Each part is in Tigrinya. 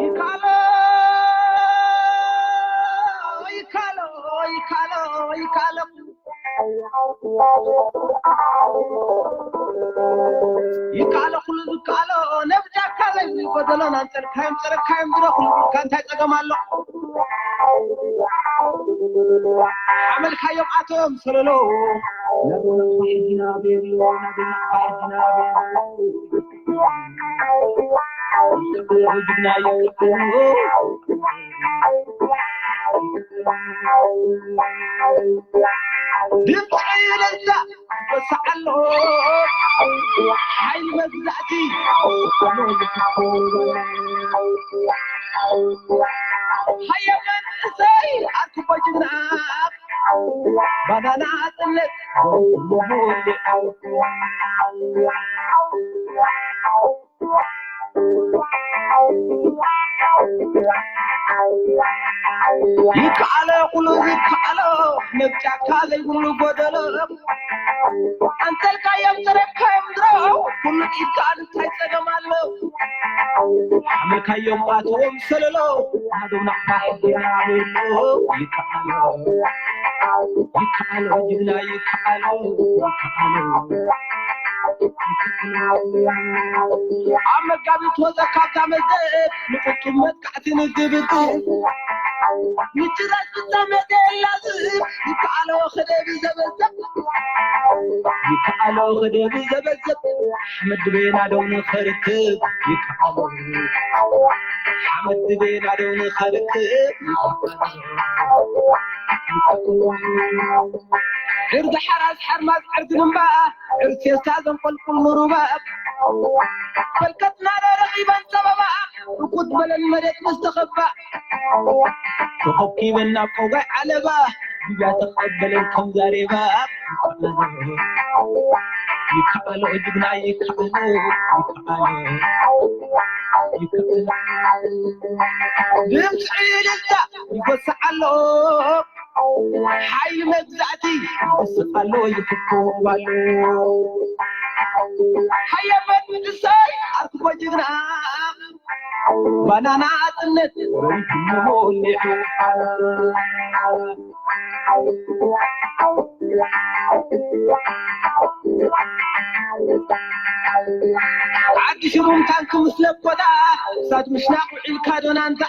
ይካሎ ይካሎ ይካሎ ይካሎ ይካሎ ኩሉ ዝካሎ ነብጃካ ዘይብሉ ጎደሎ ናንጸርካዮም ጸረካዮም ድሮ ኩሉ ብልካ እንታይ ጸገም ኣሎ? ሓመልካዮም ኣቶም ሰለሎ ናብና ሕጂና ቤሎ ናብና ሕጂና ቤሎ ድምፂ ለዛ ይወሳዕ ኣሎ ሓይሊ መግዛእቲ ሃየ መንእሰይ ኣርክቦ ጅግና ባናና ጽነት ይከኣሎ ኩሉ ዝከኣሎ ነብጫካ ዘይብሉ ጎደሎ ኣንተልካዮም ተረካዮም ድሮ ኩሉ ይከኣል እንታይ ጸገም ኣሎ ሓመልካዮም ኣትዎም ሰለሎ ኣዶም ናቕፋ ሕጊና ቤሎ ይከኣሎ ይከኣሎ ጅግና ይከኣሎ ይከኣሎ ኣብ መጋቢት ወፀ ካብታ መዘት ንፍፁም መጥቃዕቲ ንግብት ምጭራስ ፍፃመ የላዝብ ይከኣሎ ክደብ ዘበዘብ ይከኣሎ ክደብ ዘበዘብ ሓመድ ድቤና ደው ንኸርክብ ይከኣሎ ሓመድ ድቤና ደው ንኸርክብ ይከኣሎ ዕርዲ ሓራስ ሓርማዝ ዕርዲ ልምባ ዕርሴሳ ዘንቆልቁል ንሩባ ፈልከትና ረኺበን ጸበባ ርቁት በለን መሬት ምስ ተኸባ ተኸኪበን ናብ ቆጋይ ዓለባ ጉያ ተቐበለን ከም ዛሬባ ይከኣሎ ጅግና ይከኣሎ ይከኣሎ ይከኣሎ ድምፂ ደስታ ይጎስዓሎ ሓይሊ መግዛእቲ ይስቕ ኣሎ ይፍኮብ ኣሎ ሃየ መንእሰይ ኣርክቦ ጅግና ባናና ኣጥነት ወሪድሞ ሊዑ ዓዲ ሽሩም ታንክ ምስ ለኮታ እሳት ምሽናቕ ውዒልካ ዶናንታ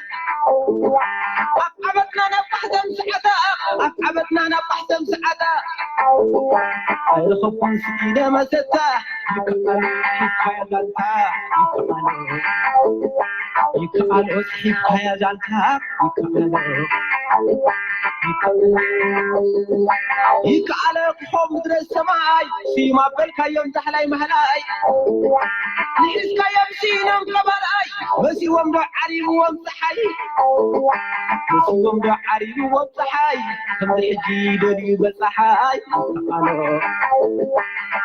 ኣብ ዓበትና ናብ ባሕተም ሰዓታ ኣብ ዓበትና ናብ ባሕተም ሰዓታ ኣይረኸብኩን ስኢነ መሰታ ይከኣሎ ሒብካያ ዛንታ ይከኣሎ ይከኣሎ ሒብካያ ዛንታ ይከኣሎ ይከኣሎ ክኾ ምድረ ሰማይ ስዩም ኣበልካዮም ዛሕላይ ማህላይ ንሒዝካዮም ስኢኖም ቀባላይ መሲዎም ዶ ዓሪብዎም ፀሓይ መሲዎም ዶ ዓሪብዎም ፀሓይ ከምዚ ሕጂ ደልዩ በፀሓይ ይከኣሎ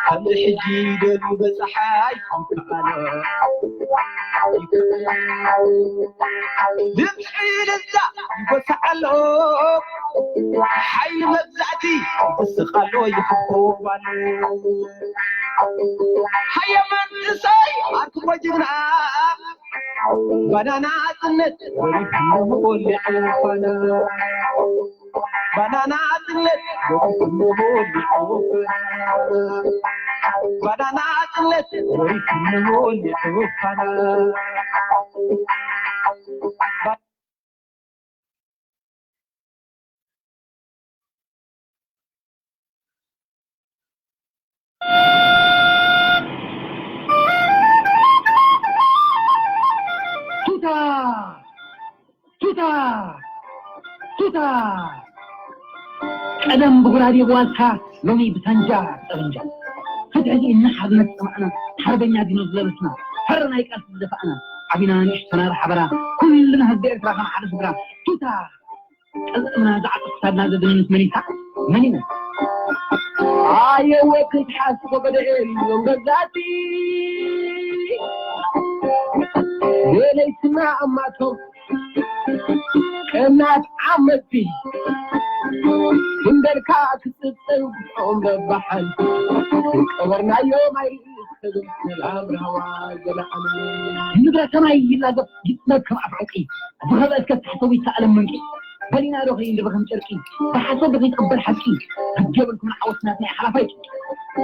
ከምዚ ሕጂ ደልዩ በፀሓይ ይከኣሎ ይከኣሎ ድምፂ ልዛ ይጎስዓሎ ሓይሊ መግዛእቲ ይስቓሎ ይፍኮባሎ ሃየ መንእሰይ ኣርክቦ ጅግና ባናና ኣጽነት ወሪድሞ ወሊዑ ፋና ባናና ኣጽነት ወሪድሞ ወሊዑ ፋና ባናና ኣጽነት ወሪድሞ ወሊዑ ፋና ቱታ ቱታ ቱታ ቀደም ብጉራዴ ብዋልታ ሎሚ ብሳንጃ ጠበንጃ ፍትሒ እና ሓርነት ጠማዕና ሓርበኛ ዲኖ ዝለበስና ፈረ ናይ ቃልሲ ዝደፋእና ዓቢና ንእሽተና ሓበራ ኩልና ህዝቢ ኤርትራ ከም ሓደ ስድራ ቱታ ቀልጥምና ዝዓጥፍ ክሳድና ዘደንስ መን ኢልካ መን እዩ ኣየወ ክትሓስቦ ገደኤ ኢሎም ገዛእቲ የለይትና ኣማቶም ቀናት ዓመቲ ክንደልካ ክጽብጽብ ብኦም በባሓን ቀበርናዮም ኣይርእ ምድረ ሰማይ ይላገብ ይጥበብ ከም ኣፍ ዕርቂ፣ ዝኸበአት ከሳሕተዊ ይተኣለም መንቂ። በሊና ዶ ከይንድበ ከም ጨርቂ፣ ብሓሶት ዶ ከይትቕበል ሓቂ። ግዲ የብልኩምን ዓወት ናትና ሓላፋይ።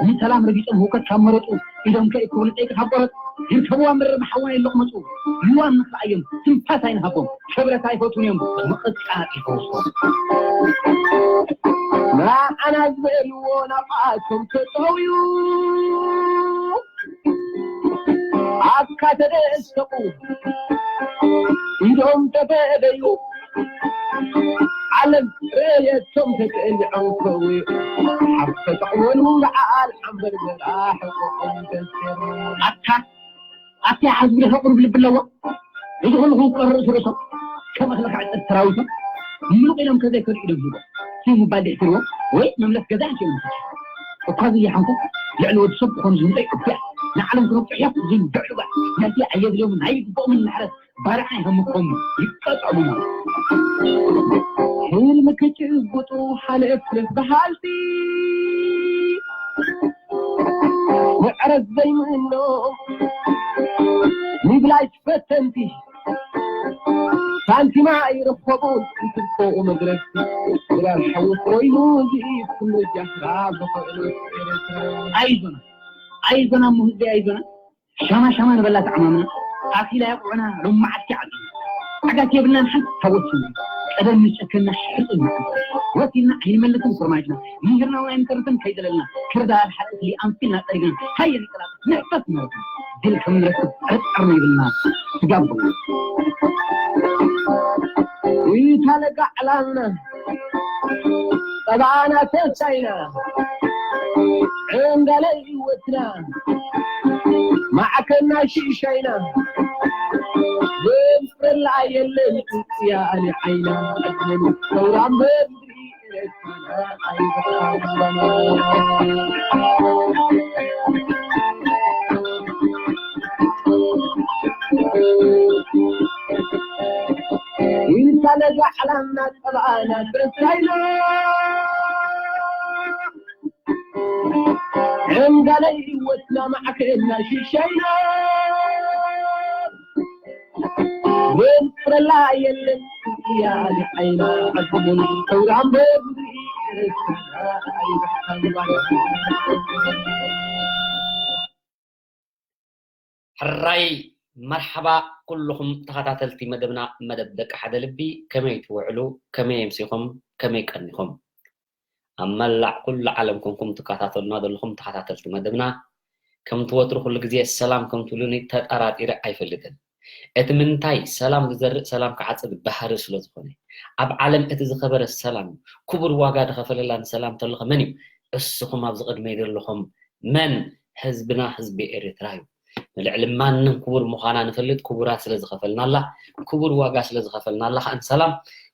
ንሰላም ረጊጾም ህውከት ካብ መረጹ፣ ኢዶም ከይእክቡ ንጸይቂ ካብ ቆረጹ፣ ይርከብዋ መረር መሓዋና ይለቕመጹ። ልዋም ንኽኣዮም ትንፋስ ኣይንሃቦም። ክብረት ኣይፈትዉን እዮም፣ ምቕጥቃጥ ይፈውሶም። ንዓና ዝበልዎ ናብኣቶም ተጠውዩ፣ ኣፍካ ተደሰቑ፣ ኢዶም ተፈደዩ። ዓለም ርእየቶም ተቀሊዖም ከውዩ፣ ሓፍ ተጠቕመሉ ለዓል ሓንበርበራ ሕቆኦም ተሰሩ። ኣታ ኣታ ዓዝቢ ደፈ ቁሩብ ልቢ ኣለዎ። እዚ ኩሉ ክውቀር ርእሲ ርእሶም ከም እኽሊ ክዕጸድ ሰራዊቶም ምሉቕ ኢሎም ከዘይከዱ ኢዶም ሂቦም። ስይ ምባል ድሕትርዎ ወይ መምለስ ገዛ ኣንስዮም እኳ ዝያሓንኩ ልዕሊ ወዲ ሰብ ክኾኑ ዝምጸ ይዕብያ ንዓለም ክነብጽሕ እዮም ዝልድዕሉ ባዕ ነቲ ኣየድልዮምን ኣይግብኦምን ምሕረት ባርዓ ይሃምኮም ይቀጠሙ። ሕልሚ ክጭብጡ ሓለፍልፍ በሃልቲ፣ ምዕረት ዘይምእኖም ምብላይ ፈተንቲ፣ ሳንቲማ ኣይረኸቡን እንትርፎኡ መድረስቲ። ድራር ሓዊ ኮይኑ ዝኢት ኩሉ ጃህራ ብኽእሉ ኤርትራ። ኣይዞና፣ ኣይዞና እሞ ህዝቢ ኣይዞና። ሻማ ሻማ ንበላ ተዓማምና፣ ኣኺላ የቑዕና ሎማዓቲ ዓዲ። ዓጋት የብልናን ሓንቲ ታወስና። ቀደም ንጨከና ሕርጥና። ወሲና ኣይንመልስን ኩርማጅና። ምሂርና እውን ኣይንተርፍን ከይደለልና። ክርዳድ ሓጥእቲ ኣንፊልና ጠሪግና። ሃየ ንቀላጠፍ ንሕፈስ ንረክብ። ድል ከም ንረክብ ጥርጥር ነይብልና። ስጋብ እታ ለጋ ዕላልና። ጠባና ተሳይና። ዕንጋለ ህይወትና። ማዕከና ሽሻይና። ዘንፍረላ የለን እያ ኣሊ ዓይና። ሰውራን በምድሪ ኤርትራና ኣይበቃን። ኢንታ ለጋ ዕላምና ጠባኣና ተሳይና። ዕንጋለ ህይወትና ማዕከና ሽሻይና። ወንጥረላ የለን እያ ዓይና። ዓድን ሰውራን በምድሪ ኤርትራ ኣይበቃን። ሕራይ መርሓባ ኩልኹም ተኸታተልቲ መደብና፣ መደብ ደቂ ሓደ ልቢ። ከመይ ትውዕሉ? ከመይ ኣምሲኹም? ከመይ ቀኒኹም? ኣብ መላእ ኩሉ ዓለም ኮንኩም ትከታተሉና ዘለኹም ተኸታተልቲ መደብና፣ ከምቲ ወትሩ ኩሉ ግዜ ሰላም ከም ትብሉኒ ተጠራጢረ ኣይፈልጥን። እቲ ምንታይ ሰላም ዝዘርእ ሰላም ክዓጽድ ባህሪ ስለ ዝኾነ፣ ኣብ ዓለም እቲ ዝኸበረ ሰላም እዩ። ክቡር ዋጋ ዝኸፈለላ ንሰላም ተለኸ መን እዩ? እስኹም ኣብዚ ቅድመይ ዘለኹም መን? ህዝብና ህዝቢ ኤርትራ እዩ። ንልዕሊ ማንም ክቡር ምዃና ንፈልጥ፣ ክቡራት ስለ ዝኸፈልናላ፣ ክቡር ዋጋ ስለ ዝኸፈልናላ ከኣ ንሰላም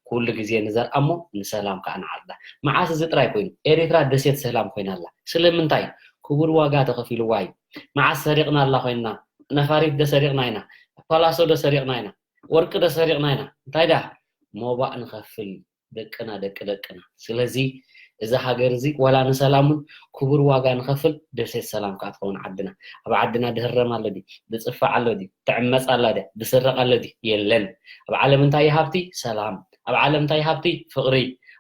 ኩሉ ግዜ ንዘርኣ እሞ ንሰላም ከኣ ንዓጽዳ። መዓስ እዚ ጥራይ ኮይኑ? ኤርትራ ደሴት ሰላም ኮይና ኣላ። ስለምንታይ? ክቡር ዋጋ ተኸፊልዋ እዩ። መዓስ ሰሪቕና ኣላ ኮይንና? ነፋሪት ዶ ሰሪቕና ኢና? ፓላሶ ዶ ሰሪቕና ኢና? ወርቂ ዶ ሰሪቕና ኢና? እንታይ ደኣ? ሞባእ ንኸፍል። ደቅና፣ ደቂ ደቅና። ስለዚ እዛ ሃገር እዚ ዋላ ንሰላም እውን ክቡር ዋጋ ንኸፍል፣ ደሴት ሰላም ከኣ ትኸውን ዓድና። ኣብ ዓድና ድህረም ኣሎ ድዩ? ድጽፋዕ ኣሎ ድዩ? ትዕመጽ ኣላ ድያ? ድስረቕ ኣሎ ድዩ? የለን። ኣብ ዓለም እንታይ እዩ ሃብቲ? ሰላም። ኣብ ዓለም እንታይ እዩ ሃብቲ? ፍቕሪ።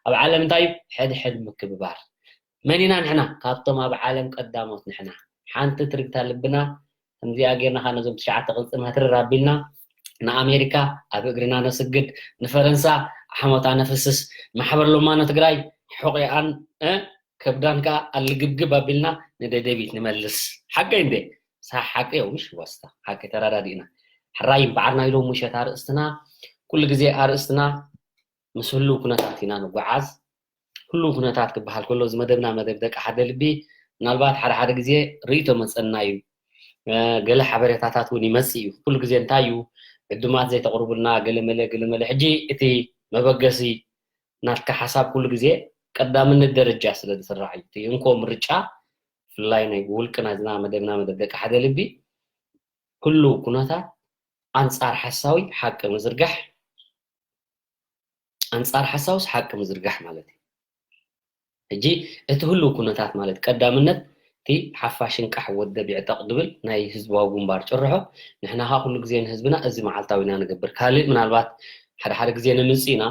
ኣብ ዓለም እንታይ እዩ? ሕድሕድ ምክብባር። መን ኢና ንሕና? ካብቶም ኣብ ዓለም ቀዳሞት ንሕና። ሓንቲ ትርግታ ልብና ከምዚኣ ጌርና ኸዓ ነዞም ትሽዓተ ቅልጽም ህትርር ኣቢልና ንኣሜሪካ ኣብ እግርና ነስግድ፣ ንፈረንሳ ሓሞታ ነፍስስ፣ ማሕበር ሎማኖ ትግራይ ሕቖኣን፣ እ፣ ከብዳን ከኣ ኣልግብግብ ኣቢልና ንደደቢት ንመልስ። ሓቀይ እንዴ? ሳ-፣ ሓቀይ እዩ፣ ምሽ ዋስታ። ሓቀይ ተረዳዲእና። ሕራይ እምበኣር ናይ ሎሚ ምሸት ኣርእስትና ኩሉ ግዜ ኣርእስትና ምስ ህሉው ኩነታት ኢና ንጓዓዝ። ህሉው ኩነታት ክበሃል ከሎ፣ እዚ መደብና መደብ ደቂ ሓደ ልቢ፣ ምናልባት ሓደ ሓደ ግዜ ርእይቶ መጸና እዩ። እ፣ ገለ ሓበሬታታት እውን ይመጽእ እዩ። ኩሉ ግዜ እንታይ እዩ፣ ዕዱማት ዘይተቕርቡልና፣ ገለመለ፣ ገለመለ። ሕጂ እቲ መበገሲ ናትካ ሓሳብ ኩሉ ግዜ ቀዳምነት ደረጃ ስለ ዝስራዕ እዩ። እቲ እንኮ ምርጫ፣ ብፍላይ ናይ ብውልቂ ናይዝና መደብና መደብ ደቂ ሓደ ልቢ፣ ህሉው ኩነታት ኣንጻር ሓሳዊ ሓቂ ምዝርጋሕ፣ ኣንጻር ሓሳውስ ሓቂ ምዝርጋሕ ማለት እዩ። ሕጂ እቲ ህሉው ኩነታት ማለት ቀዳምነት እቲ ሓፋሽ እንቃሕ ወደብ ይዕጠቕ ድብል ናይ ህዝባዊ ግንባር ጭርሖ፣ ንሕና ኸኣ ኩሉ ግዜ ንህዝብና እዚ መዓልታዊ ኢና ንገብር። ካልእ ምናልባት ሓደ ሓደ ግዜ ነምጽእ ኢና፣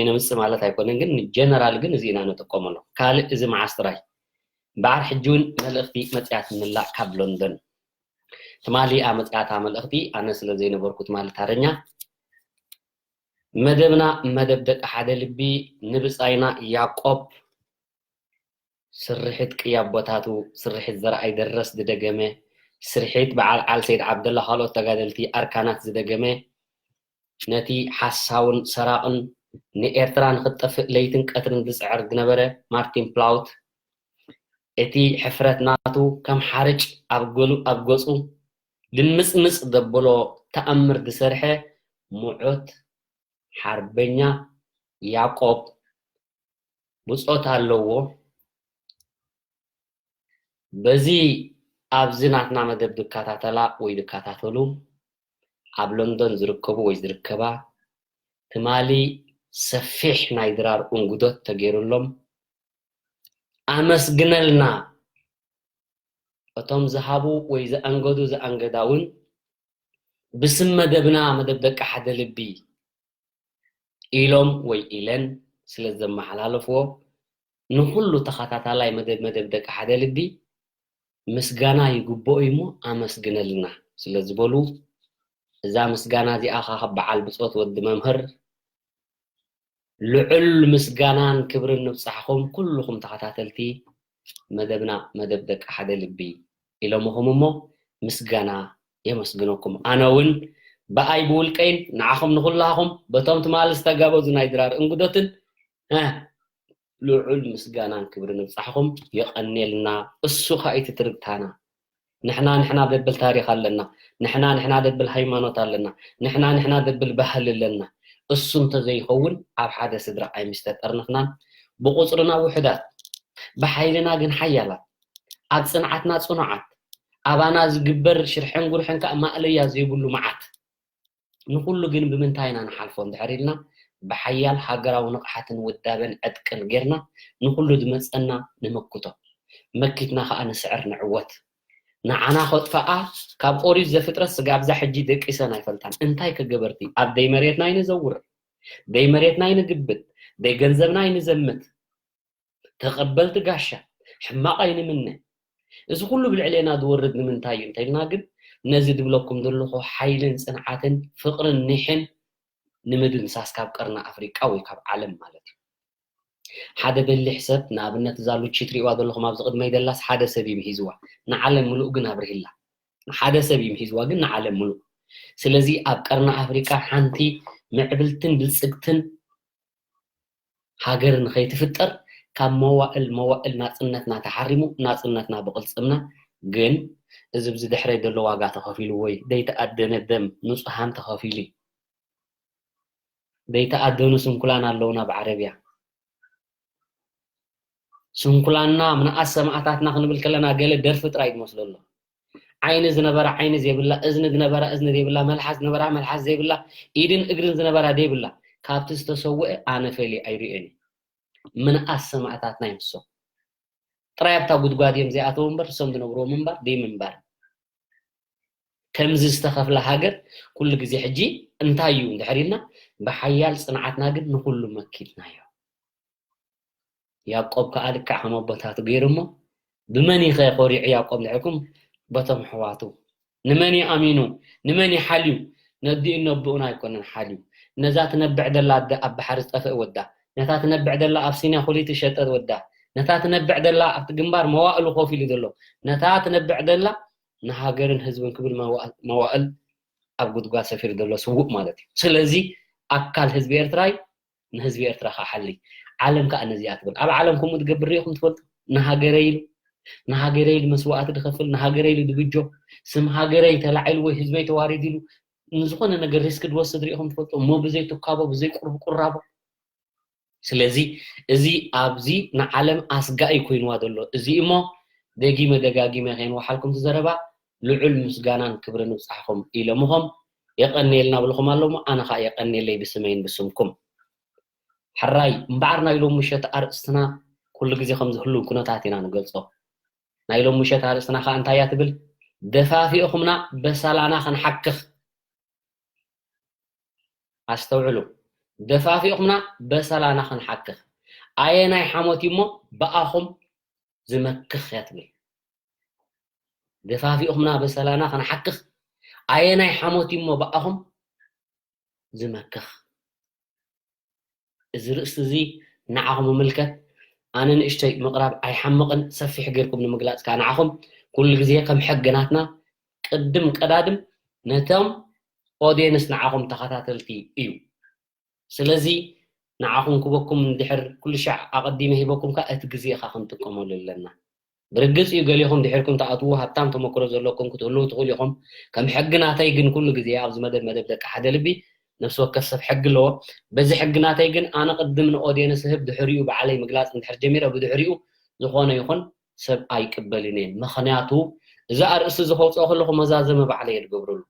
ነምጽእ ማለት ኣይኮነን፣ ግን ንጀነራል ግን እዚ ኢና ንጥቀመሉ። ካልእ እዚ መዓስ ጥራይ? እምበኣር ሕጂ እውን መልእኽቲ መጺኣትንላ ካብ ሎንዶን። ትማሊ እያ መጺኣታ መልእኽቲ፣ ኣነ ስለ ዘይነበርኩ ትማሊ ታረኛ። መደብና መደብ ደቂ ሓደ ልቢ፣ ንብጻይና ያቆብ፣ ስርሒት ቅያ ኣቦታቱ፣ ስርሒት ዘርኣይ ደረስ ዝደገመ፣ ስርሒት በዓል ዓል ሰይድ ዓብደላ ካልኦት ተጋደልቲ ኣርካናት ዝደገመ፣ ነቲ ሓሳውን ሰራቕን ንኤርትራ ንኽትጠፍእ ለይትን ቀትርን ዝጽዕር ዝነበረ ማርቲን ፕላውት፣ እቲ ሕፍረት ናቱ ከም ሓርጭ ኣብ ገሉ-፣ ኣብ ገጹ ልምጽምጽ ዘብሎ ተኣምር ዝሰርሐ ምዑት ሓርበኛ ያቆብ ብጾት ኣለዎ። በዚ ኣብዚ ናትና መደብ ዝከታተላ ወይ ዝከታተሉ ኣብ ሎንዶን ዝርከቡ ወይ ዝርከባ ትማሊ ሰፊሕ ናይ ድራር እንጉዶት ተገይሩሎም ኣመስግነልና። እቶም ዝሃቡ ወይ ዘኣንገዱ ዘኣንገዳ እውን ብስም መደብና መደብ ደቂ ሓደ ልቢ ኢሎም ወይ ኢለን ስለ ዘመሓላለፍዎ ንኹሉ ተኸታታላይ መደብ መደብ ደቂ ሓደ ልቢ ምስጋና ይግብኦ እዩ እሞ ኣመስግነልና ስለ ዝበሉ እዛ ምስጋና እዚኣ ኸዓ ካብ በዓል ብጾት ወዲ መምህር ልዑል ምስጋናን ክብርን ንብጻሕኹም ኩልኹም ተኸታተልቲ መደብና መደብ ደቂ ሓደ ልቢ ኢሎምኹም እሞ ምስጋና የመስግነኩም። ኣነ እውን ብኣይ ብውልቀይን ንዓኹም ንኹላኹም በቶም ትማሊ ዝተጋበዙ ናይ ድራር እንግዶትን እ፣ ልዑል ምስጋናን ክብርን ንብጻሕኹም። የቐንየልና። እሱ ኸኣ እቲ ትርግታና። ንሕና ንሕና ደብል ታሪኽ ኣለና። ንሕና ንሕና ደብል ሃይማኖት ኣለና። ንሕና ንሕና ደብል ባህሊ ኣለና። እሱ እንተዘይኸውን ኣብ ሓደ ስድራ ኣይምስተጠርነፍናን። ብቑጽርና ውሑዳት፣ ብሓይልና ግን ሓያላት፣ ኣብ ጽንዓትና ጽኑዓት፣ ኣባና ዝግበር ሽርሕን ጉርሕን ከኣ ማእለያ ዘይብሉ መዓት። ንኹሉ ግን ብምንታይ ኢና ንሓልፎ እንድሕር ኢልና፣ ብሓያል ሃገራዊ ንቕሓትን ውዳበን ዕጥቅን ጌርና ንኹሉ ዝመጸና ንምክቶ። መኪትና ኸኣ ንስዕር ንዕወት። ንዓና ከጥፍኣ ካብ ኦሪት ዘፍጥረት ስጋብ እዛ ሕጂ ደቂሰን ኣይፈልጣን። እንታይ ከገበርቲ? ኣብ ደይ መሬትና ኣይንዘውር፣ ደይ መሬትና ኣይንግብት፣ ደይ ገንዘብና ኣይንዘምት። ተቐበልቲ ጋሻ፣ ሕማቕ ኣይንምነ። እዚ ኩሉ ብልዕሌና ዝወርድ ንምንታይ እዩ እንተኢልና ግን፣ ነዚ ዝብለኩም ዘለኹ ሓይልን ጽንዓትን ፍቕርን ኒሕን ንምድምሳስ ካብ ቀርኒ ኣፍሪቃ ወይ ካብ ዓለም ማለት እዩ። ሓደ በሊሕ ሰብ፣ ንኣብነት እዛ ሉቺ ትሪእዋ ዘለኹም ኣብዚ ቅድመይ ዘላስ ሓደ ሰብ እዩ ምሂዝዋ፣ ንዓለም ምሉእ ግን ኣብርሂላ። ሓደ ሰብ እዩ ምሂዝዋ ግን ንዓለም ምሉእ። ስለዚ ኣብ ቀርኒ ኣፍሪቃ ሓንቲ ምዕብልትን ብልጽግትን ሃገር ንኸይትፍጠር ካብ መዋእል መዋእል ናጽነትና ተሓሪሙ ናጽነትና ብቕልጽምና ግን እዚ ብዚ ድሕረይ ዘሎ ዋጋ ተኸፊሉ ወይ ዘይተኣደነ ደም ንጹሃን ተኸፊሉ እዩ። ዘይተኣደኑ ስንኩላን ኣለውና ብዓረብያ። ስንኩላንና ምንኣስ ሰማእታትና ክንብል ከለና ገለ ደርፊ ጥራይ ዝመስሎ ኣሎ። ዓይኒ ዝነበራ ዓይኒ ዘይብላ፣ እዝኒ ዝነበራ እዝኒ ዘይብላ፣ መልሓስ ዝነበራ መልሓስ ዘይብላ፣ ኢድን እግርን ዝነበራ ዘይብላ፣ ካብቲ ዝተሰውአ ኣነ ፈልየ ኣይርእዮን እየ። ምንኣስ ሰማእታትና ይምሶ። ጥራይ ኣብታ ጉድጓድ እዮም ዘይኣተው እምበር፣ እሶም ዝነብርዎም እምበር፣ ደይ ምንባር። ከምዚ ዝተኸፍለ ሃገር ኩሉ ግዜ ሕጂ እንታይ እዩ እንድሕር ኢልና፣ ብሓያል ጽንዓትና ግን ንኹሉ መኪትናዮ። ያዕቆብ ከኣ ልክዕ ከም ኣቦታቱ ገይሩ እሞ፣ ብመን ኢኸ ኮሪዑ ያዕቆብ ንዕኩም? በቶም ኣሕዋቱ። ንመን እዩ ኣሚኑ? ንመን እዩ ሓልዩ? ነዲኡን ነቦኡን ኣይኮነን ሓልዩ። ነዛ ትነብዕ ዘላ ኣደ ኣብ ባሕሪ ዝጠፍእ ወዳ፣ ነታ ትነብዕ ዘላ ኣብ ሲና ኩሊት ዝሸጠት ወዳ፣ ነታ ትነብዕ ዘላ ኣብቲ ግንባር መዋእሉ ኮፍ ኢሉ ዘሎ፣ ነታ ትነብዕ ዘላ ንሃገርን ህዝብን ክብል መዋእል፣ መዋእል ኣብ ጉድጓድ ሰፊሩ ዘሎ ስዉእ ማለት እዩ። ስለዚ ኣካል ህዝቢ ኤርትራ እዩ። ንህዝቢ ኤርትራ ክሓሊ። ዓለም ከኣ ነዚኣ ትብል። ኣብ ዓለም ከምኡ ዝገብር ርኢኹም ትፈልጡ? ንሃገረይ ኢሉ፣ ንሃገረይ ኢሉ መስዋእቲ ዝኸፍል፣ ንሃገረይ ኢሉ ዝብጆ፣ ስም ሃገረይ ተላዒሉ ወይ ህዝበይ ተዋሪዱ ኢሉ ንዝኾነ ነገር ሪስክ ዝወስድ ርኢኹም ትፈልጡ? እሞ ብዘይ ትካቦ፣ ብዘይ ቁርብ ቁራቦ። ስለዚ እዚ ኣብዚ ንዓለም ኣስጋኢ ኮይንዋ ዘሎ እዚ እሞ ደጊመ ደጋጊመ ከይንወሓልኩም እቲ ዘረባ ልዑል ምስጋናን ክብርን ይብጻሕኹም ኢሎምኹም። የቐንየልና ብልኹም ኣለዉ እሞ ኣነ ኸኣ የቐንየለይ ብስመይን ብስምኩም። ሕራይ እምበኣር ናይ ሎም ምሸት ኣርእስትና ኩሉ ግዜ ከም ዝህሉ ኩነታት ኢና ንገልጾ። ናይ ሎም ምሸት ኣርእስትና ከዓ እንታይ እያ ትብል? ደፋፊኦኹምና በሰላና ክንሓክኽ። ኣስተውዕሉ። ደፋፊኦኹምና በሰላና ክንሓክኽ። ኣየናይ ሓሞት እዩ እሞ ብኣኹም ዝመክኽ እያ ትብል። ደፋፊኦኹምና በሰላና ክንሓክኽ። ኣየናይ ሓሞት እዩ እሞ ብኣኹም ዝመክኽ? እዚ ርእስቲ እዚ ንዓኹም ይምልከት። ኣነ ንእሽተይ ምቕራብ ኣይሓምቕን፣ ሰፊሕ ጌርኩም ንምግላጽ ከኣ ንዓኹም ኩሉ ግዜ ከም ሕጊ ናትና ቅድም ቀዳድም ነቶም ኦድየንስ ንዓኹም ተኸታተልቲ እዩ። ስለዚ ንዓኹም ክበኩም እንድሕር ኩሉ ሻዕ ኣቐዲመ ሂበኩም ከኣ እቲ ግዜ ኢኻ ክንጥቀመሉ ኣለና። ብርግጽ እዩ ገሊኹም ድሕርኩም ትኣትዉ ሃብታም ተመክሮ ዘለኩም ክትህልዉ ትኽእሉ ኢኹም። ከም ሕጊ ናተይ ግን ኩሉ ግዜ ኣብዚ መደብ መደብ ደቂ ሓደ ልቢ ነፍሲ ወከፍ ሰብ ሕጊ ኣለዎ። በዚ ሕጊ ናተይ ግን ኣነ ቅድም ንኦድየንስ ህብ ድሕሪኡ ባዕለይ ምግላጽ እንድሕር ጀሚረ ብድሕሪኡ ዝኾነ ይኹን ሰብ ኣይቅበልን እየ። ምኽንያቱ እዚ ኣርእስቲ እዚ ከውፅኦ ከለኹ መዛዘመ ባዕለይ እየ ዝገብረሉ።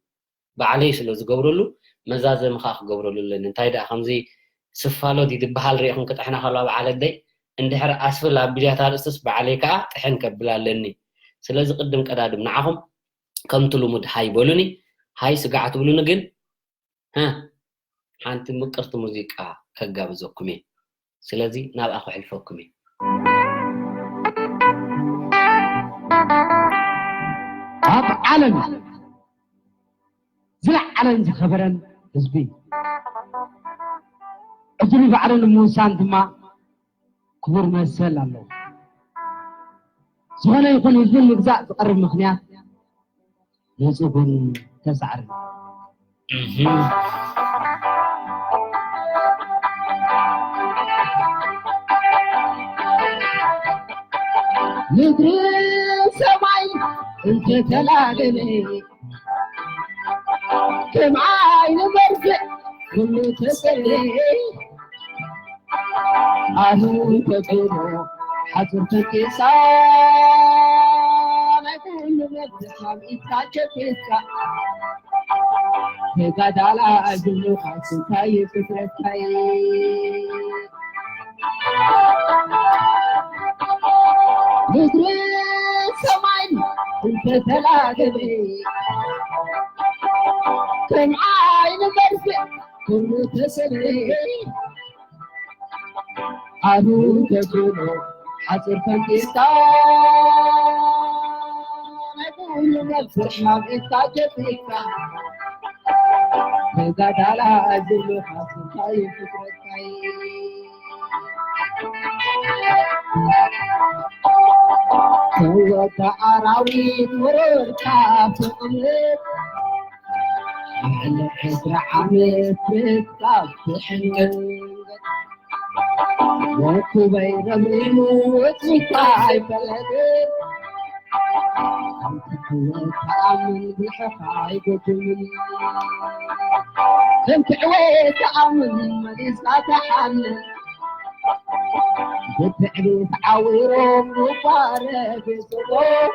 ባዕለይ ስለ ዝገብረሉ መዛዘሚ ከዓ ክገብረሉ ኣለኒ። እንታይ ደኣ ከምዚ ስፋሎት ይድበሃል ርኢኹም ክጥሕና ከለዋ በዓል ኣደይ እንድሕር ኣስፍል ኣብ ብጃታ ርእስስ ባዕለይ ከዓ ጥሕን ከብል ኣለኒ። ስለዚ ቅድም ቀዳድም ንዓኹም ከምቲ ልሙድ ሃይ በሉኒ። ሃይ ስጋዕ ትብሉኒ ግን ሀ ሓንቲ ምቅርቲ ሙዚቃ ከጋብዘኩም እየ። ስለዚ ናብኣ ክሕልፈኩም እየ። ኣብ ዓለም ዝለዓለን ዝኸበረን ህዝቢ ዕድሉ ባዕሉ ንምውሳን ድማ ክቡር መሰል ኣለዎ። ዝኾነ ይኹን ህዝቢ ምግዛእ ዝቐርብ ምኽንያት ንጹግን ተሳዕርን። ምድሪ ሰማይ እንተተላገለ ከም ዓይኒ በርግዕ ኩሉ ተሰለ ኣሁ ተብሎ ሓጹር ተቂሳ ናይ ኩሉ መብዛሕ ኢድካ ጨቢጥካ ተጋዳላ ኣጅሉኻ ስንታይ ፍጥረትካይ ምድሪ ሰማይ እንተተላገበ ከም ዓይኒ በርግዕ ኩሉ ተሰለ ኣሁ ተብሎ ሓጹር ፈንቂስካ ናይ ኩሉ መብዝሕ ናብ ኢድካ ጀሚርካ ተጋዳላ ኣጅልኻ ስንታይ ፍጥረትካይ ተወዳ ኣራዊት ወረድካ ተቕምጥ ዓለ ዕስራ ዓመት ምትካፍ ትሕንገጥ ወኩበይ ረምሪሙ ወፂካ ኣይፈለጥን ከምትዕወት ተኣምን ብልሕኻ ኣይጎድምን ከምትዕወት ተኣምን መሊስካ ተሓንን ብትዕቢት ዓዊሮም ንባረ ቤስቦም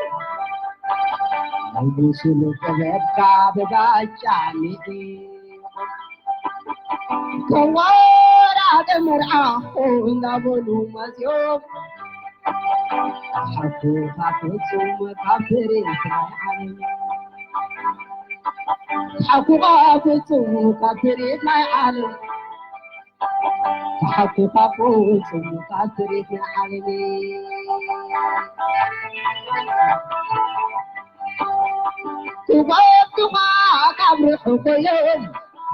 ንጉስሉ ጥበብካ ብጋጫ ንዒ ከዋራደ መርዓ እንዳበሉ መፅዮም ሓኩኻ ፍፁም ካብ ትርኢት ናይ ዓለም ሓኩኻ ፍፁም ካብ ትርኢት ናይ ዓለም ሓኩኻ ፍፁም ካብ ትርኢት ናይ ዓለም ክጓብቱኻ ካብ ርሑቕ እዮም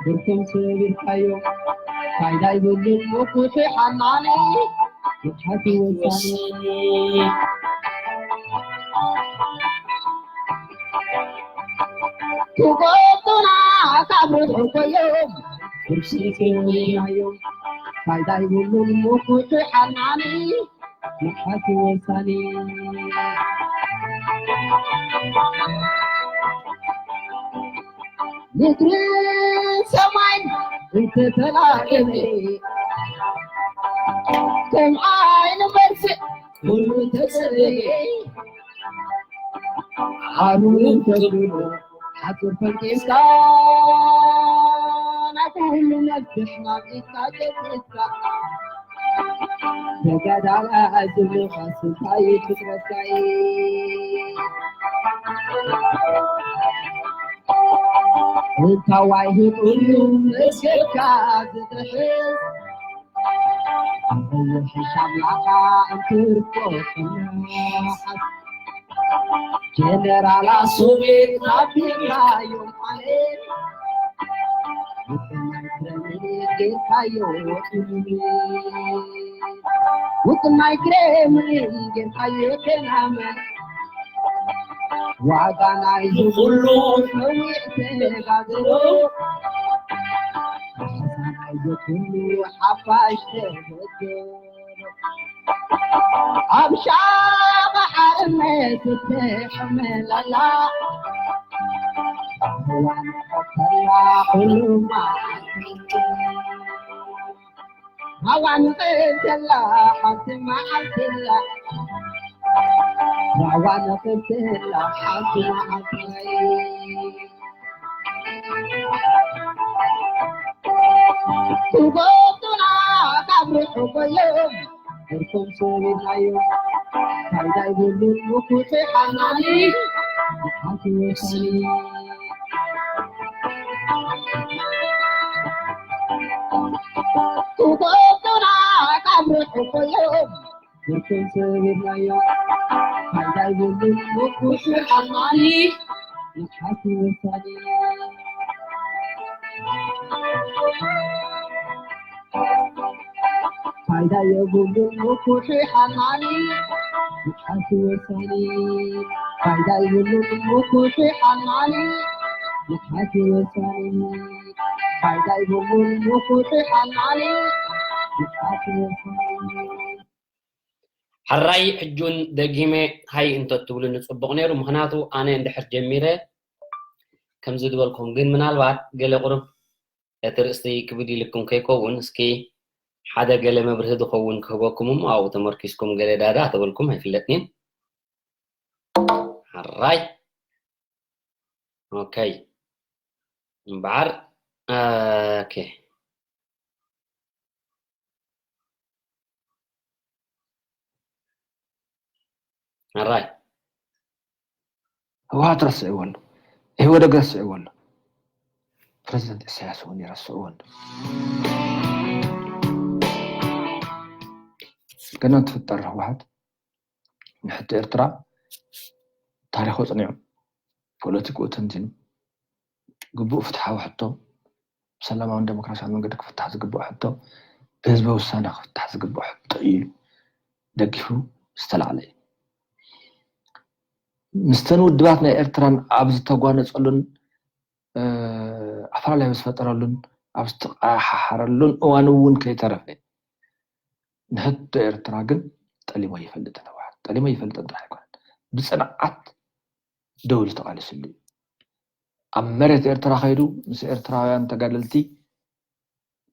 ብርኮም ሰቢርካዮም ፋይዳ ይብሉን ምኩሑ ሓናኒ ምትሓት ወሳኒ ክጎብቱና ካብ ርሑቕ እዮም ብርኮም ሰቢርካዮም ፋይዳ ይብሉን ምኩሑ ሓናኒ ምትሓት ወሳኒ ምድሪ ሰማይ እንተተላገበ ከም ዓይኒ በርሲ ኩሉ ተጸበየ ሓሩ ተብሎ ሓጹር ፈንቂስካ ናይ ኩሉ መፍትሕ ናብ ኢድካ ጨቢጥካ ተጋዳላይ ዝብልኻስ እንታይ ፍጥረትካ እዩ? እንታዋይ ህጡር እዩ መስገድካ ዝጥሕስ? ኣብ ቀይሕ ሻምላኻ እንትርፎ ክናሓስ። ጀነራል ኣሶቤት ናቢልናዮም ዓሌት። ውጥናይ ክረምት ጌርካዮ እምነት። ውጥናይ ክረምት ጌርካዮ ተናመን። ዋጋ ናይዚ ኩሉ ነዊሕ ተጋድሎ። ካሕሳ ናይዚ ኩሉ ሓፋሽ ተበደሎ። ኣብ ሻባ ሓርነት ትሕመለላ። እዋን ቀተላ ኩሉ መዓልቲ። ሃዋ ንቕብተላ ሓንቲ መዓልቲ ኣላ። ሃዋ ንቕብተላ ሓንቲ መዓልቲ። ትጎብጡና ካብ ርሑቕ እዮም። እርሶም ሰቢናዮም። ፋይዳ ይብሉን ምኩት ሓናኒ። ሓንቲ ወሳኒ። ትጎብጡና ካብ ርሑቕ እዮም። ብርክን ስቢልናዮ። ፋይዳ ይብሉን ምኩት ሓማኒ። ንሓቲ ወሳኒ። ፋይዳ የብሉን ምኩት ሓማኒ። ንሓቲ ወሳኒ። ፋይዳ የብሉን ምኩት ሓማኒ። ንሓቲ ወሳኒ። ፋይዳ የብሉን ምኩት ሓማኒ። ንሓቲ ወሳኒ። ሕራይ ሕጁን ደጊመ ሃይ እንተትብሉኒ ጽቡቕ ነይሩ። ምኽንያቱ ኣነ እንድሕር ጀሚረ ከምዚ ዝበልኩም፣ ግን ምናልባት ገለ ቁሩብ እቲ ርእስቲ ክብድ ኢልኩም ከይከውን፣ እስኪ ሓደ ገለ መብርሂ ዝኸውን ክህበኩም እሞ ኣብኡ ተመርኪስኩም ገለ ዳዳ ተበልኩም ኣይፍለጥን። ሕራይ ኦኬ እምበዓር ኦኬ ሕራይ ህወሓት ረስዕዎ ኣሎ፣ ኢህወደግ ረስዕዎ ኣሎ፣ ፕረዚደንት ኢሳያስ እውን ይረስዕዎ ኣሎ። ገና እንትፍጠር ህወሓት ንሕቶ ኤርትራ ታሪኹ ኣጽኒዑ፣ ፖለቲክኡ ተንቲኑ፣ ግቡእ ፍትሓዊ ሕቶ፣ ብሰላማውን ደሞክራሲያውን መንገዲ ክፍታሕ ዝግብኦ ሕቶ፣ ብህዝበ ውሳነ ክፍታሕ ዝግብኦ ሕቶ እዩ ኢሉ ደጊፉ ዝተላዕለ እዩ። ምስተን ውድባት ናይ ኤርትራን ኣብ ዝተጓነጸሉን ኣፈላላይ ኣብ ዝፈጠረሉን ኣብ ዝተቐሓሓረሉን እዋን እውን ከይተረፈ ንሕቶ ኤርትራ ግን ጠሊሞ ይፈልጥን ህወሓት ጠሊሞ ይፈልጥን ጥራሕ ኣይኮነን፣ ብፅንዓት ደው ኢሉ ተቓሊስሉ እዩ። ኣብ መሬት ኤርትራ ከይዱ ምስ ኤርትራውያን ተጋደልቲ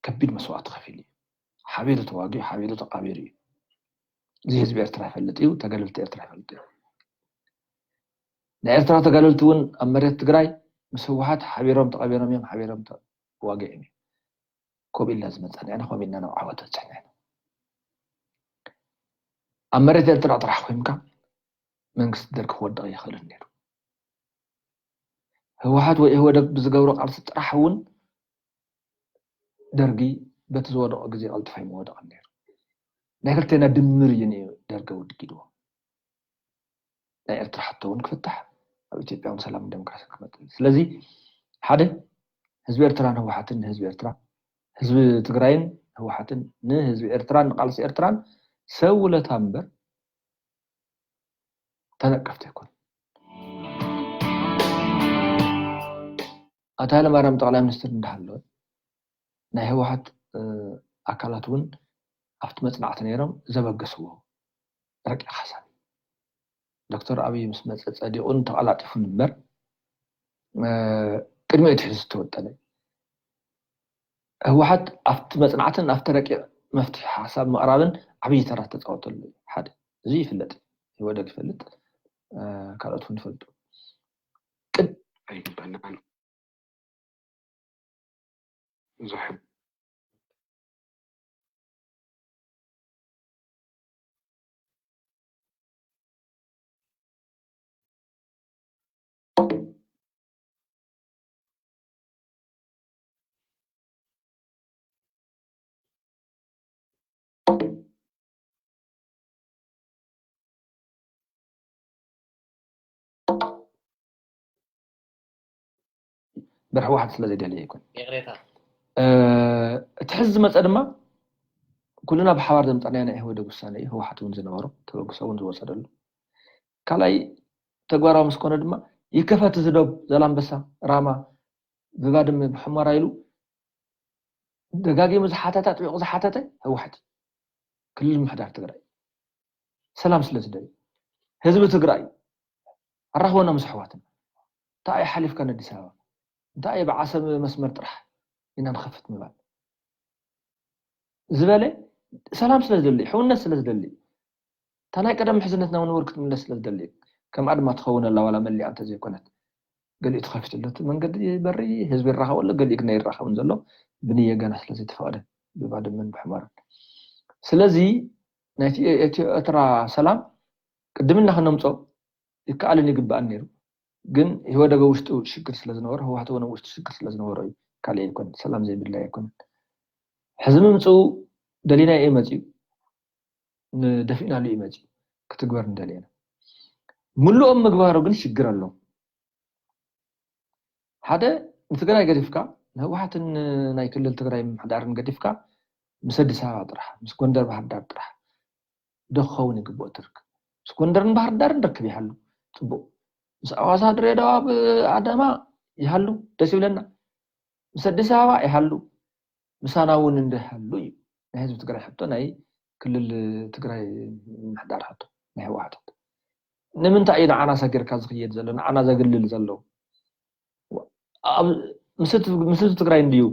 ከቢድ መስዋእቲ ከፊሉ እዩ። ሓቢሩ ተዋጊኡ፣ ሓቢሩ ተቓቢሩ እዩ። እዚ ህዝቢ ኤርትራ ይፈልጥ እዩ፣ ተጋደልቲ ኤርትራ ይፈልጡ እዮም። ናይ ኤርትራ ተጋደልቲ እውን ኣብ መሬት ትግራይ ምስ ህወሓት ሓቢሮም ተቐቢሮም እዮም፣ ሓቢሮም ተዋጊኦም እዮም። ከምኡ ኢልና ዝመፃ ንሕና ከምኡ ኢልና ናብ ዓወት በፂሕና ኢና። ኣብ መሬት ኤርትራ ጥራሕ ኮይንካ መንግስቲ ደርግ ክወድቕ ይኽእልን ነይሩ። ህወሓት ወይ ኢህወደግ ብዝገብሮ ቃልሲ ጥራሕ እውን ደርጊ በቲ ዝወደቐ ግዜ ቀልጢፉ ኣይምወደቐን ነይሩ። ናይ ክልቴና ድምር እዩ ነይሩ ደርጊ ኣወጊድዎ። ናይ ኤርትራ ሕቶ እውን ክፍታሕ ኣብ ኢትዮጵያ እውን ሰላምን ዴሞክራሲን ክመፅእ እዩ። ስለዚ ሓደ ህዝቢ ኤርትራን ህወሓትን ንህዝቢ ኤርትራ ህዝቢ ትግራይን ህወሓትን ንህዝቢ ኤርትራን ንቃልሲ ኤርትራን ሰብ ውለታ እምበር ተነቀፍቲ ኣይኮኑ። ኣቶ ሃይለማርያም ጠቕላይ ሚኒስትር እንዳሃለወ ናይ ህወሓት ኣካላት እውን ኣብቲ መፅናዕቲ ነይሮም ዘበገስዎ ረቂቕ ሓሳብ እዩ። ዶክተር ኣብይ ምስ መፀ ፀዲቑን ተቐላጢፉን እምበር ቅድሚኡ ኣትሒዙ ዝተወጠነ እዩ። ህወሓት ኣብቲ መፅናዕትን ኣብቲ ረቂቕ መፍትሒ ሓሳብ ምቕራብን ዓብዪ ተራ ዝተፃወተሉ እዩ። ሓደ እዚ ይፍለጥ እዩ። ኢህወደግ ይፈልጥ፣ ካልኦት እውን ይፈልጡ። ቅድ ኣይግበኣናን። ብዙሕ ብር ህወሓት ስለ ዘይደልየ ኣይኮን። ይቕሬታ። እቲ ሕዚ ዝመፀ ድማ ኩልና ብሓባር ዘምፀናዮ ናይ ኢህወደግ ውሳነ እዩ። ህወሓት እውን ዝነበሮ ተበግሶ እውን ዝወሰደሉ ካልኣይ ተግባራዊ ምስ ኮነ ድማ ይከፈት እዚ ዶብ ዘላንበሳ ራማ ብባድመ ብሑመራ ኢሉ ደጋጊሙ ዝሓተተ ኣጥቢቑ ዝሓተተ ህወሓት እዩ። ክልል ምሕዳር ትግራይ ሰላም ስለ ዝደሊ ህዝቢ ትግራይ ኣራኽበና ምስ ኣሕዋትና እንታይ እዩ ሓሊፍካ ንኣዲስ ኣበባ እንታይ እዩ ብዓሰብ መስመር ጥራሕ ኢና ንኸፍት ምባል ዝበለ ሰላም ስለ ዝደሊ ሕውነት ስለ ዝደሊ እታ ናይ ቀደም ምሕዝነትና እውን ወር ክትምለስ ስለ ዝደሊ ከምኣ ድማ ትኸውን ኣላ ዋላ መሊኣ እንተዘይኮነት ገሊኡ ተኸፊቱ ኣሎ እቲ መንገዲ በሪ ህዝቢ ይራኸበሉ ገሊኡ ግን ኣይራኸብን ዘሎ ብንየ ገና ስለ ዘይተፈቐደ ብባድመን ብሕመራን ስለዚ ናይ ኤርትራ ሰላም ቅድምና ክነምፆ ይከኣልን ይግባእን ነይሩ ግን ህወደገ ውሽጡ ሽግር ስለ ዝነበሮ ህወሓት እውን ውሽጡ ሽግር ስለ ዝነበሮ እዩ ካልእ ኣይኮን ሰላም ዘይብላ ኣይኮን ሕዚ ምምፅኡ ደሊና እዩ መፅኡ ንደፊእናሉ እዩ መፅኡ ክትግበር ንደልየና ምሉኦም ምግባሩ ግን ሽግር ኣሎ ሓደ ንትግራይ ገዲፍካ ንህወሓትን ናይ ክልል ትግራይ ምምሕዳርን ገዲፍካ ምስ ኣዲስ ኣበባ ጥራሕ ምስ ጎንደር ባህርዳር ጥራሕ ዶ ክኸውን ይግብኦ እቲ ርክብ ምስ ጎንደርን ባህርዳርን ርክብ ይሃሉ ፅቡቕ ምስ ኣዋሳ ድሬዳዋ ኣዳማ ይሃሉ ደስ ይብለና ምስ ኣዲስ ኣበባ ይሃሉ ምሳና እውን እንድሃሉ እዩ ናይ ህዝቢ ትግራይ ሕቶ ናይ ክልል ትግራይ ምምሕዳር ሕቶ ናይ ህወሓት ሕቶ ንምንታይ እዩ ንዓና ሰጊርካ ዝኽየድ ዘሎ ንዓና ዘግልል ዘሎ ምስ ህዝቢ ትግራይ እንድዩ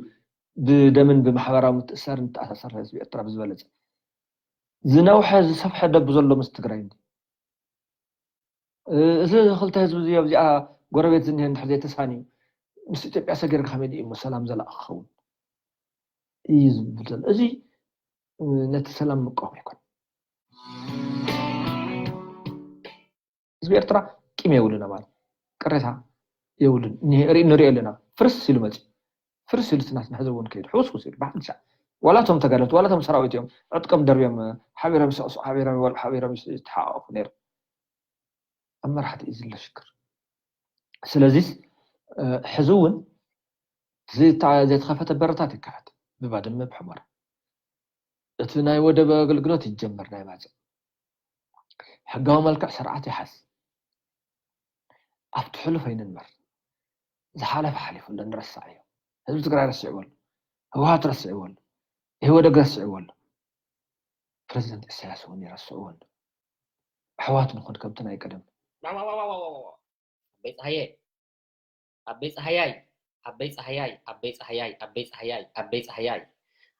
ብደምን ብማሕበራዊ ምትእሳር ንተኣሳሰር ህዝቢ ኤርትራ ብዝበለፀ ዝነውሐ ዝሰፍሐ ደብ ዘሎ ምስ ትግራይ እንዲ እዚ ክልተ ህዝቢ እዚ ኣብዚኣ ጎረቤት ዝኒሀ እንድሕር ዘይተሳንዩ ምስ ኢትዮጵያ ሰጊርካ ከመይ ድዩ እሞ ሰላም ዘላቕ ክኸውን እዩ ዝብል ዘሎ እዚ ነቲ ሰላም ምቃወም ኣይኮን ህዝቢ ኤርትራ ቂም የብሉን ኣባል ቅሬታ የብሉን ርኢ ንሪኦ ኣለና ፍርስ ኢሉ መፂ ፍርስ ኢሉ ትናትና ህዝቢ እውን ከይዱ ሕውስውስ ኢሉ ብሓድሻ ዋላቶም ተጋደልቲ ዋላቶም ሰራዊት እዮም ዕጥቆም ደርብዮም ሓቢሮም ይሰቕሱ ሓቢሮም ይበልዑ ሓቢሮም ይተሓቋቁፉ ነይሩ ኣብ መራሕቲ እዩ ዝሎ ሽግር ስለዚስ ሕዚ እውን ዘይተኸፈተ በረታት ይከፈት ብባድመ ብሕመራ እቲ ናይ ወደብ ኣገልግሎት ይጀመር ናይ ማፅእ ሕጋዊ መልክዕ ስርዓት ይሓዝ ኣብቲ ሕሉፍ ኣይንንበር ዝሓለፈ ሓሊፉ ኣሎ ንረሳዕ እዩ ህዝቢ ትግራይ ረስዕዎ ኣሎ ህወሓት ረስዕዎ ኣሎ ኢህወደግ ረስዕዎ ኣሎ ፕረዚደንት ኢሳያስ እውን ይረስዕዎ ኣሎ ኣሕዋት ንኹን ከምቲ ናይ ቀደም ኣበይ ፀሃየ ኣበይ ፀሃያይ ኣበይ ፀሃያይ ኣበይ ፀሃያይ ኣበይ ፀሃያይ ኣበይ ፀሃያይ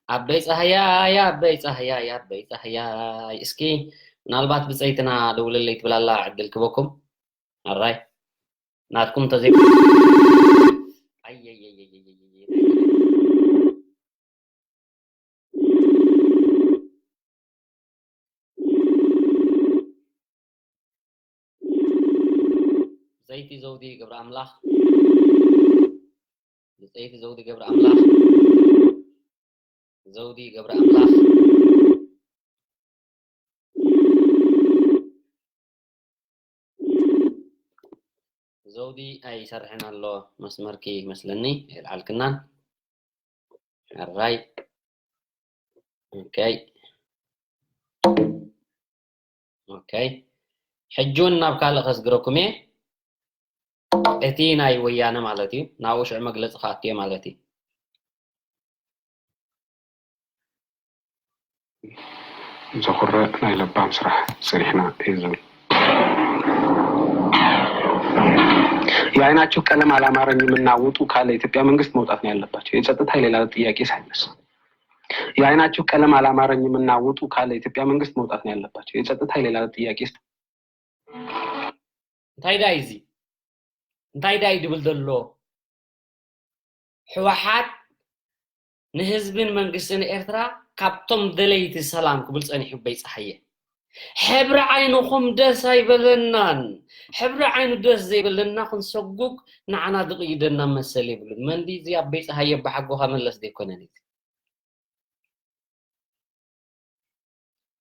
ኣበይ ፀሃያይ ኣበይ ፀሃያይ ኣበይ ፀሃያይ እስኪ ምናልባት ብፀይትና ደውለለይ ትብላላ ዕድል ክበኩም ኣራይ ናትኩም ተዘይ ብፀይቲ ዘውዲ ገብረኣምላኽ ብፀይቲ ዘውዲ ገብረኣምላኽ ዘውዲ ገብረኣምላኽ ዘውዲ ኣይሰርሕን ኣሎ መስመርኪ መስለኒ የልዓልክናን ሕራይ ኦኬ ኦኬ ሕጂ እውን ናብ ካልእ ከስግረኩም እየ እቲ ናይ ወያነ ማለት እዩ ናብኡ ሽዑ መግለፂ ክኣቱ እየ ማለት እዩ ዘኹርዕ ናይ ለባም ስራሕ ሰሪሕና እዩ ዝብል። የአይናችሁ ቀለም አላማረኝምና ውጡ ካለ የኢትዮጵያ መንግስት መውጣት ነው ያለባቸው። የጸጥታ የሌላ ጥያቄ ሳይነሳ የአይናችሁ ቀለም አላማረኝምና ውጡ ካለ የኢትዮጵያ መንግስት መውጣት ነው ያለባቸው። የጸጥታ የሌላ ጥያቄ እንታይ ዳይ እዚ እንታይ ዳይ ድብል ዘሎ ሕወሓት ንህዝብን መንግስትን ኤርትራ ካብቶም ደለይቲ ሰላም ክብል ጸኒሑ በይፀሃየ ሕብሪ ዓይንኹም ደስ ኣይበለናን ሕብሪ ዓይኑ ደስ ዘይበለና ክንሰጉግ ንዓና ዝቕይደና መሰል የብሉን መንዲ እዚ ኣብ በይፀሃየ ብሓጎኻ መለስ ዘይኮነን እዚ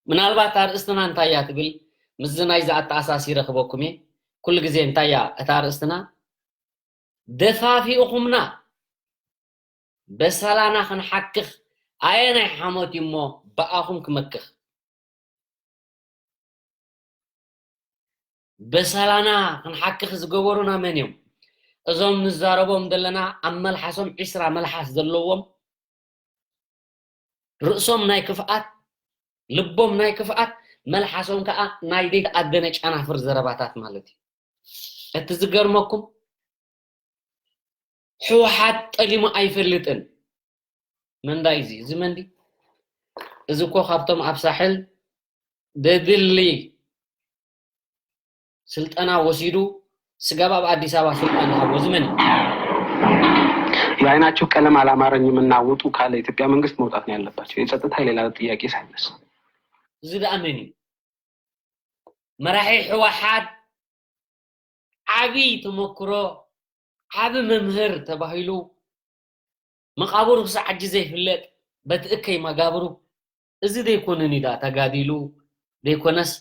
ምናልባት ኣርእስትና እንታይ እያ ትብል ምስዚ ናይዚ ኣተኣሳሲረ ክበኩም እየ ኩሉ ግዜ እንታይ እያ እታ ኣርእስትና ደፋፊእኹምና በሰላና ክንሓክኽ ኣየናይ ሓሞት እዩ እሞ ብኣኹም ክመክኽ? በሰላና ክንሓክኽ ዝገበሩና መን እዮም? እዞም ንዛረቦም ዘለና ኣብ መልሓሶም ዒስራ መልሓስ ዘለዎም፣ ርእሶም ናይ ክፍኣት፣ ልቦም ናይ ክፍኣት፣ መልሓሶም ከዓ ናይ ዘይተኣደነ ጨናፍር ዘረባታት ማለት እዩ። እቲ ዝገርመኩም፣ ህወሓት ጠሊሙ ኣይፈልጥን። መንዳይ እዚ፣ እዚ መንዲ፣ እዚ እኮ ካብቶም ኣብ ሳሕል ደድሊ ስልጠና ወሲዱ ስጋብ ኣብ ኣዲስ ኣበባ ስልጣን ዝሃቦ እዚ መን እዩ? የአይናችሁ ቀለም አላማረኝም እና ውጡ ካለ የኢትዮጵያ መንግስት መውጣት ነው ያለባቸው። የጸጥታ የሌላ ጥያቄ ሳይነሳ እዚ ደኣ መን እዩ? መራሒ ህወሓት ዓቢ ተመክሮ፣ ዓቢ መምህር ተባሂሉ፣ መቓብሩ ክሳዕ ሕጂ ዘይፍለጥ፣ በቲ እከይ መጋብሩ፣ እዚ ደይኮነን እዩ ደኣ ተጋዲሉ፣ ደይኮነስ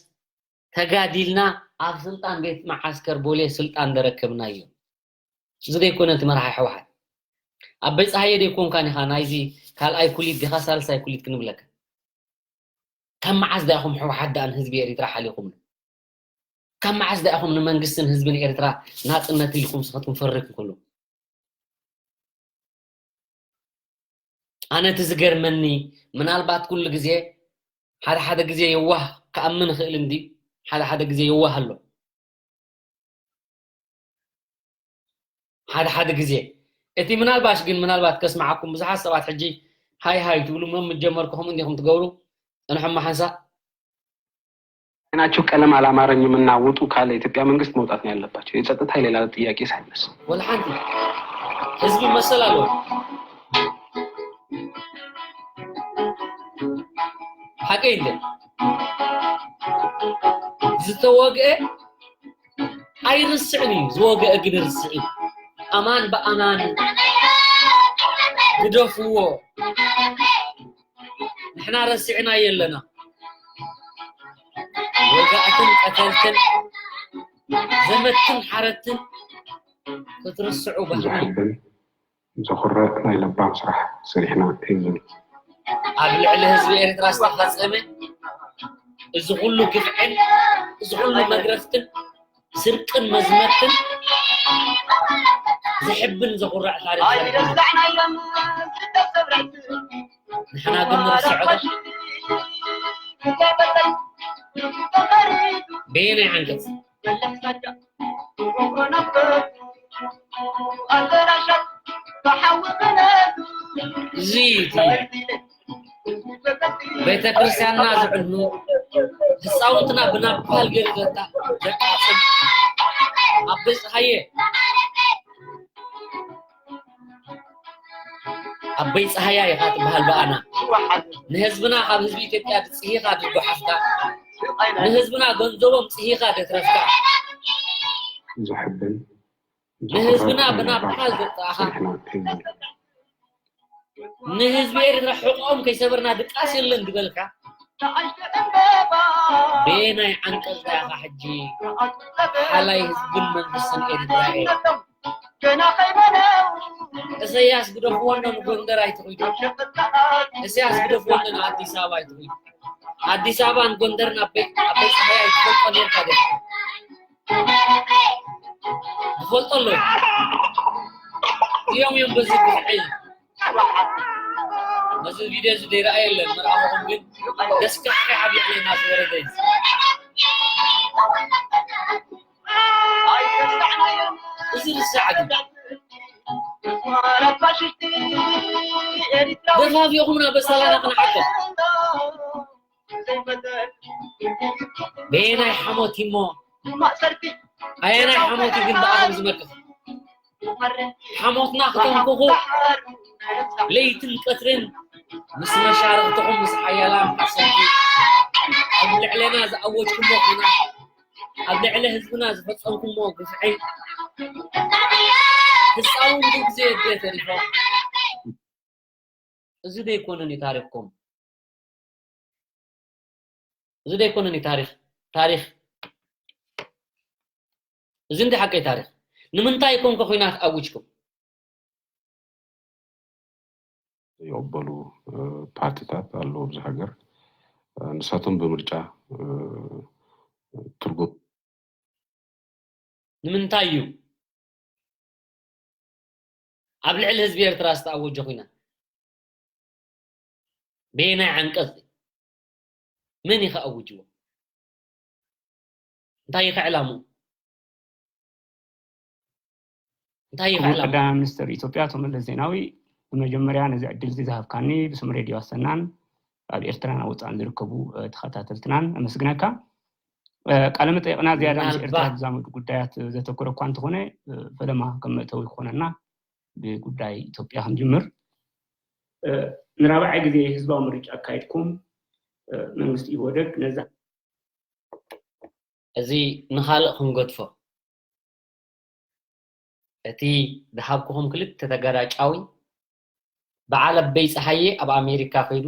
ተጋዲልና ኣብ ስልጣን ቤት መዓስከር ቦሌ ስልጣን ደረከብናዮ። እዚ ደይኮነ እቲ መራሒ ህወሓት። ኣበይ ፀሃየ ደይኮንካን ኢኻ ናይዚ ካልኣይ ኩሊት ዲኻ ሳልሳይ ኩሊት ክንብለካ? ካብ መዓስ ዳኢኹም ህወሓት ደኣ ንህዝቢ ኤሪትራ ሓሊኹምሉ? ካብ መዓስ ዳኢኹም ንመንግስትን ህዝብን ኤርትራ ናጽነት ኢልኩም ስኽትኩም ፈርክኩሉ? ኣነ እቲ ዝገርመኒ ምናልባት ኩሉ ግዜ ሓደ ሓደ ግዜ የዋህ ክኣምን እኽእል እንዲ ሓደ ሓደ ግዜ የዋህ ኣሎ። ሓደ ሓደ ግዜ እቲ ምናልባሽ ግን ምናልባት ከስምዓኩም ብዙሓት ሰባት ሕጂ ሃይ ሃይ ትብሉ ምን ምጀመርኩ ከምኡ እንዲኹም ትገብሩ። ጽንሖማ ሓንሳእ። አይናችሁ ቀለም አላማረኝም እና ውጡ ካለ የኢትዮጵያ መንግስት መውጣት ነው ያለባቸው። የጸጥታ የሌላ ጥያቄ ሳይነሳ ወላ ሓንቲ ህዝቢ መሰል ኣለዎ። ሓቀይ እንደ ዝተወግአ ኣይርስዕን እዩ፣ ዝወግአ ግን ርስዕ እዩ። ኣማን ብኣማን ግደፍዎ። ንሕና ረሲዕና የለና። ወጋእትን ቀተልትን ዘመትን ሓረትን ክትርስዑ ባህሪ ዘሕብን ዘኹርዕ ናይ ለባም ስራሕ ሰሪሕና እዩ ዝብል። ኣብ ልዕሊ ህዝቢ ኤርትራ ዝተፈጸመ እዚ ኩሉ ግፍዕን እዚ ኩሉ መግረፍትን ስርቅን መዝመትን ዘሕብን ዘኹርዕ ታሪኽ ዘርጊሕና። ንሕና ግን ንርስዖ ዶ? በየናይ ዓንቀጽ? እዚ እቲ ቤተ ክርስቲያንና ዝዕኑ ህፃውንትና ብናፓል ገይሩ ዘቃፅል ኣበይ ፀሃየ ኣበይ ፀሃያ ኢኻ ትበሃል ብኣና ንህዝብና ካብ ህዝቢ ኢትዮጵያ ድፅሂኻ ድጓሓፍካ ንህዝብና ገንዘቦም ፅሂኻ ደትረፍካ ዘሕብን ንህዝብና ብናፓል ዘጥቃኻ ንህዝቢ ኤርትራ ሕቆኦም ከይሰበርና ድቃስ የለን ዝበልካ በየናይ ዓንቀፅታ ኢኻ ሕጂ ሓላይ ህዝብን መንግስትን ኤርትራ እየ እሰያስ ግደፍዎ እንዶ ንጎንደር ኣይትኺዱ እሰያስ ግደፍዎ እንዶ ንኣዲስ ኣበባ ኣይትኺዱ ኣዲስ ኣበባን ጎንደርን ኣበይ ፀሃይ ኣይትፈልጦ ኔርካ ዶ ዝፈልጦ ኣሎ እዮም እዮም በዚ ግፍዒ ነዚ ቪድዮ እዚ ዘይረኣየ የለን መርኣኹም ግን ደስካሕካ ሓቢዕና ዝበረደ እዩ እዚ ርሳዕ ግን ደፋፊኹምና በሳላና ክንሓከም በየናይ ሓሞት እሞ ኣየናይ ሓሞት ግን ብኣኹም ዝመክፍ ሓሞትና ክተንክኹ ለይትን ቀትርን ምስ መሻርክትኹም ምስ ሓያላን ሓሰንቲ ኣብ ልዕለና ዝኣወጅኩሞ ኹናት ኣብ ልዕሊ ህዝብና ዝፈጸምኩሞ ግፍዒ ህፃውንቲ ግዜ የደ ተሪፎም እዚ ደይኮነን እዩ ታሪኽኩም እዚ ደይኮነን እዩ ታሪኽ ታሪኽ እዚ እንዲ ሓቀይ ታሪኽ ንምንታይ ኮንከ ኩናት ኣውጅኩም ይቕበሉ ፓርቲታት ኣለዉ ኣብዚ ሃገር። ንሳቶም ብምርጫ ትርጉም ንምንታይ እዩ ኣብ ልዕሊ ህዝቢ ኤርትራ ዝተኣወጀ ኹናት? በየናይ ዓንቀፅ? መን እዩ ከኣውጅዎ? እንታይ እዩ ከዕላሙ? እንታይ እዩ ክቡር ቀዳማይ ሚኒስትር ኢትዮጵያ ኣቶ መለስ ዜናዊ፣ ብመጀመርያ ነዚ ዕድል እዚ ዝሃብካኒ ብስም ሬድዮ ኣሰናን ኣብ ኤርትራን ኣብ ወፃእን ዝርከቡ ተኸታተልትናን ኣመስግነካ። ቃለ መጠይቕና ዝያዳ ምስ ኤርትራ ዝዛመዱ ጉዳያት ዘተኮረ እኳ እንተኾነ፣ ፈለማ ከም መእተዊ ክኾነና ብጉዳይ ኢትዮጵያ ክንጅምር። ንራብዓይ ግዜ ህዝባዊ ምርጫ ኣካይድኩም፣ መንግስቲ ኢህወደግ ነዛ እዚ ንኻልእ ክንገድፎ፣ እቲ ዝሃብኩኹም ክልተ ተጋራጫዊ በዓል ኣበይ ፀሃየ ኣብ ኣሜሪካ ከይዱ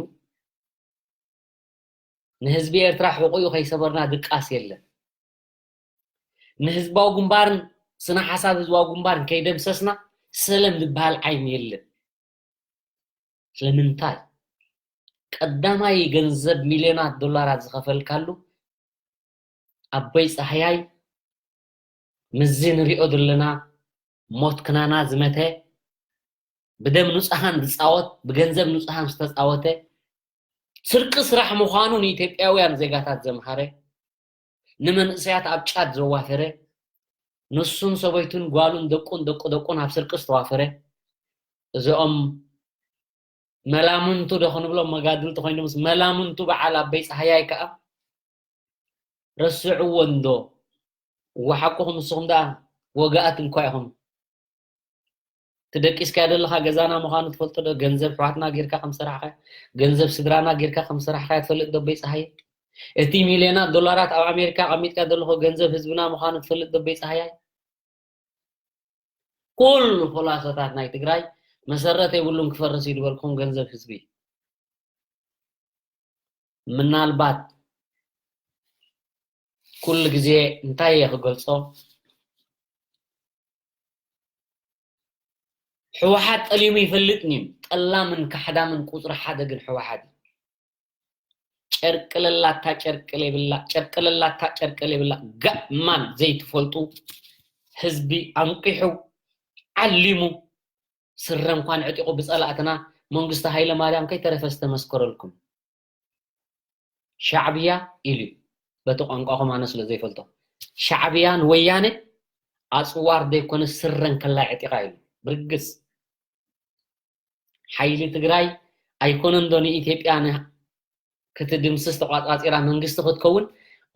ንህዝቢ ኤርትራ ሕቑኡ ከይሰበርና ድቃስ የለን። ንህዝባዊ ግንባርን ስነ ሓሳብ ህዝባዊ ግንባርን ከይደምሰስና ሰለም ዝበሃል ዓይኒ የለን። ስለምንታይ? ቀዳማይ ገንዘብ ሚልዮናት ዶላራት ዝኸፈልካሉ ኣቦይ ፃህያይ ምስዚ ንሪኦ ዘለና ሞት ክናና ዝመተ ብደም ንፁሃን ዝፃወት ብገንዘብ ንፁሃን ዝተፃወተ ስርቂ ስራሕ ምዃኑ ንኢትዮጵያውያን ዜጋታት ዘምሃረ ንመንእሰያት ኣብ ጫት ዘዋፈረ ንሱን ሰበይቱን ጓሉን ደቁን ደቁ ደቁን ኣብ ስርቂ ዝተዋፈረ እዚኦም መላምንቱ ዶ ክንብሎም መጋድልቲ ኮይኖምስ መላምንቱ በዓል ኣበይ ፀሃያይ ከዓ ረስዕዎ እንዶ? እወ ሓቅኹም ንስኹም ደኣ ወጋኣት እንኳ ኢኹም። ትደቂስካዮ ዘለኻ ገዛና ምዃኑ ትፈልጡ ዶ? ገንዘብ ኣሕዋትና ጌርካ ከም ሰራሕካ ገንዘብ ስድራና ጌርካ ከም ሰራሕካ ትፈልጥ ዶ ኣቦይ ፀሃየ? እቲ ሚልዮናት ዶላራት ኣብ ኣሜሪካ ኣቐሚጥካ ዘለኹ ገንዘብ ህዝብና ምዃኑ ትፈልጥ ዶ ኣቦይ ፀሃያይ? ኩሉ ፖላሶታት ናይ ትግራይ መሰረት የብሉን ክፈርስ እዩ ዝበልኩም ገንዘብ ህዝቢ ምናልባት ኩሉ ግዜ እንታይ እየ ክገልፆ ህወሓት ጠሊሙ ይፈልጥ ኒም ጠላምን ካሕዳምን ቁፅሪ ሓደ ግን ህወሓት እዩ ጨርቅለላታ ጨርቅለ ይብላ ጨርቅለላታ ጨርቅለ ይብላ ጋማን ዘይትፈልጡ ህዝቢ ኣንቂሑ ዓሊሙ ስረ እንኳን ዕጢቑ ብፀላእትና መንግስቲ ሃይለ ማርያም ከይተረፈ ዝተመስከረልኩም ሻዕብያ ኢሉ እዩ በቲ ቋንቋኹም ኣነ ስለ ዘይፈልጦ ሻዕብያን ወያነ ኣፅዋር ዘይኮነ ስረን ከላይ ዕጢቓ ኢሉ ብርግፅ ሓይሊ ትግራይ ኣይኮነን ዶ ንኢትዮጵያ ክትድምስስ ተቋፃፂራ መንግስቲ ክትከውን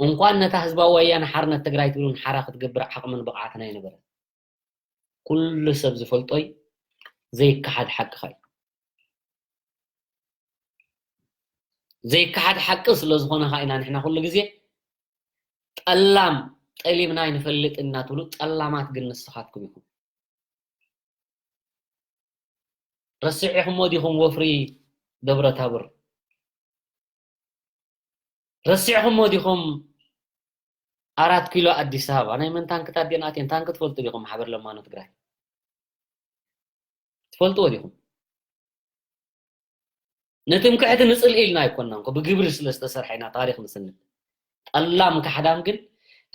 እንኳን ነታ ህዝባዊ ወያነ ሓርነት ትግራይ ትብሉን ሓራ ክትገብር ዓቕምን ብቕዓትን ኣይነበረን ኩሉ ሰብ ዝፈልጦይ ዘይከሓድ ሓቅኻ እዩ ዘይከሓድ ሓቂ ስለ ዝኾነ ኸዓ ኢና ንሕና ኩሉ ግዜ ጠላም ጠሊምና ኣይንፈልጥ እናትብሉ ጠላማት ግን ንስኻትኩም ኢኹም ረሲዕኹሞ ዲኹም ወፍሪ ደብረ ታቦር ረሲዕኹሞ ዲኹም ኣራት ኪሎ ኣዲስ ኣበባ ናይ መን ታንክታት ድየን ኣትየን ታንክ ትፈልጡ ዲኹም ማሕበር ለማኖ ትግራይ ትፈልጥዎ ዲኹም ንትምክሕቲ ንፅልኢ ኢልና ኣይኮናን ኮ ብግብሪ ስለ ዝተሰርሐ ኢና ታሪክ ንስንድ ጠላም ካሕዳም ግን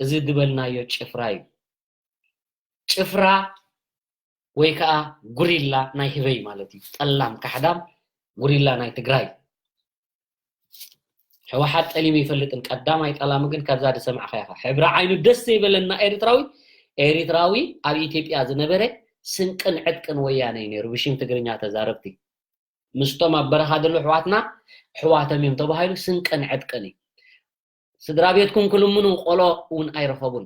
እዚ ዝበልናዮ ጭፍራ እዩ ጭፍራ ወይ ከዓ ጉሪላ ናይ ህበይ ማለት እዩ ጠላም ካሕዳም ጉሪላ ናይ ትግራይ ህወሓት ጠሊሙ ይፈልጥን ቀዳማይ ጠላሙ ግን ካብዛ ዝሰማዕካ ኢኻ ሕብሪ ዓይኑ ደስ ዘይበለና ኤርትራዊ ኤርትራዊ ኣብ ኢትዮጵያ ዝነበረ ስንቅን ዕጥቅን ወያነ እዩ ነይሩ ብሽም ትግርኛ ተዛረብቲ ምስቶም ኣብ በረኻ ዘለዉ ኣሕዋትና ኣሕዋቶም እዮም ተባሂሉ ስንቅን ዕጥቅን እዩ ስድራ ቤትኩም ክልምኑ ቆሎ እውን ኣይረኸቡን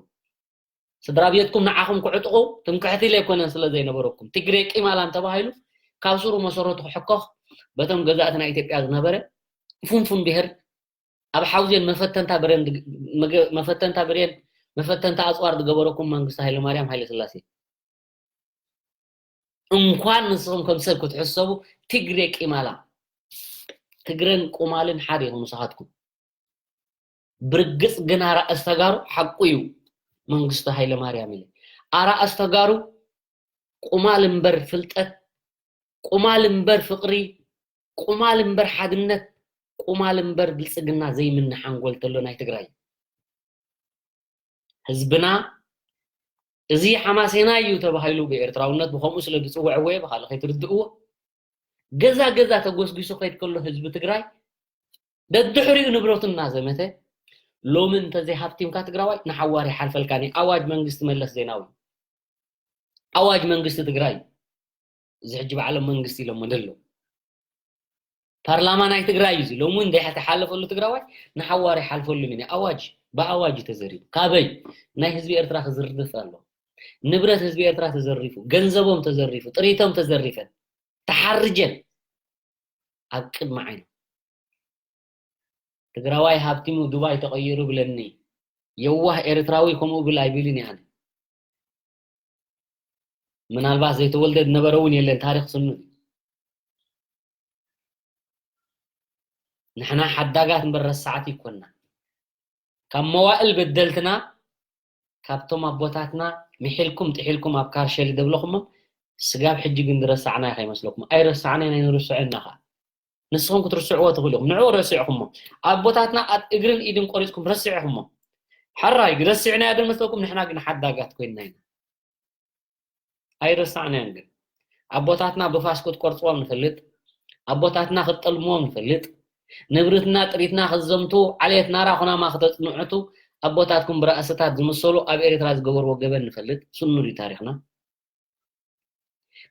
ስድራ ቤትኩም ንዓኹም ክዕጥቑ ትምክሕቲ ዘይኮነን ስለ ዘይነበረኩም ትግሬ ቂማላም ተባሂሉ ካብ ስሩ መሰረቱ ክሕኮኽ በቶም ገዛእቲ ናይ ኢትዮጵያ ዝነበረ ፍንፉን ብሄር ኣብ ሓውዜን መፈተንታ ብሬን መፈተንታ ብሬን መፈተንታ ኣፅዋር ዝገበረኩም መንግስቲ ሃይለማርያም ሃይለስላሴ እንኳን ንስኹም ከም ሰብ ክትሕሰቡ ትግሬ ቂማላ ትግረን ቁማልን ሓደ ኢኹም ንስኻትኩም ብርግፅ ግን ኣራእስ ተጋሩ ሓቁ እዩ መንግስቱ ሃይለ ማርያም ኢለ ኣራእስ ተጋሩ ቁማል እምበር ፍልጠት ቁማል እምበር ፍቅሪ ቁማል እምበር ሓድነት፣ ቁማል እምበር ብልጽግና ዘይምነ ሓንጎል ተሎ ናይ ትግራይ ህዝብና፣ እዚ ሓማሴና እዩ ተባሂሉ ብኤርትራውነት ብኸምኡ ስለ ዝጽውዕዎ እየ ብኻልእ ከይትርድእዎ። ገዛ ገዛ ተጎስጒሱ ከይድ ከሎ ህዝቢ ትግራይ ደድሕሪኡ ንብረቱ እናዘመተ፣ ሎሚ እንተዘይሃብቲምካ ትግራዋይ ንሓዋር ይሓልፈልካ። ናይ ኣዋጅ መንግስቲ መለስ ዜናዊ፣ ኣዋጅ መንግስቲ ትግራይ፣ እዚ ሕጂ ባዕሎም መንግስቲ ኢሎሞ ደሎ። ፓርላማ ናይ ትግራይ እዩ እዚ። ሎሚ እውን ዘይሓተሓለፈሉ ትግራዋይ ንሓዋር ይሓልፈሉ እዩ። ኣዋጅ ብኣዋጅ እዩ ተዘሪቡ። ካበይ? ናይ ህዝቢ ኤርትራ ክዝርፍ ኣሎ። ንብረት ህዝቢ ኤርትራ ተዘሪፉ፣ ገንዘቦም ተዘሪፉ፣ ጥሪቶም ተዘሪፈን፣ ተሓርጀን ኣብ ቅድሚ ዓይኑ። ትግራዋይ ሃብቲሙ ዱባይ ተቐይሩ ብለኒ። የዋህ ኤርትራዊ ከምኡ ብል ኣይብልን እየ ኣነ። ምናልባት ዘይተወልደ ዝነበረ እውን የለን፣ ታሪኽ ስኑ። ንሕና ሓዳጋት እምበር ረሳዓት ይኮና። ካብ መዋእል በደልትና፣ ካብቶም ኣቦታትና ምሒልኩም ጥሒልኩም ኣብ ካርሸሊ ደብለኹሞም፣ ስጋብ ሕጂ ግን ዝረሳዕና ከይመስለኩም። ኣይረሳዕናን ኣይንርስዖን ኢና ኸዓ። ንስኹም ክትርስዕዎ ትኽእሉ ኢኹም። ንዕኡ ረሲዕኹሞ። ኣቦታትና ኣብ እግርን ኢድን ቆሪጽኩም ረሲዕኹሞ። ሕራይ፣ ረሲዕናዮ ዶ መስለኩም? ንሕና ግን ሓዳጋት ኮይንና ኢና። ኣይረሳዕናዮን ግን። ኣቦታትና ብፋስ ክትቆርጽዎም ንፈልጥ። ኣቦታትና ክትጠልምዎም ንፈልጥ። ንብረትና ጥሪትና ክትዘምቱ፣ ዓሌት ናራ ኩናማ ክተጽንዕቱ፣ ኣቦታትኩም ብራእስታት ዝምሰሉ ኣብ ኤርትራ ዝገበርዎ ገበን ንፈልጥ። ስኑድ እዩ ታሪኽና።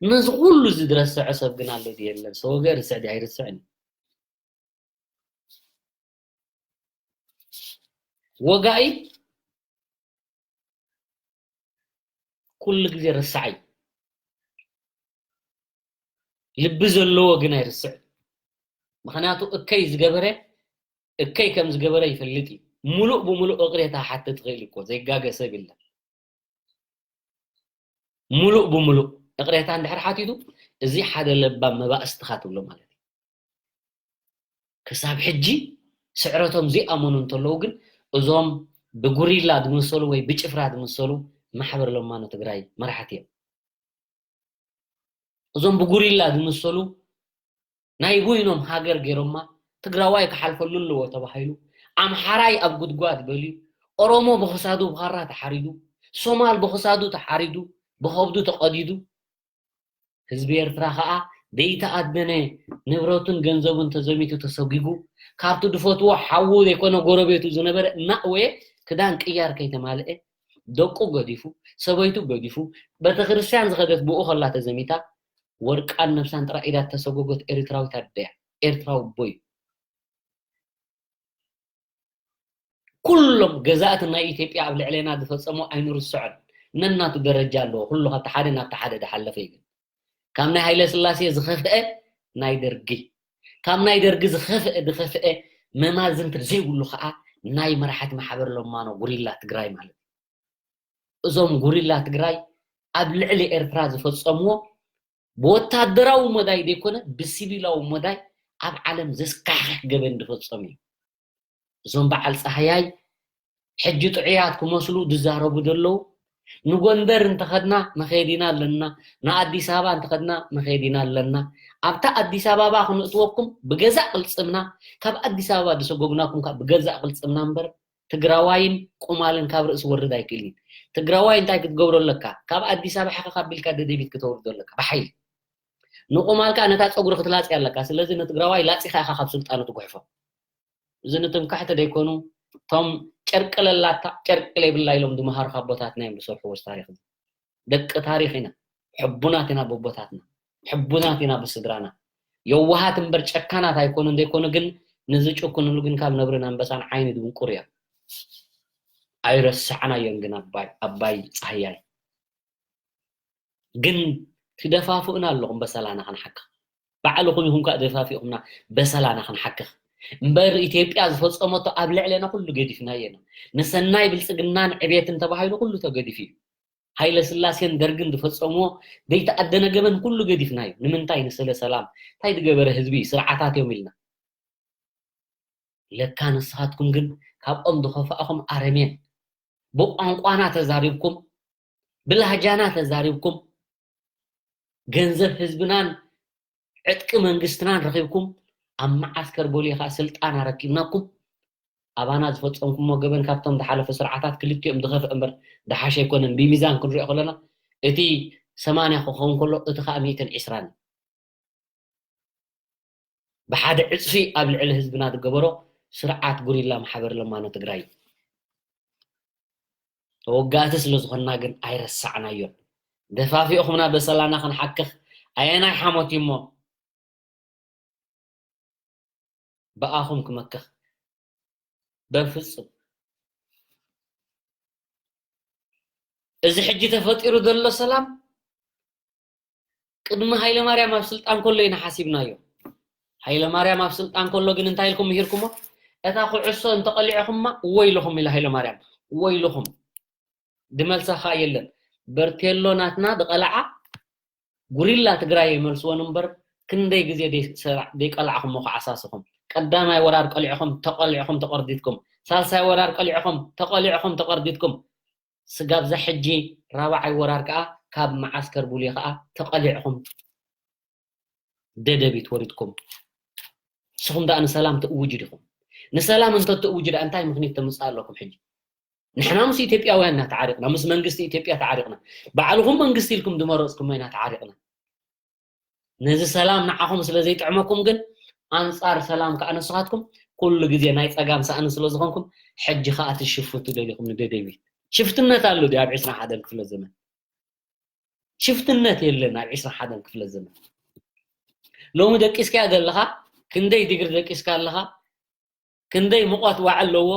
ነዚ ኩሉ እዚ ዝረስዐ ሰብ ግን ኣሎ ድዩ የለን? ሰወገ ርስዕ ድዩ ኣይርስዕን? ወጋኢ ኩሉ ግዜ ረሳዕ እዩ። ልቢ ዘለዎ ግን ኣይርስዕን። ምኽንያቱ እከይ ዝገበረ፣ እከይ ከም ዝገበረ ይፈልጥ እዩ። ሙሉእ ብሙሉእ እቕሬታ ሓትት ይኽእል እኮ፣ ዘይጋገ ሰብ የለን። ሙሉእ ብሙሉእ እቕሬታ እንድሕር ሓቲቱ፣ እዚ ሓደ ለባም መባእስትኻ ትብሎ ማለት እዩ። ክሳብ ሕጂ ስዕረቶም ዘይኣመኑ እንተለዉ ግን፣ እዞም ብጉሪላ ዝመሰሉ ወይ ብጭፍራ ዝመሰሉ ማሕበር ለማኖ ትግራይ መራሕቲ እዮም። እዞም ብጉሪላ ዝመሰሉ ናይ በይኖም ሃገር ገይሮማ፣ ትግራዋይ ክሓልፈሉ ኣለዎ ተባሂሉ፣ ኣምሓራይ ኣብ ጉድጓድ በልዩ፣ ኦሮሞ ብኽሳዱ ብኻራ ተሓሪዱ፣ ሶማል ብኽሳዱ ተሓሪዱ፣ ብኸብዱ ተቐዲዱ፣ ህዝቢ ኤርትራ ኸኣ ዘይተኣደነ ንብረቱን ገንዘቡን ተዘሚቱ ተሰጒጉ፣ ካብቲ ዝፈትዎ ሓዉ ዘይኮነ ጎረቤቱ ዝነበረ እናእወየ ክዳን ቅያር ከይተማልአ፣ ደቁ ገዲፉ፣ ሰበይቱ ገዲፉ፣ ቤተክርስትያን ዝኸደት ብኡ ከላ ተዘሚታ፣ ወርቃን ነብሳን ጥራይ ኢዳ እተሰጎጎት ኤርትራዊት ኣደ እያ። ኤርትራዊ ኣቦ እዩ። ኩሎም ገዛእቲ ናይ ኢትዮጵያ ኣብ ልዕሌና ዝፈጸሞ ኣይንርስዖን። ነናቱ ደረጃ ኣለዎ። ኩሉ ካብቲ ሓደ ናብቲ ሓደ ዝሓለፈ እዩ። ግን ካብ ናይ ሃይለ ስላሴ ዝኸፍአ ናይ ደርጊ፣ ካብ ናይ ደርጊ ዝኸፍአ፣ ዝኸፍአ መማዝንቲ ዘይብሉ ኸኣ ናይ መራሕቲ ማሕበር ለማኖ ጉሪላ ትግራይ ማለት እዩ። እዞም ጉሪላ ትግራይ ኣብ ልዕሊ ኤርትራ ዝፈጸምዎ ብወታደራዊ መዳይ ዘይኮነ ብሲቪላዊ መዳይ ኣብ ዓለም ዘስካሕክሕ ገበን ዝፈጸሙ እዩ። እዞም በዓል ጻህያይ ሕጂ ጥዑያት ክመስሉ ዝዛረቡ ዘለዉ፣ ንጎንደር እንተኸድና መኸየዲና ኣለና፣ ንኣዲስ ኣበባ እንተኸድና መኸየዲና ኣለና። ኣብታ ኣዲስ ኣበባ ክንእትወኩም ብገዛእ ቅልጽምና፣ ካብ ኣዲስ ኣበባ ዝሰጎግናኩም ከኣ ብገዛእ ቅልጽምና እምበር፣ ትግራዋይን ቁማልን ካብ ርእሲ ወርድ ኣይክእልን። ትግራዋይ እንታይ ክትገብሮ ኣለካ? ካብ ኣዲስ ኣበባ ሕኸኽ ኣቢልካ ደደቢት ክተውርዶ ኣለካ ብሓይሊ። ንቁማል ከኣ ነታ ጸጉሪ ክትላጽያ ኣለካ። ስለዚ ንትግራዋይ ላጺኻ ኢኻ ካብ ስልጣኑ ትጉሕፎ። እዚ ንትምክሕቲ ደይኮኑ፣ እቶም ጨርቂ ለላታ ጨርቂ ለይብላ ኢሎም ዝመሃሩኻ ኣቦታትና እዮም ዝሰርሕዎ እዚ ታሪኽ እዚ። ደቂ ታሪኽ ኢና። ሕቡናት ኢና ብኣቦታትና። ሕቡናት ኢና ብስድራና። የዋሃት እምበር ጨካናት ኣይኮኑን፣ ዘይኮኑ ግን ንዝጭክኑሉ ግን ካብ ነብርን ኣንበሳን ዓይኒ ድንቁር እዮም። ኣይረሳዕናዮን ግን ኣባይ፣ ኣባይ ጻህያይ። ግን ትደፋፍኡና ኣለኹም በሰላና ክንሓክኽ። ባዕልኹም ኢኹም ከኣ ደፋፊእኹምና በሰላና ክንሓክኽ። እምበር ኢትዮጵያ ዝፈጸመቶ ኣብ ልዕሌና ኩሉ ገዲፍናዮ ኢና። ንሰናይ ብልጽግናን ዕቤትን ተባሂሉ ኩሉ ተገዲፉ እዩ። ሃይለ ስላሴን ደርግን ዝፈጸምዎ ዘይተኣደነ ገበን ኩሉ ገዲፍናዮ። ንምንታይ? ንስለ ሰላም። እንታይ ዝገበረ ህዝቢ? ስርዓታት እዮም ኢልና። ለካ ንስኻትኩም ግን ካብኦም ዝኸፍኣኹም ኣረሜን። ብቋንቋና ተዛሪብኩም፣ ብላህጃና ተዛሪብኩም፣ ገንዘብ ህዝብናን ዕጥቂ መንግስትናን ረኺብኩም ኣብ መዓስከር ቦሌ ከኣ ስልጣን ኣረኪብናኩም ኣባና ዝፈጸምኩሞ ገበን ካብቶም ዝሓለፉ ስርዓታት ክልቲኦም ዝኸፍእ እምበር ዝሓሸ ኣይኮነን። ብሚዛን ክንሪኦ ከለና እቲ ሰማንያ ክኸውን ከሎ እቲ ከኣ ሚእትን ዕስራን ብሓደ ዕጽፊ ኣብ ልዕሊ ህዝብና ዝገበሮ ስርዓት ጉሪላ ማሕበር ለማኖ ትግራይ እዩ። ተወጋእቲ ስለ ዝኾንና ግን ኣይረሳዕናዮን። ደፋፊኦኹምና በሰላና ክንሓክኽ ኣየናይ ሓሞት እዩ እሞ ብኣኹም ክመክኽ በፍጹም። እዚ ሕጂ ተፈጢሩ ዘሎ ሰላም ቅድሚ ሃይለማርያም ኣብ ስልጣን ከሎ ኢና ሓሲብናዮ። ሃይለማርያም ኣብ ስልጣን ከሎ ግን እንታይ ኢልኩም ምሂርኩሞ? እታ ኩዕሶ እንተቐሊዕኹማ ወይልኹም ኢሉ ሃይለማርያም። ወይልኹም። ድመልሳ ኸኣ የለን። በርቴሎ ናትና ድቐልዓ ጉሪላ ትግራይ ይመልስወን እምበር ክንደይ ግዜ ደይ- ሰራ- ደይቀላዕኹሞ ክዓሳስኹም። ቀዳማይ ወራር ቀሊዕኹም ተቐሊዕኹም ተቐርዲድኩም። ሳልሳይ ወራር ቀሊዕኹም ተቐሊዕኹም ተቐርዲድኩም። ስጋብ እዛ ሕጂ ራብዓይ ወራር ከኣ ካብ መዓስከር ቡሌ ከኣ ተቐሊዕኹም ደደቢት ወሪድኩም። ንስኹም ደኣ ንሰላም ትእውጁ ዲኹም? ንሰላም እንተትእውጁ ደኣ እንታይ ምኽንያት ተምጽእ ኣለኩም ሕጂ? ንሕና ምስ ኢትዮጵያውያን ኢና ተዓሪቕና፣ ምስ መንግስቲ ኢትዮጵያ ተዓሪቕና። ባዕልኹም መንግስቲ ኢልኩም ዝመረጽኩሞ ኢና ተዓሪቕና። ነዚ ሰላም ንዓኹም ስለ ዘይጥዕመኩም ግን ኣንጻር ሰላም ከኣ ንስኻትኩም ኩሉ ግዜ ናይ ጸጋም ሳእኒ ስለ ዝኾንኩም ሕጂ ከኣ ትሽፍቱ ደሊኹም ንደደቢት። ሽፍትነት ኣሎ ድዩ ኣብ ዕስራን ሓደን ክፍለ ዘመን? ሽፍትነት የለን ኣብ ዕስራን ሓደን ክፍለ ዘመን። ሎሚ ደቂስካዮ ዘለኻ ክንደይ ዲግሪ ደቂስካ ኣለኻ? ክንደይ ሙቐት ዋዒ ኣለዎ?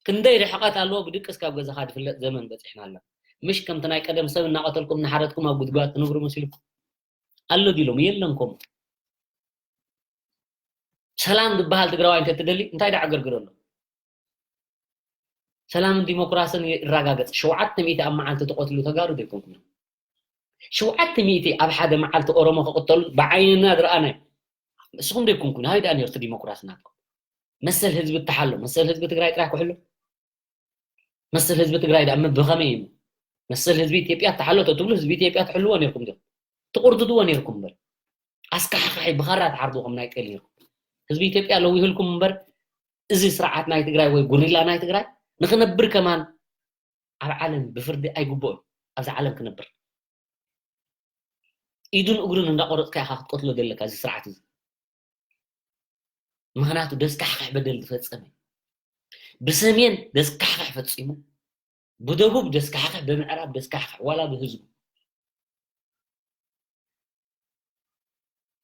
ክንደይ ርሕቐት ኣለዎ? ብድቅስ ካብ ገዛኻ ዝፍለጥ ዘመን በጺሕና ኣለና። ምሽ ከምቲ ናይ ቀደም ሰብ እናቐተልኩም እናሓረድኩም ኣብ ጉድጓድ ትነብሩ መሲልኩም ኣሎ ድዩ ሎሚ? የለን ከምኡ። ሰላም ዝበሃል ትግራዋይ እንተትደሊ እንታይ ደኣ ዕግርግር ኣሎ? ሰላምን ዲሞክራስን ይረጋገጽ። ሸውዓተ ሚእቲ ኣብ መዓልቲ ትቐትሉ ተጋሩ ዘይኮንኩም ኢኹም። ሸውዓተ ሚእቲ ኣብ ሓደ መዓልቲ ኦሮሞ ክቕተሉ ብዓይንና ዝረኣናዮ። ንስኹም ዘይኮንኩም፣ ሃይ ደኣ ነርቱ ዲሞክራሲ ናትኩም። መሰል ህዝቢ እተሓሎ፣ መሰል ህዝቢ ትግራይ ጥራይ ክሕሎ? መሰል ህዝቢ ትግራይ ደኣ ም-፣ ብኸመይ እዩ? መሰል ህዝቢ ኢትዮጵያ እተሓሎ ተትብሉ ህዝቢ ኢትዮጵያ ትሕልዎ ነርኩም ዲኹም? ትቕርድድዎ ነርኩም እምበር። ኣስካሕካሒ ብኻራ ትሓርዱ ከም ናይ ጤል ነርኩም። ህዝቢ ኢትዮጵያ ለዊህልኩም እምበር እዚ ስርዓት ናይ ትግራይ ወይ ጉሪላ ናይ ትግራይ ንኽነብር ከማን ኣብ ዓለም ብፍርዲ ኣይግብኦን። ኣብዚ ዓለም ክነብር ኢዱን እግሩን እንዳቆረጽካ ኢኻ ክትቀትሎ ዘለካ እዚ ስርዓት እዚ። ምኽንያቱ ደስካሕካሕ በደል ዝፈጸመ። ብሰሜን ደስካሕካሕ ፈጺሙ፣ ብደቡብ ደስካሕካሕ፣ ብምዕራብ ደስካሕካሕ፣ ዋላ ብህዝቡ።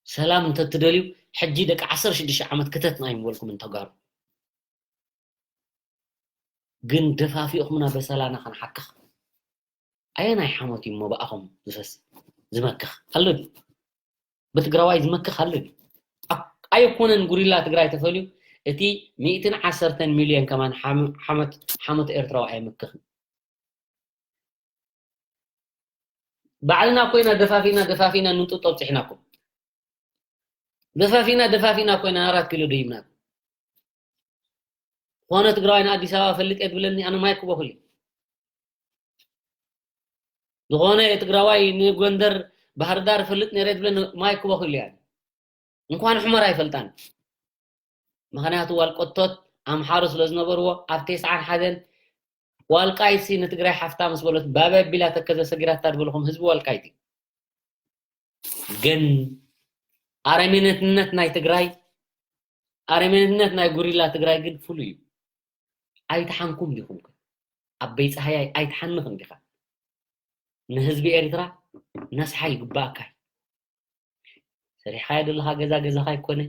ሰላም እንተትደልዩ፣ ሕጂ ደቂ ዓሰርተ ሽዱሽተ ዓመት ክተትና ኣይምበልኩምን ተጋሩ። ግን ደፋፊእኹምና በሰላና ክንሓክኽ። ኣየናይ ሓሞት እዩ እሞ ብኣኹም ዝፈስ-፣ ዝመክኽ? ኣሎ ድዩ? ብትግራዋይ ዝመክኽ ኣሎ ድዩ? ኣ-፣ ኣይኮነን ጉሪላ ትግራይ ተፈልዩ፣ እቲ ሚእትን ዓሰርተን ሚልዮን ከማን ሓም-፣ ሓመት-፣ ሓሞት ኤርትራዊ ኣይምክኽን። ባዕልና ኮይና ደፋፊና፣ ደፋፊና ንጥጦ ኣብፂሕናኩም። ደፋፊና፣ ደፋፊና ኮይና ኣራት ኪሎ ደይብናኩም። ዝኾነ ትግራዋይ ንኣዲስ ኣበባ ፈልጥ እየ ትብለኒ፣ ኣነ ማይክ ክበኩል እየ። ዝኾነ ትግራዋይ ንጎንደር፣ ባህር ዳር ፈልጥ ነይረ ትብለኒ፣ ማይክ ክበኩል እየ። እንኳን ሑመራ ኣይፈልጣን። ምኽንያቱ ዋልቆቶት ኣምሓሩ ስለ ዝነበርዎ፣ ኣብ ተስዓን ሓደን ዋልቃይትሲ ንትግራይ ሓፍታ ምስ በሎት፣ ባባ ቢላ ተከዘ ሰጊራታ ዝበልኹም ህዝቢ ዋልቃይቲ። ግን ኣረሜንነት ናይ ትግራይ፣ ኣረሜንነት ናይ ጉሪላ ትግራይ ግን ፍሉይ እዩ። ኣይትሓንኩም ዲኹም ከ? ኣበይ ፀሃያይ ኣይትሓንኽን ዲኻ? ንህዝቢ ኤርትራ ነስሓ ይግባኣካ እዩ። ሰሪሕኻዮ ዘለኻ ገዛ ገዛኻ ኣይኮነ፣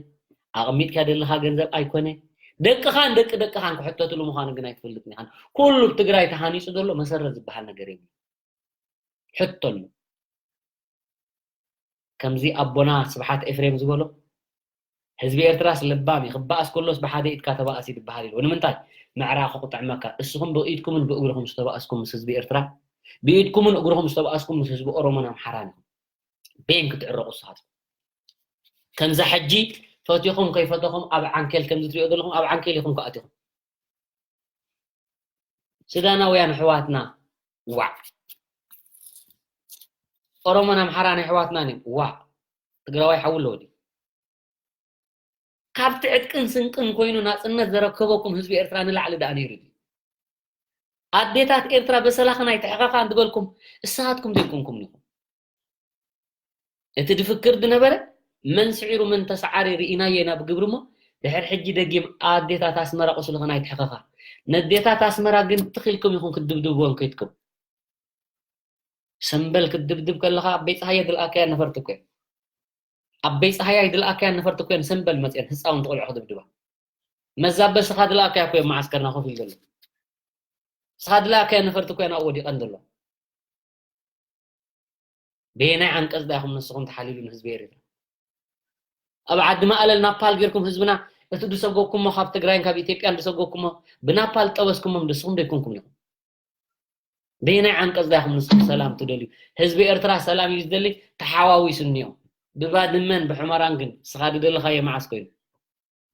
ኣቐሚጥካዮ ዘለኻ ገንዘብ ኣይኮነ፣ ደቅኻን ደቂ ደቅኻን ክሕተትሉ ምዃኑ ግን ኣይትፈልጥን ኢኻን። ኩሉ ኣብ ትግራይ ተሃኒፁ ዘሎ መሰረት ዝበሃል ነገር የብሉን። ሕቶ ኣሎ። ከምዚ ኣቦና ስብሓት ኤፍሬም ዝበሎ፣ ህዝቢ ኤርትራስ ለባም እዩ፣ ክበኣስ ከሎስ ብሓደ ኢድካ ተባኣስ እዩ ዝበሃል ኢልዎ። ንምንታይ? ምዕራቕ ክጥዕመካ። እስኹም ብኢድኩምን ብእግርኹም ዝተባኣስኩም ምስ ህዝቢ ኤርትራ፣ ብኢድኩምን እግርኹም ዝተባኣስኩም ምስ ህዝቢ ኦሮሞን ኣምሓራን ኢኹም። ቤን ክትዕረቑ ንስኻትኩም። ከምዛ ሕጂ ፈቲኹም ከይፈተኹም ኣብ ዓንኬል ከምዚ ትሪኦ ዘለኹም ኣብ ዓንኬል ኢኹም ከኣቲኹም። ሱዳናውያን ኣሕዋትና፣ ዋዕ። ኦሮሞን ኣምሓራን ኣሕዋትናን እዮም፣ ዋዕ። ትግራዋይ ሓው ኣለዎ ድዩ? ካብቲ ዕጥቅን ስንቅን ኮይኑ ናጽነት ዘረከበኩም ህዝቢ ኤርትራ ንላዕሊ ደኣ ነይሩ ድዩ? ኣዴታት ኤርትራ በሰላኽን ኣይትሕኸኻን ዝበልኩም እሳትኩም ዘይኮንኩም ኢኹም። እቲ ድፍክር ድነበረ መን ስዒሩ መን ተሰዓሪ ርኢናዮ ኢና ብግብሪ እሞ፣ ድሕር ሕጂ ደጊም ኣዴታት ኣስመራ ቁስልኽን ኣይትሕኸኻ። ነዴታት ኣስመራ ግን ትኺልኩም ኢኹም ክትድብድብወን ከይድኩም። ሰምበል ክትድብድብ ከለኻ ኣበይ ጸሃየ ድልኣካያ ነፈርቲ እኮ እዮም። ኣበይ ጸሃያ ይድልኣካያ ነፈርቲ እኮ እዮም ሰምበል መጽየን ህጻውንቲ ቆልዑ ክድብድባ። መዛበል ስኻ ድልኣካያ እኮ እዮም መዓስከርና ኮፍ ኢሉ ዘሎ። ስኻ ድልኣካያ ነፈርቲ እኮ እዮም ኣብኡ ወዲቐን ዘሎ። በየናይ ዓንቀጽ ዳኢኹም ንስኹም ተሓሊሉ ንህዝቢ ኤርትራ? ኣብ ዓዲ ማእለል ናፓል ጌርኩም ህዝብና እቲ ድሰጎግኩሞ ካብ ትግራይን ካብ ኢትዮጵያን ድሰጎግኩሞ ብናፓል ጠበስኩሞም ድስኹም ደይኮንኩም ኢኹም። በየናይ ዓንቀጽ ዳኢኹም ንስኹም ሰላም ትደልዩ? ህዝቢ ኤርትራ ሰላም እዩ ዝደሊ፣ ተሓዋዊሱ እኒኦ። ብባድመን ብሑመራን ግን ስኻ ድደለኻዮ መዓስ ኮይኑ?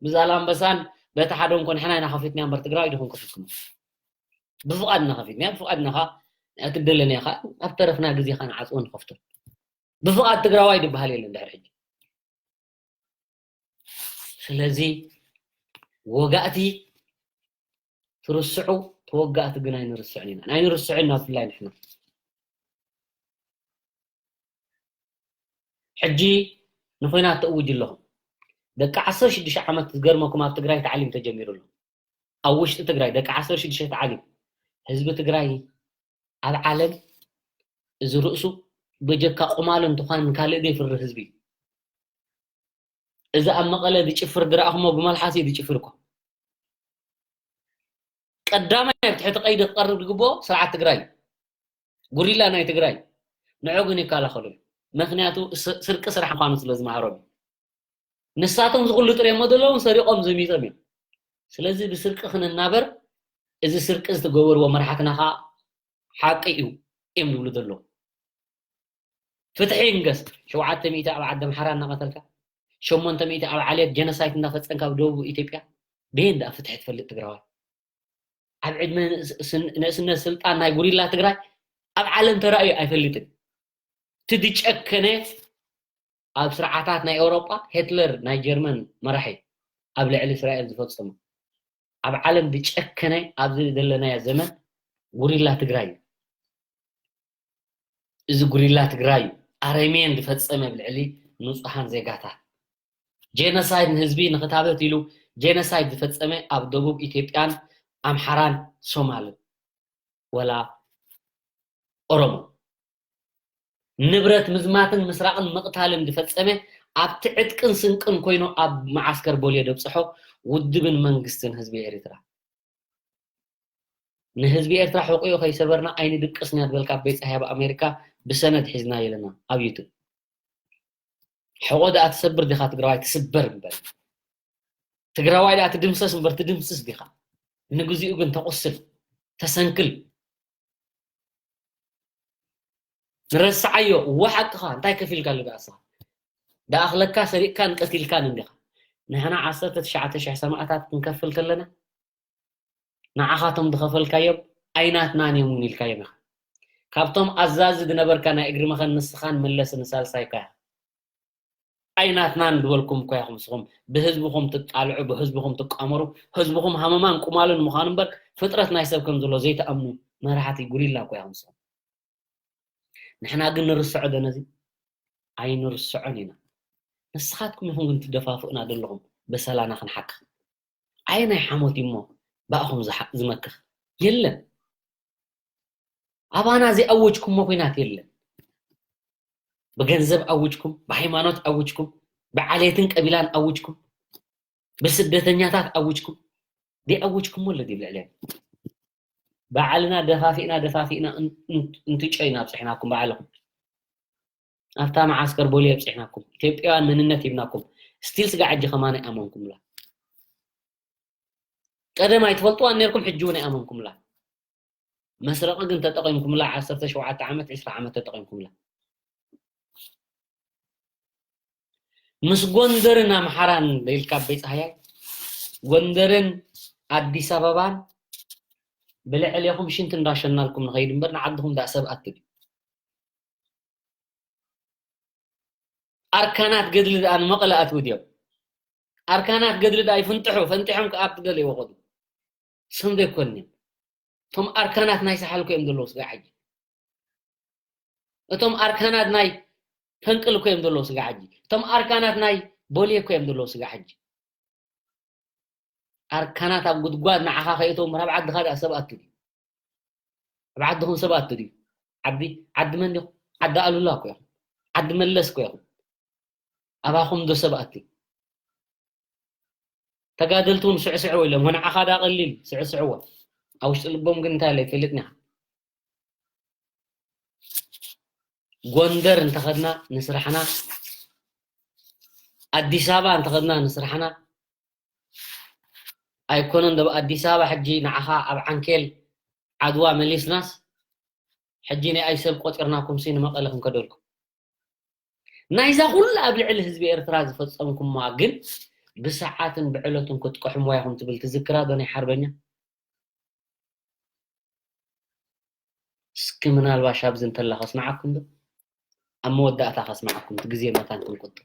ብዛላምበሳን በቲ ሓደ እንኮ ንሕና ኢና ከፊትና እምበር ትግራዋይ ድኹም ከፊትኩም? ብፍቓድና ከፊትና፣ ብፍቓድና ኸዓ እቲ ደለናዮ ኸዓ ኣብ ተረፍና ግዜ ኸዓ ንዓጽዎ ንኸፍቶ። ብፍቓድ ትግራዋይ ድበሃል የለን ድሕሪ ሕጂ። ስለዚ ወጋእቲ ትርስዑ፣ ተወጋእቲ ግን ኣይንርስዕን ኢና። ኣይንርስዕን ኢና ብፍላይ ንሕና። ሕጂ ንኹናት ተእውጅ ኣለኹም። ደቂ ዓሰርተ ሽዱሽተ ዓመት ዝገርመኩም ኣብ ትግራይ ታዕሊም ተጀሚሩ ኣሎ። ኣብ ውሽጢ ትግራይ ደቂ ዓሰርተ ሽዱሽተ ታዕሊም። ህዝቢ ትግራይ ኣብ ዓለም እዚ ርእሱ በጀካ ቁማልን ትዃንን ካልእ ዘይፍርህ ህዝቢ እዩ። እዚ ኣብ መቐለ ዝጭፍር ዝረኣኹሞ ብመልሓስ እዩ ዝጭፍር እኮ። ቀዳማይ ኣብ ትሕቲ ቀይዲ ክቐርብ ዝግብኦ ስርዓት ትግራይ እዩ። ጉሪላ ናይ ትግራይ እዩ። ንዑ ግን ይከላኸሉ እዩ። ምኽንያቱ ስ-፣ ስርቂ ስራሕ ምዃኑ ስለ ዝመሃሮም እዩ። ንሳቶም ዝኹሉ ጥርዮም ዘለውን ሰሪቖም ዘሚቶም እዮም። ስለዚ ብስርቂ ክንናበር እዚ ስርቂ ዝተገበርዎ መራሕትና ኸዓ ሓቂ እዩ እዮም ዝብሉ ዘለዉ። ፍትሒ ይንገስ። ሸውዓተ ሚእቲ ኣብ ዓዲ ኣምሓራ እናቐተልካ፣ ሸሞንተ ሚእቲ ኣብ ዓሌት ጀኖሳይድ እናፈጸምካ ኣብ ደቡብ ኢትዮጵያ፣ በየን ደኣ ፍትሒ ትፈልጥ ትግራዋይ? ኣብ ዕድመ ንእስ-፣ ስን-፣ ንእስነት ስልጣን ናይ ጉሪላ ትግራይ ኣብ ዓለም ተራእዩ ኣይፈልጥን። እቲ ዝጨከነ ኣብ ስርዓታት ናይ ኤውሮጳ፣ ሄትለር ናይ ጀርመን መራሒ ኣብ ልዕሊ እስራኤል ዝፈጸሞ፣ ኣብ ዓለም ዝጨከነ ኣብዚ ዘለናዮ ዘመን ጉሪላ ትግራይ እዩ። እዚ ጉሪላ ትግራይ እዩ ኣረሜን ዝፈጸመ ኣብ ልዕሊ ንጹሃን ዜጋታት። ጄኖሳይድ ንህዝቢ ንክታበት ኢሉ ጄኖሳይድ ዝፈጸመ ኣብ ደቡብ ኢትዮጵያን ኣምሓራን ሶማልን ወላ ኦሮሞ። ንብረት ምዝማትን ምስራቕን ምቕታልን ዝፈጸመ ኣብቲ ዕጥቅን ስንቅን ኮይኑ ኣብ መዓስከር ቦልዮ ዘብጽሖ ውድብን መንግስትን ህዝቢ ኤርትራ። ንህዝቢ ኤርትራ ሕቑኡ ከይሰበርና ኣይንድቅስን ኢና ዝበልካ ኣቦይ ጸሃየ ኣብ ኣሜሪካ ብሰነድ ሒዝናዮ ኣለና ኣብ ዩቱብ። ሕቖ ደኣ ትሰብር ዲኻ ትግራዋይ? ትስበር እምበር። ትግራዋይ ደኣ ትድምሰስ እምበር ትድምስስ ዲኻ? ንግዚኡ ግን ተቑስል፣ ተሰንክል። ንረስዓዮ፣ እወ ሓቅኻ፣ እንታይ ከፊልካሉ ደኣ እስኻ? ደኣኽለካ ሰሪቕካን ቀቲልካን እንዲኻ። ንሕና ዓሰርተ ትሽዓተ ሽሕ ሰማእታት ክንከፍል ከለና፣ ንዓኻቶም ዝኸፈልካዮም ኣይናትናን እዮም እውን ኢልካዮም ኢኻ። ካብቶም ኣዛዚ ዝነበርካ ናይ እግሪ መኸን ንስኻን መለስን ሳልሳይካ ኢኻ። ኣይናትናን ዝበልኩም እኮ ኢኹም ንስኹም ብህዝብኹም ትጣልዑ፣ ብህዝብኹም ትቃመሩ፣ ህዝብኹም ሃመማን ቁማልን ምዃኑ እምበር ፍጥረት ናይ ሰብ ከም ዘሎ ዘይትኣምኑ መራሕቲ ጉሪላ እኮ ኢኹም ንስኹም። ንሕና ግን ንርስዖ ዶ ነዚ? ኣይንርስዖን ኢና። ንስኻትኩም ኢኹም ግን ትደፋፍኡና ዘለኹም በሰላና ክንሓክኽ። ኣየናይ ሓሞት እዩ እሞ ብኣኹም ዝሓ-፣ ዝመክኽ? የለን። ኣባና ዘይኣወጅኩሞ ኲናት የለን። ብገንዘብ ኣውጅኩም፣ ብሃይማኖት ኣውጅኩም፣ ብዓሌትን ቀቢላን ኣውጅኩም፣ ብስደተኛታት ኣውጅኩም፣ ዘይኣወጅኩሞ ኣሎ ድዩ ልዕሌና? ባዕልና ደፋፊእና፣ ደፋፊእና እን-፣ እን-፣ እንትጮ ኢና ኣብፅሕናኩም ባዕልኹም። ኣብታ መዓስከር ቦሌ ኣብፅሕናኩም። ኢትዮጵያውያን መንነት ሂብናኩም። ስቲል ስጋ ሕጂ ከማን ኣይኣመንኩምላ። ቀደም ኣይትፈልጥዋን ነርኩም፣ ሕጂ እውን ኣይኣመንኩምላ። መስረቂ ግን ተጠቒምኩምላ፣ ዓሰርተ ሸውዓተ ዓመት፣ ዕስራ ዓመት ተጠቒምኩምላ። ምስ ጎንደርን ኣምሓራን ኢልካ ኣቦይ ጸሃያይ፣ ጎንደርን ኣዲስ ኣበባን ብልዕሌኹም ሽንቲ እንዳሸናልኩም ንኸይድ እምበር ንዓድኹም ደኣ ሰብ ኣትድዩ? ኣርካናት ገድሊ ደኣ ንመቐለ ኣትዉ ድዮም? ኣርካናት ገድሊ ዳኣ ይፍንጥሑ፣ ፈንጢሖም ከኣ ኣብቲ ገለ ይወቐዱ። ሰንዶ ኣይኮንዮም። እቶም ኣርካናት ናይ ሳሕል እኮ እዮም ዘለዉ ስጋዕ ሕጂ። እቶም ኣርካናት ናይ ፈንቅል እኮ እዮም ዘለዉ ስጋዕ ሕጂ። እቶም ኣርካናት ናይ ቦሌ እኮ እዮም ዘለዉ ስጋዕ ሕጂ። ኣርካናት ኣብ ጉድጓድ ንዓኻ ከይእተው ምራብ ዓድኻ ደኣ ሰብ ኣቱ ድዩ? ኣብ ዓድኹም ሰብ ኣቱ ድዩ? ዓዲ፣ ዓዲ መን ዲኹም? ዓዲ ኣሉላ እኮ ኢኹም። ዓዲ መለስ እኮ ኢኹም። ኣባኹም ዶ ሰብ ኣቱ? ተጋደልቲ እውን ስዕስዕዎ ኢሎም፣ ንዓኻ ዳ ቀሊል ስዕስዕዎ። ኣብ ውሽጢ ልቦም ግን እንታይ ኣሎ ይፈልጥና። ጎንደር እንተኸድና ንስራሕና፣ ኣዲስ ኣበባ እንተኸድና ንስራሕና፣ ኣይኮነን ዶ ኣዲስ ኣበባ ሕጂ ንዓኻ ኣብ ዓንኬል ዓድዋ መሊስናስ፣ ሕጂ ናይ ኣይ ሰብ ቆጢርናኩም ሲ ንመቐለ ክንከደልኩም። ናይዛ ኩሉ ኣብ ልዕሊ ህዝቢ ኤርትራ ዝፈጸምኩማ ግን ብሰዓትን ብዕለቱን ክትቀሕምዋ ኢኹም ትብል ትዝክራ ዶ ናይ ሓርበኛ? እስኪ ምናልባሽ ኣብዚ እንተላ ከስምዓኩም ዶ? ኣብ መወዳእታ ከስምዓኩም፣ እቲ ግዜ መታን ክንቁጥብ።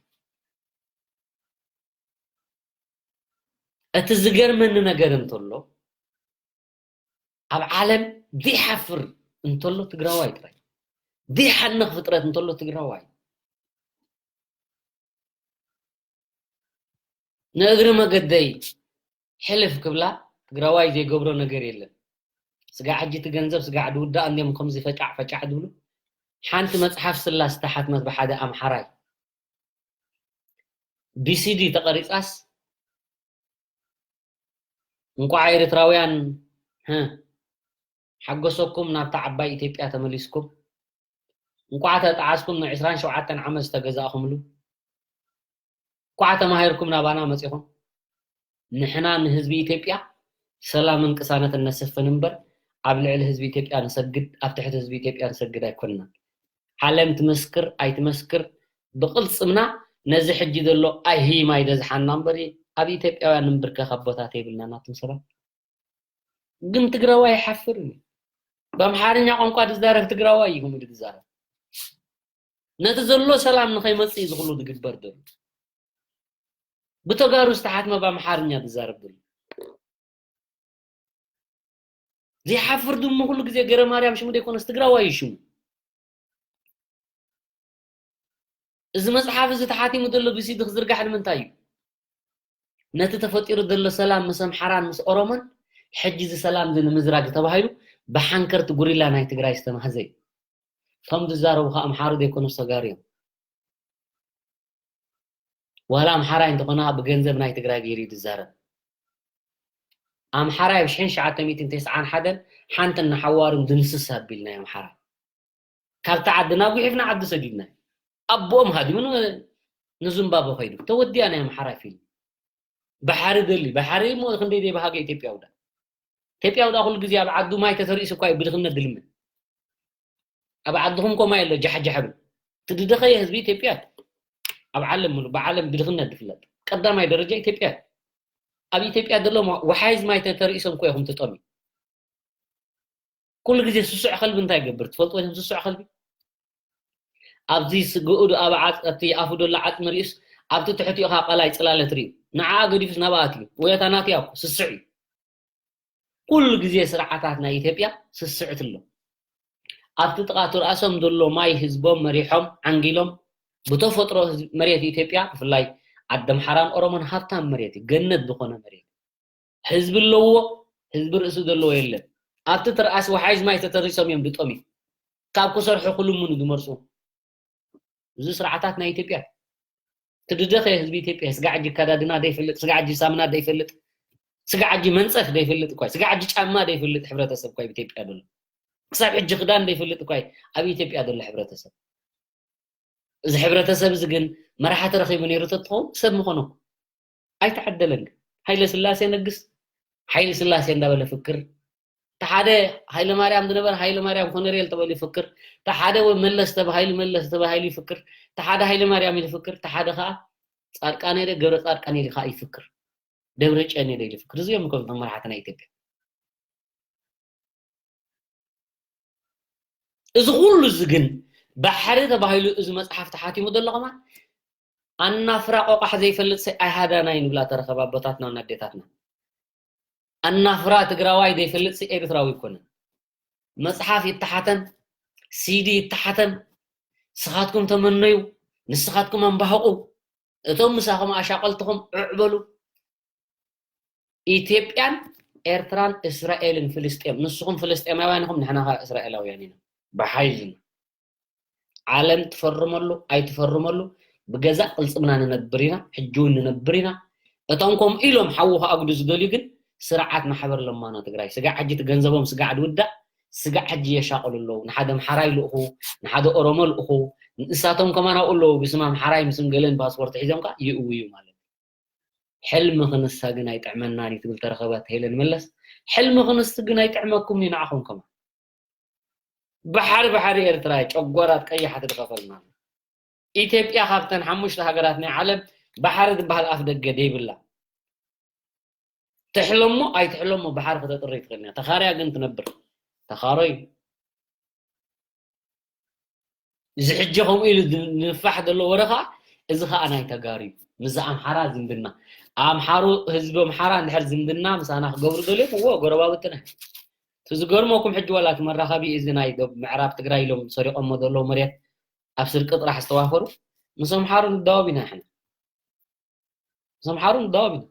እቲ ዝገርመኒ ነገር እንተሎ፣ ኣብ ዓለም ዘይሓፍር እንተሎ ትግራዋይ ጥራይ። ዘይሓንኽ ፍጥረት እንተሎ ትግራዋይ። ንእግሪ መገደይ ሕልፍ ክብላ ትግራዋይ ዘይገብሮ ነገር የለን። ስጋዕ ሕጂ እቲ ገንዘብ ስጋዕ ድውዳእ እንዲዮም ከምዚ ፈጫዕ ፈጫዕ ድብሉ። ሓንቲ መጽሓፍ ስላ ዝተሓትመት ብሓደ ኣምሓራይ ቢሲዲ ተቐሪጻስ፣ እንቋዕ ኤርትራውያን፣ ህ፣ ሓጎሰኩም ናብታ ዓባይ ኢትዮጵያ ተመሊስኩም። እንቋዕ ተጣዓስኩም ን ዕስራን ሸውዓተን ዓመት ዝተገዛእኹምሉ። እንቋዕ ተማሂርኩም ናባና መጺኹም። ንሕና ንህዝቢ ኢትዮጵያ ሰላምን ቅሳነትን ነስፍን እምበር፣ ኣብ ልዕሊ ህዝቢ ኢትዮጵያ ንሰግድ፣ ኣብ ትሕቲ ህዝቢ ኢትዮጵያ ንሰግድ ኣይኮንናን። ዓለም ትመስክር ኣይትመስክር፣ ብቕልጽምና ነዚ ሕጂ ዘሎ ኣይሂ ማይ ደዝሓና እምበር፣ ኣብ ኢትዮጵያውያን ንንብርከኽ ኣቦታት የብልናን ኣቱም ሰባት። ግን ትግራዋይ ይሓፍር እዩ። ብኣምሓርኛ ቋንቋ ዝዛረብ ትግራዋይ እዩ ከምኡ ኢሉ ዝዛረብ። ነቲ ዘሎ ሰላም ንኸይመጽእ እዩ ዝኽሉ ዝግበር ዘሎ። ብተጋሩ ዝተሓትመ ብኣምሓርኛ ዝዛረብ ዘሎ። ዘይሓፍር ድሞ ኩሉ ግዜ ገረ ማርያም ሽሙ ዘይኮነስ ትግራዋይ እዩ ሽሙ። እዚ መጽሓፍ እዚ ተሓቲሙ ዘሎ ብሲዲ ክዝርጋሕ ንምንታይ እዩ? ነቲ ተፈጢሩ ዘሎ ሰላም ምስ ኣምሓራን ምስ ኦሮሞን፣ ሕጂ እዚ ሰላም እዚ ንምዝራግ ተባሂሉ ብሓንከርቲ ጉሪላ ናይ ትግራይ ዝተማህዘ እዩ። እቶም ዝዛረቡ ኸዓ ኣምሓሩ ዘይኮኑስ ተጋሩ እዮም። ዋላ ኣምሓራይ እንተኾነ ኸዓ ብገንዘብ ናይ ትግራይ ገይሩ እዩ ዝዛረብ። ኣምሓራይ ኣብ ሽሕን ትሽዓተ ሚእትን ተስዓን ሓደን ሓንቲ እናሓዋሩን ድምስስ ኣቢልናዮ ኣምሓራይ። ካብቲ ዓድና ጉሒፍና ዓዱ ሰዲድና። ኣቦኦም ሃዲሙ ን-፣ ንዙምባበ ኸይዱ። ተወዲኣ ናይ ኣምሓራይ ፊልም። ባሕሪ ደሊ፣ ባሕሪ እሞ ክንደይ ደይ በሃገ ኢትዮጵያዊ ዳ። ኢትዮጵያዊ ዳ ኩሉ ግዜ ኣብ ዓዱ ማይ ተተርእሱ እኳ እዩ ብድኽነት ድልምን። ኣብ ዓድኹም እኮ ማይ ኣሎ፣ ጃሕጃሕ ብል። እቲ ዝደኸየ ህዝቢ ኢትዮጵያ ኣብ ዓለም ምሉእ፣ ብዓለም ብድኽነት ዝፍለጥ ቀዳማይ ደረጃ ኢትዮጵያ እዩ። ኣብ ኢትዮጵያ ዘሎ ማ-፣ ወሓይዝ ማይ ተተርእሶም እኮ ኢኹም ትጠምዩ። ኩሉ ግዜ ስሱዕ ከልቢ እንታይ ይገብር ትፈልጥዎ ዲኹም? ስሱዕ ከልቢ ኣብዚ ስግኡ ዶ ኣብ ዓጽ-፣ ኣብቲ ኣፉ ዘሎ ዓጽሚ ርእዩስ ኣብቲ ትሕቲኡ ኸዓ ቀላይ ጽላለት ርእዩ። ንዓኣ ገዲፉስ ናብኣ ኣትዩ። ወይ እታ ናትያ እኮ ስሱዕ እዩ። ኩሉ ግዜ ስርዓታት ናይ ኢትዮጵያ ስስዕቲ ኣሎ። ኣብቲ ጥቓ ትርኣሶም ዘሎ ማይ ህዝቦም መሪሖም ዓንጊሎም ብተፈጥሮ ህዝቢ መሬት ኢትዮጵያ ብፍላይ ዓዲ ኣምሓራን ኦሮሞን ሃብታም መሬት እዩ። ገነት ዝኾነ መሬት። ህዝቢ ኣለዎ፣ ህዝቢ ርእሲ ዘለዎ የለን። ኣብቲ ትርኣስ ወሓይዝ ማይ ተተሪሶም እዮም ድጠምዩ። ካብ ክሰርሑ ክልምኑ ዝመርጹ። እዚ ስርዓታት ናይ ኢትዮጵያ። እቲ ድደኸየ ህዝቢ ኢትዮጵያ ስጋዕ ሕጂ ኣከዳድና ዘይፈልጥ፣ ስጋዕ ሕጂ ሳምና ዘይፈልጥ፣ ስጋዕ ሕጂ መንጸፍ ዘይፈልጥ እኳ፣ ስጋዕ ሕጂ ጫማ ዘይፈልጥ ሕብረተሰብ እኳ ኣብ ኢትዮጵያ ዘሎ። ክሳብ ሕጂ ክዳን ዘይፈልጥ እኳ ኣብ ኢትዮጵያ ዘሎ ሕብረተሰብ። እዚ ሕብረተሰብ እዚ ግን መራሕቲ ረኺቡ ነይሩ ተትኸውን ሰብ ምኾኖ። ኣይተዓደለን። ሃይለ ስላሴ ነግስ፣ ሃይለ ስላሴ እንዳበለ ፍክር። እቲ ሓደ ሃይለ ማርያም ዝነበረ ሃይለ ማርያም ኮነሬል ተባሂሉ ይፍክር። እቲ ሓደ ወይ መለስ ተባሂሉ መለስ ተባሂሉ ይፍክር። እቲ ሓደ ሃይለ ማርያም ኢሉ ይፍክር። እቲ ሓደ ኸዓ ጻድቃን ኢለ ገብረ ጻድቃን ኢሉ ኸዓ ይፍክር። ደብረ ጽዮን ኢለ ይፍክር። እዚኦም እኮ እዮም መራሕቲ ናይ ኢትዮጵያ። እዚ ኩሉ እዚ ግን ባሕሪ ተባሂሉ እዚ መጽሓፍ ተሓቲሙ ዘሎ ከማን ኣናፍራ ቆቋሕ ዘይፈልጥ ሰ ኣይሃዳናይ ንብላ ተረኸባ ኣቦታትና ኣዴታትና። ኣናፍራ ትግራዋይ ዘይፈልጥ ሰ ኤርትራዊ ኣይኮነን። መጽሓፍ ይተሓተም፣ ሲዲ ይተሓተም፣ ንስኻትኩም ተመነዩ፣ ንስኻትኩም ኣንባህቑ፣ እቶም ምሳኹም ኣሻቐልትኹም ዕዕ በሉ። ኢትዮጵያን ኤርትራን እስራኤልን ፍልስጤም፣ ንስኹም ፍልስጤማውያን ኢኹም፣ ንሕና ኸኣ እስራኤላውያን ኢና። ብሓይልና ዓለም ትፈርመሉ ኣይትፈርመሉ ብገዛእ ቅልጽምና ንነብር ኢና፣ ሕጂ እውን ንነብር ኢና። እቶም ከምኡ ኢሎም ሓዊ ክኣጉዱ ዝደልዩ ግን ስርዓት ማሕበር ለማኖ ትግራይ፣ ስጋዕ ሕጂ እቲ ገንዘቦም ስጋዕ ድውዳእ፣ ስጋዕ ሕጂ የሻቕሉ ኣለዉ። ንሓደ ኣምሓራይ ልእኹ፣ ንሓደ ኦሮሞ ልእኹ፣ ንሳቶም ከማን ኣብኡ ኣለዉ፣ ብስም ኣምሓራይ ምስም ገለን ፓስፖርት ሒዞም ከኣ ይእውዩ ማለት እዩ። ሕልሚ ክንሳ ግን ኣይጥዕመናን እዩ ትብል ተረኸበት ሄለን መለስ። ሕልሚ ክንስ ግን ኣይጥዕመኩም እዩ ንዓኹም ከማን። ባሕሪ ባሕሪ ኤርትራ ጨጓራት ቀያሕቲ ድኸፈልና። ኢትዮጵያ ካብተን ሓሙሽተ ሃገራት ናይ ዓለም ባሕሪ ዝበሃል ኣፍ ደገ ደይብላ። ትሕለሞ ኣይትሕለሞ ባሕሪ ከተጥሪ ትኽእል እያ። ተኻርያ ግን ትነብር። ተኻሮይ እዚ ሕጂ ከምኡ ኢሉ ንፋሕ ዘሎ ወረ ኸዓ፣ እዚ ኸዓ ናይ ተጋሩ እዩ። ምስ ኣምሓራ ዝምድና፣ ኣምሓሩ፣ ህዝቢ ኣምሓራ እንድሕር ዝምድና ምሳና ክገብሩ ደልዮም፣ እዎ፣ ጎረባብትና። እቲ ዝገርመኩም ሕጂ ዋላ እቲ መራኸቢ እዚ ናይ ዶ-፣ ምዕራብ ትግራይ ኢሎም ሰሪቖሞ ዘለዉ መሬት ኣብ ስርቂ ጥራሕ ዝተዋፈሩ፣ ምስ ኣምሓሩ ንዳወብ ኢና ንሕና። ምስ ኣምሓሩ ንዳወብ ኢና።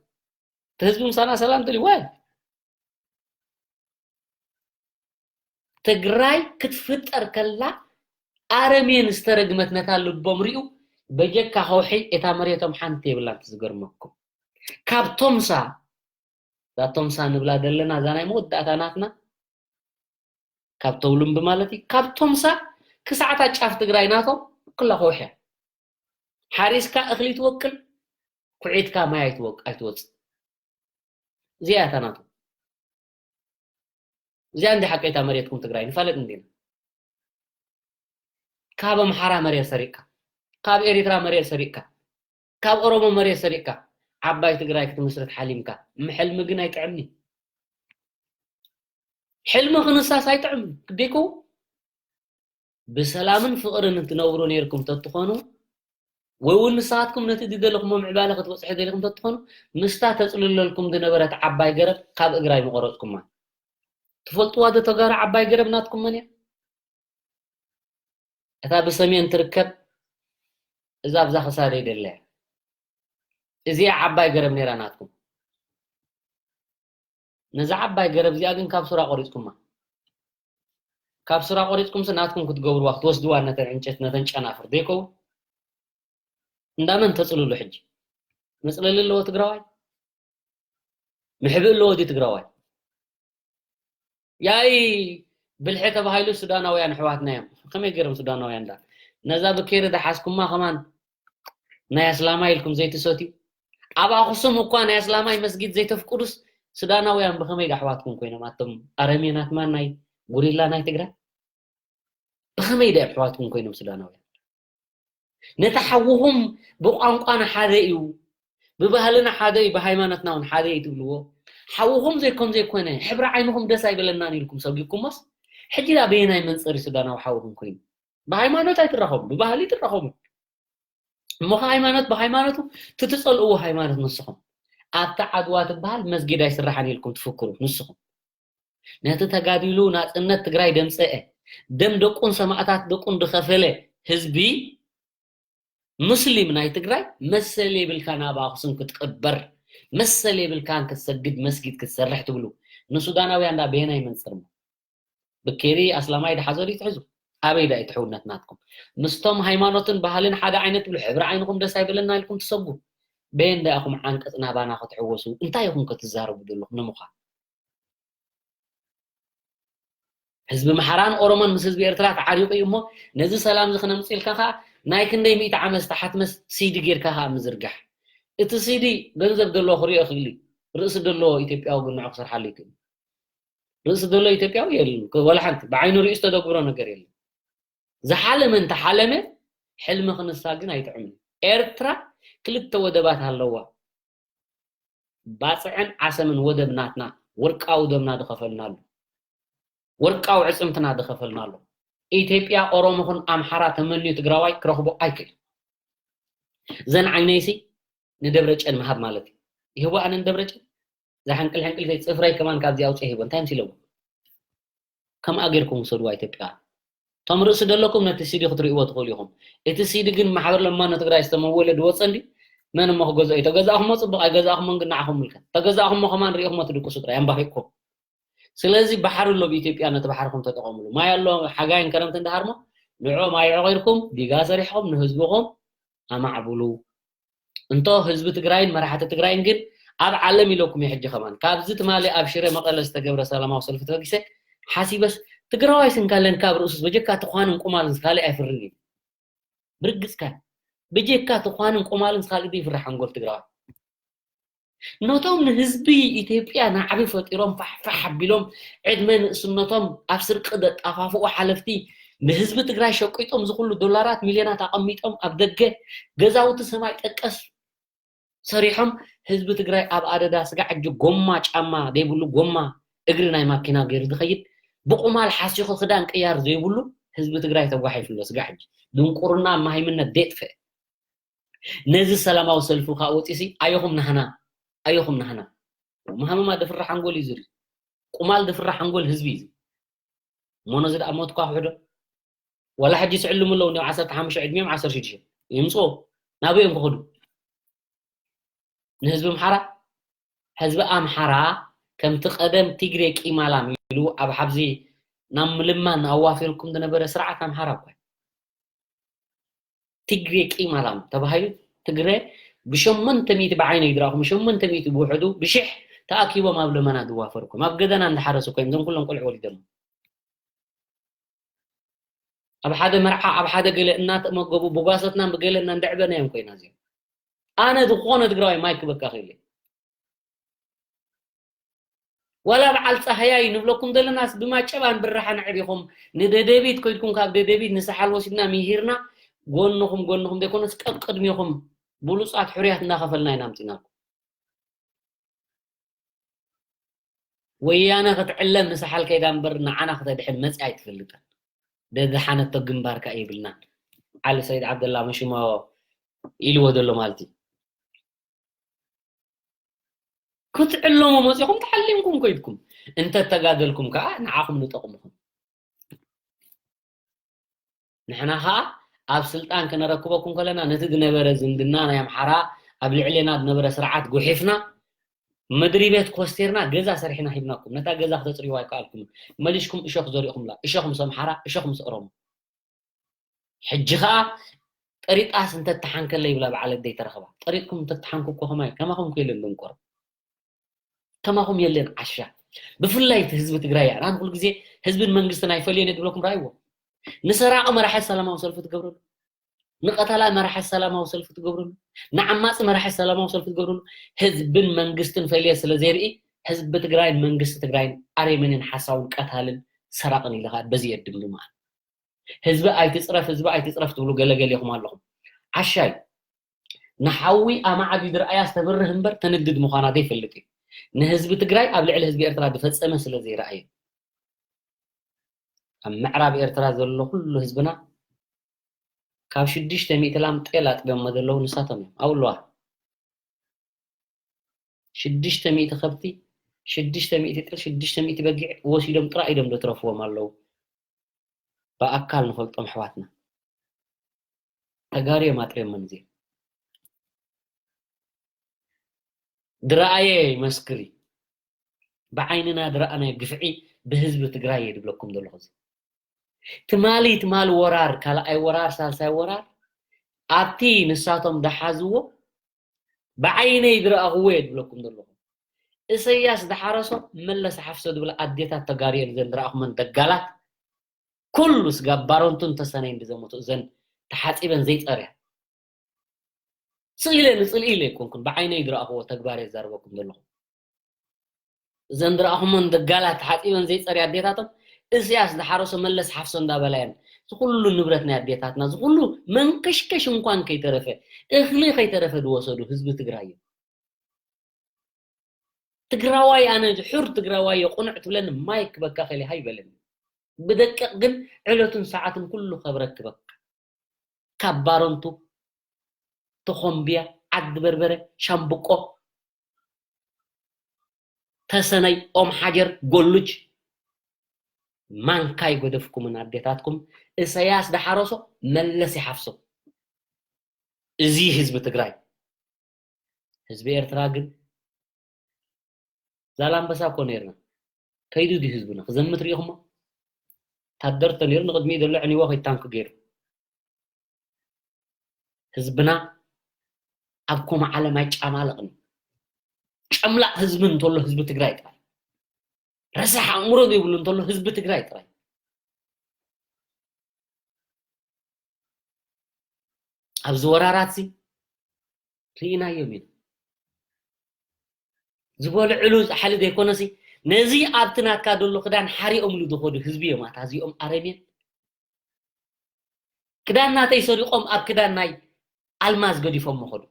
እቲ ህዝቢ ምሳና ሰላም ደልዩ፣ ዋይ። ትግራይ ክትፍጠር ከላ ኣረሜን ዝተረግመት ነታ ልቦም ሪኡ በጀካ ከውሒ እታ መሬቶም ሓንቲ የብላን። ዝገርመኩም ካብ ቶምሳ፣ እዛ ቶምሳ ንብላ ዘለና እዛ ናይ መወዳእታ ናትና ካብ ተውልምቢ ማለት እዩ። ካብ ቶምሳ ክሳዕታ ጫፍ ትግራይ ናቶም ኩላ ከውሒ እያ። ሓሪስካ እኽሊ ትወቅል፣ ኩዒትካ ማይ ኣይትወቅ-፣ ኣይትወጽእ። እዚኣ እያ እታ ናቶም። እዚኣ እንዲ ሓቀይታ መሬትኩም ትግራይ ንፋለጥ እንዲና። ካብ ኣምሓራ መሬት ሰሪቅካ፣ ካብ ኤሪትራ መሬት ሰሪቅካ፣ ካብ ኦሮሞ መሬት ሰሪቅካ ዓባይ ትግራይ ክትምስርት ሓሊምካ፣ ምሕልሚ ግን ኣይጥዕምን እዩ። ሕልሚ ክንሳስ ኣይጥዕምን። ግዴኮ ብሰላምን ፍቕርን እንትነብሩ ነይርኩም ተትኾኑ፣ ወይ እውን ንስኻትኩም ነቲ ዝደለኹሞ ምዕባለ ክትበጽሑ ደሊኹም ተትኾኑ፣ ምስታ ተጽልለልኩም ዝነበረት ዓባይ ገረብ ካብ እግራ ኣይምቆረጽኩማ። ትፈልጥዋ ዶ ተጋሩ ዓባይ ገረብ ናትኩም መን እያ? እታ ብሰሜን ትርከብ፣ እዛ ኣብዛ ክሳደይ ደለያ። እዚኣ ዓባይ ገረብ ነይራ ናትኩም። ነዛ ዓባይ ገረብ እዚኣ ግን ካብ ሱራ ቆሪጽኩማ። ካብ ሱራ ቆሪጽኩምሲ ናትኩም ክትገብርዋ፣ ክትወስድዋ ነተን ዕንጨት፣ ነተን ጨናፍር ዘይከውን? እንዳመን ተጽልሉ ሕጂ? መጽለሊ ኣለዎ ትግራዋይ? ምሕብእ ኣለዎ ድዩ ትግራዋይ? ያይ ብልሒ ተባሂሉ ሱዳናውያን ኣሕዋትና እዮም። ከመይ ገይሮም ሱዳናውያን ዳ? ነዛ ብኬሪ ዝሓዝኩማ ከማን ናይ ኣስላማይ ኢልኩም ዘይትሰትዩ? ኣብ ኣኽሱም እኳ ናይ ኣስላማይ መስጊድ ዘይተፍቅዱስ ሱዳናውያን ብኸመይ ዳ ኣሕዋትኩም ኮይኖም? ኣቶም ኣረሜናት ማን ናይ ጉሪላ ናይ ትግራይ? ብኸመይ ዳ ኣሕዋትኩም ኮይኖም ሱዳናውያን? ነቲ ሓውኹም ብቋንቋና ሓደ እዩ፣ ብባህልና ሓደ እዩ፣ ብሃይማኖትና እውን ሓደ እዩ ትብልዎ። ሓውኹም ዘይኮም ዘይኮነ፣ ሕብሪ ዓይንኹም ደስ ኣይበለናን ኢልኩም ሰጒግኩሞስ፣ ሕጂ ዳ በየናይ መንጽር እዩ ሱዳናዊ ሓውኹም ኮይኑ? ብሃይማኖት ኣይትራኸቡ፣ ብባህሊ ትራኸቡ። እሞ ኸ ሃይማኖት ብሃይማኖቱ ትትጸልእዎ ሃይማኖት ንስኹም። ኣብታ ዓድዋ ትበሃል መስጊድ ኣይስራሕን ኢልኩም ትፍክሩ ንስኹም። ነቲ ተጋዲሉ ናጽነት ትግራይ ደምጸአ፣ ደም ደቁን ሰማእታት ደቁን ዝኸፈለ ህዝቢ ሙስሊም ናይ ትግራይ መሰል የብልካን ኣብ ኣኽሱም ክትቅበር፣ መሰል የብልካን ክትሰግድ መስጊድ ክትሰርሕ ትብሉ። ንሱዳናውያን ዳ በየናይ መንጽር እሞ? ብኬሪ ኣስላማይ ድሓዞ ድዩ ትሕዙ? ኣበይ ዳ እዩ ትሕውነት ናትኩም? ምስቶም ሃይማኖትን ባህልን ሓደ ዓይነት ትብሉ፣ ሕብሪ ዓይንኹም ደስ ኣይበለና ኢልኩም ትሰጉ። በየን ዳ ኢኹም ዓንቀጽ ናባና ክትሕወሱ? እንታይ ኢኹም ክትዛረቡ ዘለኹም ንምዃን? ህዝቢ ኣምሓራን ኦሮሞን ምስ ህዝቢ ኤርትራ ተዓሪቑ እዩ እሞ፣ ነዚ ሰላም እዚ ክነምጽእ ኢልካ ከኣ ናይ ክንደይ ሚእቲ ዓመት ዝተሓትመ ሲዲ ጌርካ ከኣ ምዝርጋሕ። እቲ ሲዲ ገንዘብ ዘለዎ ክሪኦ ይኽእል እዩ። ርእሲ ዘለዎ ኢትዮጵያዊ ግን ንዑ ክሰርሓሉ ይክእል። ርእሲ ዘለዎ ኢትዮጵያዊ የለን። ወላ ሓንቲ ብዓይኑ ርእዩ ዝተደግብሮ ነገር የለን። ዝሓለመ እንተሓለመ፣ ሕልሚ ክንሳ ግን ኣይጥዕምን። ኤርትራ ክልተ ወደባት ኣለዋ። ባጽዕን ዓሰምን ወደብ ናትና፣ ወርቃዊ ደምና ዝኸፈልናሉ፣ ወርቃዊ ዕጽምትና ዝኸፈልናሉ። ኢትዮጵያ፣ ኦሮሞ ኹን ኣምሓራ ተመንዩ ትግራዋይ ክረኽቦ ኣይክእል። እዘን ዓይነይሲ ንደብረጨን ምሃብ ማለት እዩ። ይህቦ ኣነ ንደብረጨን እዛ ሕንቅል ሕንቅል ከይ ፅፍረይ ከማን ካብዚ ኣውፅእ ይህቦ እንታይ ምሲለዎ? ከምኣ ጌርኩም ውሰድዋ ኢትዮጵያ። እቶም ርእሲ ደለኩም ነቲ ሲዲ ክትርእይዎ ትኽእሉ ኢኹም። እቲ ሲዲ ግን ማሕበር ለማኖ ትግራይ ዝተመወለ ድወፀ እንዲ መን እሞ ክገዝኦ እዩ? ተገዛእኹሞ ፅቡቕ ኣይገዛእኹሞን ግን ንዓኹም ምልከት። ተገዛእኹሞ ከማን ርኢኹሞ ትድቅሱ ጥራይ ኣንባኺቕኩም። ስለዚ ባሕሪ ኣሎ ብኢትዮጵያ ነቲ ባሕርኹም ተጠቐምሉ። ማይ ኣሎ ሓጋይን ከረምትን ድሃርሞ ንዕኦም ኣየዕቒርኩም ዲጋ ሰሪሕኹም ንህዝብኹም ኣማዕብሉ። እንቶ ህዝቢ ትግራይን መራሕቲ ትግራይን ግን ኣብ ዓለም ኢለኩም ሕጂ ከማን ካብዚ ትማሊ ኣብ ሽረ መቐለ ዝተገብረ ሰላማዊ ሰልፊ ተበጊሰ ሓሲበስ ትግራዋይ ስንካለን ካብ ርእሱስ በጀካ ትኳንን ቁማልን ስካሊ ኣይፍርን እዩ ብርግፅካ ብጀካ ትኳንን ቁማልን ስካሊ ይፍራሕ ሓንጎል ትግራዋይ ነቶም ንህዝቢ ኢትዮጵያ ናዕቢ ፈጢሮም ፋሕፋሕ ኣቢሎም ዕድመ ንእስነቶም ኣብ ስርቂ ዘጣፋፍኡ ሓለፍቲ ንህዝቢ ትግራይ ሸቂጦም ዝኩሉ ዶላራት ሚልዮናት ኣቐሚጦም ኣብ ደገ ገዛውቲ ሰማይ ጠቀስ ሰሪሖም ህዝቢ ትግራይ ኣብ ኣደዳ ስጋዕ ሕጂ ጎማ ጫማ ዘይብሉ ጎማ እግሪ ናይ ማኪና ገይሩ ዝኸይድ ብቁማል ሓሲኹ ክዳን ቅያር ዘይብሉ ህዝቢ ትግራይ ተጓሒፉ ኣሎ ስጋዕ ሕጂ ድንቁርና መሃይምነት ደጥፍእ ነዚ ሰላማዊ ሰልፊ ከዓ ወፂሲ ኣየኹም ናህና ኣየኹም ናህና መሃመማ ድፍራ ሓንጎል እዩ ዝሪ ቁማል ድፍራ ሓንጎል ህዝቢ እዩ እሞ ነዚ ደኣ ሞት ኳ ክሕዶ ዋላ ሕጂ ስዕልሙ ኣለዉ እንዲም ዓሰርተ ሓሙሽተ ዕድሚኦም ዓሰርተ ሽዱሽተ ይምፅዎ ናበይ እዮም ክኸዱ ንህዝቢ ኣምሓራ ህዝቢ ኣምሓራ ከምቲ ቀደም ትግሬ ቂማላም ኢሉ ኣብ ሓብዚ ናብ ምልማን ኣዋፊርኩም ዝነበረ ስርዓት ኣምሓራ እኳ ትግሬ ቂማላም ተባሂሉ ትግረ ብሸሞንተ ሚእቲ ብዓይነይ ዝረኣኹም ሸሞንተ ሚእቲ ብውሕዱ ብሽሕ ተኣኪቦም ኣብ ለመና ዝዋፈሩ ኮይኖም ኣብ ገደና እንዳሓረሱ ኮይኖም እዞም ኩሎም ቆልዑ ወሊዶም ኣብ ሓደ መርዓ ኣብ ሓደ ገለ እናተመገቡ ብጓሶትናን ብገለ እናንደዕበናዮም ኮይና እዚኦም ኣነ ዝኾነ ትግራዋይ ማይ ክበካ ክእል ዋላ በዓል ፃህያይ ንብለኩም ዘለናስ ብማጨባን ብራሓን ኣዕቢኹም ንደደቢት ኮይድኩም ካብ ደደቢት ንሳሓል ወሲድና ምሂርና ጎንኹም ጎንኹም ዘይኮነስ ቀቅድሚኹም ብሉፃት ሕሩያት እናኸፈልና ኢና ኣምፂናኩም ወያነ ክትዕለም ንሳሓል ከይዳ እምበር ንዓና ክተድሕን መፅያ ኣይትፈልጥን ደዝሓነቶ ግንባርካ የብልናን ዓሊ ሰይድ ዓብደላ መሽሞ ኢልዎ ዘሎ ማለት እዩ ክትዕለሙ መፂኹም ተዓሊምኩም ኮይድኩም እንተተጋደልኩም ከዓ ንዓኹም ንጠቕምኹም ንሕና ከዓ ኣብ ስልጣን ክነረክበኩም ከለና ነቲ ዝነበረ ዝምድና ናይ ኣምሓራ ኣብ ልዕሌና ዝነበረ ስርዓት ጉሒፍና ምድሪ ቤት ኮስቴርና ገዛ ሰሪሕና ሂብናኩም ነታ ገዛ ክተፅርይዋ ኣይከኣልኩምን መሊሽኩም እሾክ ዘሪእኹምላ እሾክ ምስ ኣምሓራ እሾክ ምስ ኦሮሞ ሕጂ ከዓ ጠሪጣስ እንተተሓንከለ ይብላ በዓል ኣደይ ተረኽባ ጠሪጥኩም እንተተሓንኩ እኮ ከማይ ከማኹም ከየለን ደንቆሮ ከማኹም የለን ዓሻ ብፍላይ እቲ ህዝቢ ትግራይ እያ ኣነ ኩሉ ግዜ ህዝብን መንግስትን ኣይፈልየን ድብለኩም ራይዎ ንሰራቂ መራሒ ሰላማዊ ሰልፊ ትገብረሉ ንቀታላ መራሒ ሰላማዊ ሰልፊ ትገብረሉ ንዓማፂ መራሒ ሰላማዊ ሰልፊ ትገብረሉ ህዝብን መንግስትን ፈልየ ስለ ዘይርኢ ህዝቢ ትግራይን መንግስቲ ትግራይን ኣሬመንን ሓሳውን ቀታልን ሰራቅን ኢልካ በዚ የድምድሙ ኣነ ህዝቢ ኣይትፅረፍ ህዝቢ ኣይትፅረፍ ትብሉ ገለገሌኹም ኣለኹም ዓሻይ ንሓዊ ኣማዕቢዩ ዝረኣያ ዝተብርህ እምበር ተንድድ ምዃና ዘይፈልጥ እዩ ንህዝቢ ትግራይ ኣብ ልዕሊ ህዝቢ ኤርትራ ዝፈፀመ ስለ ዘይረኣየ ኣብ ምዕራብ ኤርትራ ዘሎ ኩሉ ህዝብና ካብ ሽዱሽተ ሚእቲ ላም ጤል ኣጥቢዮሞ ዘለዉ ንሳቶም እዮም ኣብልዋ ሽዱሽተ ሚእቲ ከብቲ ሽዱሽተ ሚእቲ ጤል ሽዱሽተ ሚእቲ በጊዕ ወሲዶም ጥራይ ኢዶም ዘትረፍዎም ኣለዉ ብኣካል ንፈልጦም ኣሕዋትና ተጋሩ እዮም ኣጥርዮመን እዚኦም ዝረኣየ ይመስክር እዩ ብዓይንና ዝረኣናዮ ግፍዒ ብህዝቢ ትግራይ እየ ዝብለኩም ዘለኹ እዚ ትማሊ ትማሊ ወራር ካልኣይ ወራር ሳልሳይ ወራር ኣብቲ ንሳቶም ዝሓዝዎ ብዓይነይ ዝረኣኽዎ እየ ዝብለኩም ዘለኹ እሰያስ ዝሓረሶ መለስ ሓፍሶ ዝብላ ኣዴታት ተጋርየን እዘን ዝረኣኹመን ደጋላት ኩሉ ስጋ ባሮንቱን ተሰነይን ዝዘመቱ እዘን ተሓፂበን ዘይፀርያ ስኢለ ንፅልኢ ኢለ ኣይኮንኩን ብዓይነይ ዝረኣኽዎ ተግባር የዛርበኩም ዘለኹ እዘን ዝረኣኹመን ደጋላት ተሓፂበን ዘይፀርያ ኣዴታቶም እስያስ ዝሓረሶ መለስ ሓፍሶ እንዳበላየን ዝኩሉ ንብረት ናይ ኣዴታትና ዝኩሉ መንከሽከሽ እንኳን ከይተረፈ እኽሊ ከይተረፈ ዝወሰዱ ህዝቢ ትግራይ እዮም ትግራዋይ ኣነ ሕር ትግራዋይ የቁንዕ ትብለኒ ማይክ በካ ከሊካ ይበለኒ ብደቂቕ ግን ዕለቱን ሰዓትን ኩሉ ከብረክበካ ካብ ባረንቱ ተኾምብያ፣ ዓዲ በርበረ፣ ሻምብቆ፣ ተሰነይ፣ ኦም ሓጀር፣ ጎሉጅ፣ ማንካ ይጎደፍኩምን ኣዴታትኩም። እሰያስ ዳሓረሶ መለስ ይሓፍሶ። እዚ ህዝቢ ትግራይ። ህዝቢ ኤርትራ ግን ዛላምበሳ እኮ ነይርና። ከይዱ ድዩ ህዝብና ክዘምት ሪኢኹሞ? ታደር ተነይሩ ንቕድሚኡ ዘሎ ዕኒዎ ከይታንክ ገይሩ። ህዝብና ኣብ ኮማ ዓለም ኣይጫማለቕን። ጨምላቕ ህዝቢ እንተሎ ህዝቢ ትግራይ ጥራይ። ረሳሕ ኣእምሮ ዘይብሉ እንተሎ ህዝቢ ትግራይ ጥራይ። ኣብዚ ወራራት ሲ ርኢናዮም ኢና። ዝበልዕሉ ዝሓሊ ዘይኮነሲ ነዚ ኣብቲ ናትካ ዘሎ ክዳን ሓሪኦምሉ ዝኸዱ ህዝቢ እዮም ኣታ እዚኦም ኣረሜን። ክዳን ናተይ ሰሪቖም ኣብ ክዳን ናይ ኣልማዝ ገዲፎም መኸዱ።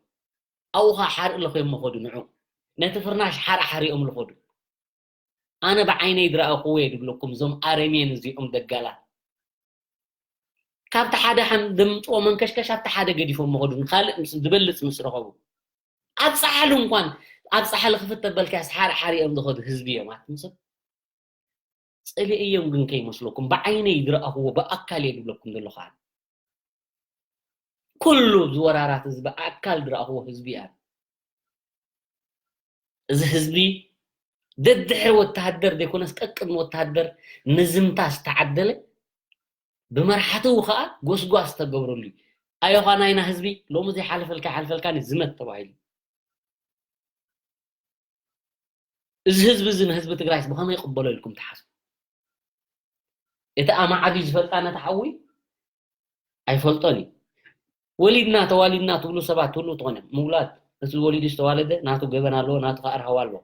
ኣብኡ ኸዓ ሓርኢ ለኾዮም መኸዱ ንዑ። ነቲ ፍርናሽ ሓርኢ ሓሪኦም ልኸዱ። ኣነ ብዓይነይ ዝረኣኹዎ እየ ድብለኩም እዞም ኣረሜን እዚኦም ደጋላት። ካብቲ ሓደ ሓም ድምፅዎ መንከሽከሽ ኣብቲ ሓደ ገዲፎም መኸዱ ንካልእ ምስ ዝበልፅ ምስ ረኸቡ። ኣብ ፃሓሊ እንኳን ኣብ ፃሓሊ ክፍት ተበልካስ ሓር ሓር እዮም ዝኸዱ ህዝቢ እዮም ኣትምስል። ፅልኢ እዮም ግን ከይመስለኩም ብዓይነይ ዝረኣኽዎ ብኣካል እየ ዝብለኩም ዘለኹ ኣነ። ኩሉ ዝወራራት ህዝቢ ኣካል ዝረኣኽዎ ህዝቢ እያ። እዚ ህዝቢ ደድሕሪ ወተሃደር ዘይኮነስ ቀቅድሚ ወተሃደር ንዝምታ ዝተዓደለ ብመርሓትኡ ከዓ ጎስጓስ ዝተገብረሉ እዩ። ኣዮኻ ናይና ህዝቢ ሎሚ ዘይሓለፈልካ ይሓልፈልካ ዝመት ተባሂሉ። እዚ ህዝቢ እዚ ንህዝቢ ትግራይስ ብኸመይ ይቕበሎ ኢልኩም ትሓስቡ? እቲ ኣማዓዲ ዝፈልጣ ነቲ ሓዊ ኣይፈልጦን እዩ። ወሊድና ተዋሊድና ትብሉ ሰባት ትህሉ ትኾነ ምውላድ እቲ ወሊዱ ዝተዋለደ ናቱ ገበን ኣለዎ፣ ናቱ ከዓ ርሃዋ ኣለዎ።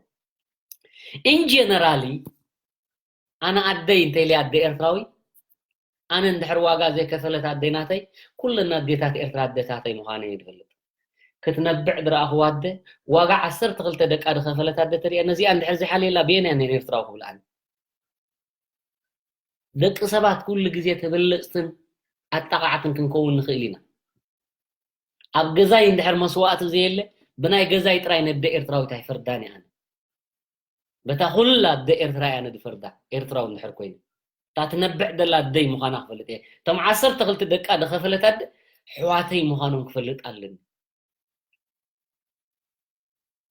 ኢንጀነራሊ ኣነ ኣደይ እንተኢለ ኣደ ኤርትራዊ ኣነ እንድሕር ዋጋ ዘይከፈለት ኣደይ ናተይ ኩለን ኣዴታት ኤርትራ ኣደታተይ ምዃነ እየ ዝፈልጥ። ክትነብዕ ዝረኣኹዋ ኣደ ዋጋ ዓሰርተ ክልተ ደቃ ዝኸፈለት ኣደ ተሪኣ ነዚኣ እንድሕር ዘይሓልየላ ብየን እያ ነን ኤርትራዊ ክብል ኣነ። ደቂ ሰባት ኩሉ ግዜ ተበለፅትን ኣጣቓዕትን ክንከውን ንኽእል ኢና። ኣብ ገዛይ እንድሕር መስዋእቲ ዘየለ ብናይ ገዛይ ጥራይ ነደ ኤርትራዊት ኣይፈርዳን እየ ኣነ። በታ ኩላ ኣደ ኤርትራ እያ ነዲ ፈርዳ ኤርትራዊ እንድሕር ኮይኑ እታ ትነብዕ ደላ ኣደይ ምዃና ክፈልጥ እየ። እቶም ዓሰርተ ክልተ ደቃ ዝኸፈለት ኣደ ኣሕዋተይ ምዃኖም ክፈልጥ ኣለኒ።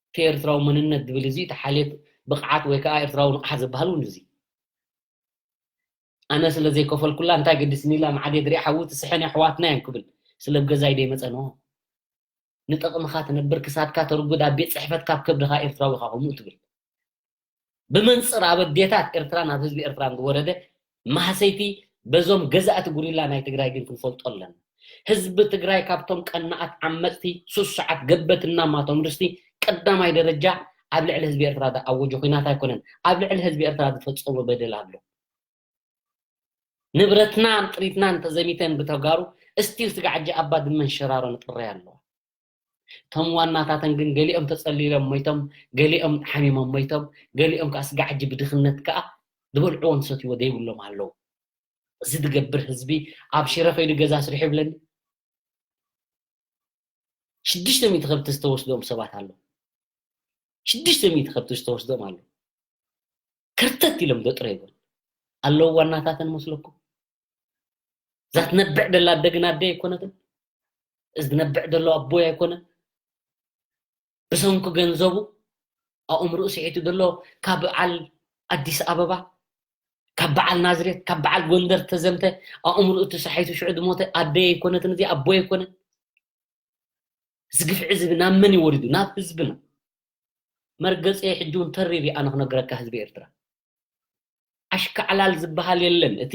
እቲ ኤርትራዊ መንነት ዝብል እዚ እቲ ሓልየት ብቕዓት ወይ ከዓ ኤርትራዊ ንቕሓት ዝበሃል እውን እዚ ኣነ ስለ ዘይከፈልኩላ እንታይ ገዲስኒ ኢላ መዓድ የድሪያ ሓዊ ትስሕን ኣሕዋትና እዮም ክብል ስለ ገዛይ ደይመፀ ኖ ንጥቕምኻ ትነብር ክሳድካ ተርጉድ ኣብ ቤት ፅሕፈት ካብ ከብድኻ ኤርትራዊ ኢኻ ከምኡ ትብል ብመንፅር ኣብ ኣዴታት ኤርትራን ኣብ ህዝቢ ኤርትራን ዝወረደ ማህሰይቲ በዞም ገዛእቲ ጉሪላ ናይ ትግራይ ግን ክንፈልጦ ኣለና። ህዝቢ ትግራይ ካብቶም ቀናኣት ዓመፅቲ ሱሱዓት ገበትናማቶም ርስቲ ቀዳማይ ደረጃ ኣብ ልዕሊ ህዝቢ ኤርትራ ዝኣወጆ ኩናት ኣይኮነን። ኣብ ልዕሊ ህዝቢ ኤርትራ ዝፈፀሞ በደል ኣሎ። ንብረትናን ጥሪትናን ተዘሚተን ብተጋሩ እስቲል ስጋዕጂ ኣባ ድመን ሸራሮ ንጥረይ ኣለዋ። እቶም ዋናታተን ግን ገሊኦም ተፀሊሎም ሞይቶም፣ ገሊኦም ሓሚሞም ሞይቶም፣ ገሊኦም ከዓ ስጋዕጂ ብድኽነት ከዓ ዝበልዕዎን ሰትይዎ ዘይብሎም ኣለዉ። እዚ ዝገብር ህዝቢ ኣብ ሽረ ከይዱ ገዛ ስርሑ ይብለኒ። ሽዱሽተ ሚእቲ ከብቲ ዝተወስዶም ሰባት ኣለዉ። ሽዱሽተ ሚእቲ ከብቲ ዝተወስዶም ኣለዉ። ከርተት ኢሎም ዶ ጥረ ይበሉ ኣለዉ ዋናታተን መስለኩም? እዛ ትነብዕ ደላ ኣደ ግን ኣደ ኣይኮነትን። እዚ ዝነብዕ ዘሎ ኣቦይ ኣይኮነን። ብሰንኩ ገንዘቡ ኣእምርኡ ስሒቱ ዘሎ ካብ በዓል ኣዲስ ኣበባ ካብ በዓል ናዝሬት ካብ በዓል ጎንደር ተዘምተ ኣእምርኡ ተሳሒቱ ሽዑ ዝሞተ ኣደይ ኣይኮነትን እዚ ኣቦይ ኣይኮነን። እዚ ግፍዒ እዚ ናብ መን እዩ ወሪዱ? ናብ ህዝብና። መርገፀ ሕጂ እውን ተሪር ኣነ ክነግረካ ህዝቢ ኤርትራ። ኣሽካዕላል ዝበሃል የለን። እቲ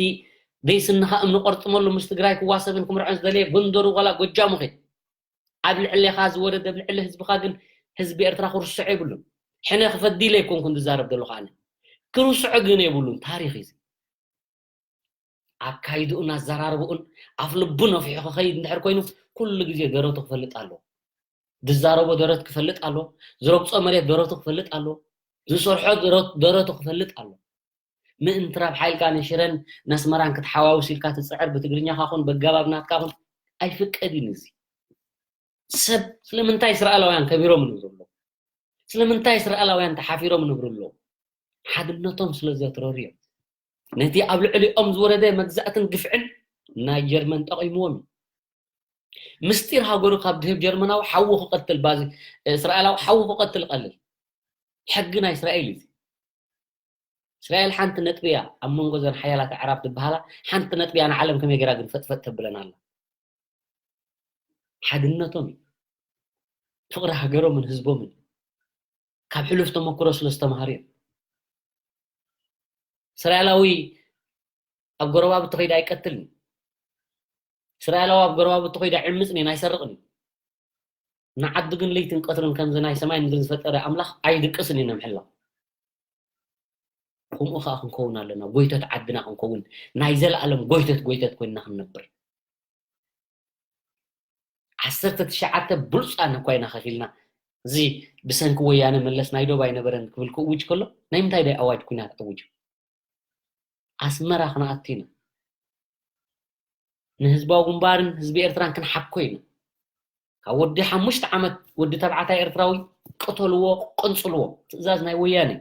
ደይስንኻ እምኒ ቆርጥመሉ ምስ ትግራይ ክዋሰብን ክምርዖን ዝደለየ ጎንደሩ ዋላ ጎጃሙ ኸ ኣብ ልዕሌኻ ዝወረደ ኣብ ልዕሊ ህዝብኻ ግን ህዝቢ ኤርትራ ክርስዖ የብሉን። ሕነ ክፈዲ ኢለ ኣይኮንኩን ዝዛረብ ዘለኹ ኣነ። ክርስዖ ግን የብሉን። ታሪኽ እዩ። ኣካይድኡን ኣዘራርብኡን ኣፍ ልቡ ነፊሑ ክኸይድ እንድሕር ኮይኑ ኩሉ ግዜ ደረቱ ክፈልጥ ኣለዎ። ዝዛረቦ ደረት ክፈልጥ ኣለዎ። ዝረግጾ መሬት ደረቱ ክፈልጥ ኣለዎ። ዝሰርሖ ደረቱ ክፈልጥ ኣለዎ። ምእንቲ ረብሓ ኢልካ ንሽረን ነስመራን ክትሓዋውስ ኢልካ ትፅዕር ብትግርኛኻ ኹን በጋባብ ናትካ ኹን ኣይፍቀድን እዚ። ሰብ ስለምንታይ እስራኤላውያን ከቢሮም ንብሩ ኣለዉ? ስለምንታይ እስራኤላውያን ተሓፊሮም ንብሩ ኣለዉ? ሓድነቶም ስለ ዘትረሩ እዮም። ነቲ ኣብ ልዕሊኦም ዝወረደ መግዛእትን ግፍዕን ናይ ጀርመን ጠቒምዎም እዩ። ምስጢር ሃገሩ ካብ ድህብ ጀርመናዊ ሓዉ ክቐትል ባዚ እስራኤላዊ ሓዉ ክቐትል ቀልል። ሕጊ ናይ እስራኤል እዩ። እስራኤል ሓንቲ ነጥቢ እያ ኣብ መንጎ ዘን ሓያላት ኣዕራብ ዝበሃላ ሓንቲ ነጥቢ እያ። ንዓለም ከመይ ገይራ ግን ፈጥፈጥ ተብለን ኣላ? ሓድነቶም እዩ። ፍቕሪ ሃገሮምን ህዝቦምን ካብ ሕሉፍ ተመክሮ ስለ ዝተምሃሩ እዮም። እስራኤላዊ ኣብ ጎረባብቲ ከይዳ ኣይቀትልን። እስራኤላዊ ኣብ ጎረባብቲ ከይዳ ዕምፅን ኣይሰርቕን። ንዓዲ ግን ለይትን ቀትርን ከምዚ ናይ ሰማይ ምድሪ ዝፈጠረ ኣምላኽ ኣይድቅስን እዩ ንምሕላው። ከምኡ ከዓ ክንከውን ኣለና። ጎይተት ዓድና ክንከውን ናይ ዘለኣለም ጎይተት ጎይተት ኮይንና ክንነብር። ዓሰርተ ትሽዓተ ብሉፃን እኳ ኢና ከፊልና። እዚ ብሰንኪ ወያነ መለስ ናይ ዶብ ኣይነበረን ክብል ክእውጅ ከሎ ናይ ምንታይ ዳይ ኣዋጅ ኩናት ኣውጅ? ኣስመራ ክንኣቱ ኢና። ንህዝባዊ ግንባርን ህዝቢ ኤርትራን ክንሓኮ ኢና። ካብ ወዲ ሓሙሽተ ዓመት ወዲ ተባዕታይ ኤርትራዊ ቅተልዎ፣ ቅንጽልዎ። ትእዛዝ ናይ ወያነ።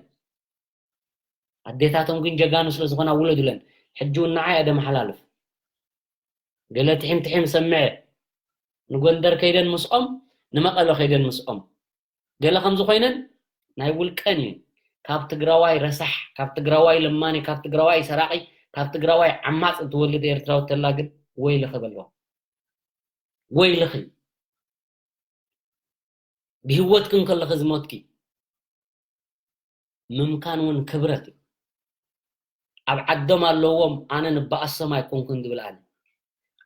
ኣዴታቶም ግን ጀጋኑ ስለ ዝኾና ውለዱለን። ሕጂ እውን ንዓይ እየ ደመሓላልፍ። ገለ ትሒም ትሒም ሰምዐ። ንጎንደር ከይደን ምስኦም፣ ንመቐለ ከይደን ምስኦም። ገለ ከምዚ ኮይነን ናይ ውልቀን እዩ። ካብ ትግራዋይ ረሳሕ፣ ካብ ትግራዋይ ለማኒ፣ ካብ ትግራዋይ ሰራቂ፣ ካብ ትግራዋይ ዓማፅ እትወልድ ኤርትራዊ ተላ ግን ወይልኺ በልዋ። ወይልኺ። ብህይወትኪ እንከለኺ ዝሞትኪ ምምካን እውን ክብረት እዩ። ኣብ ዓዶም ኣለዎም ኣነ ንበኣሶም ኣይኮንኩን ዝብል ኣነ።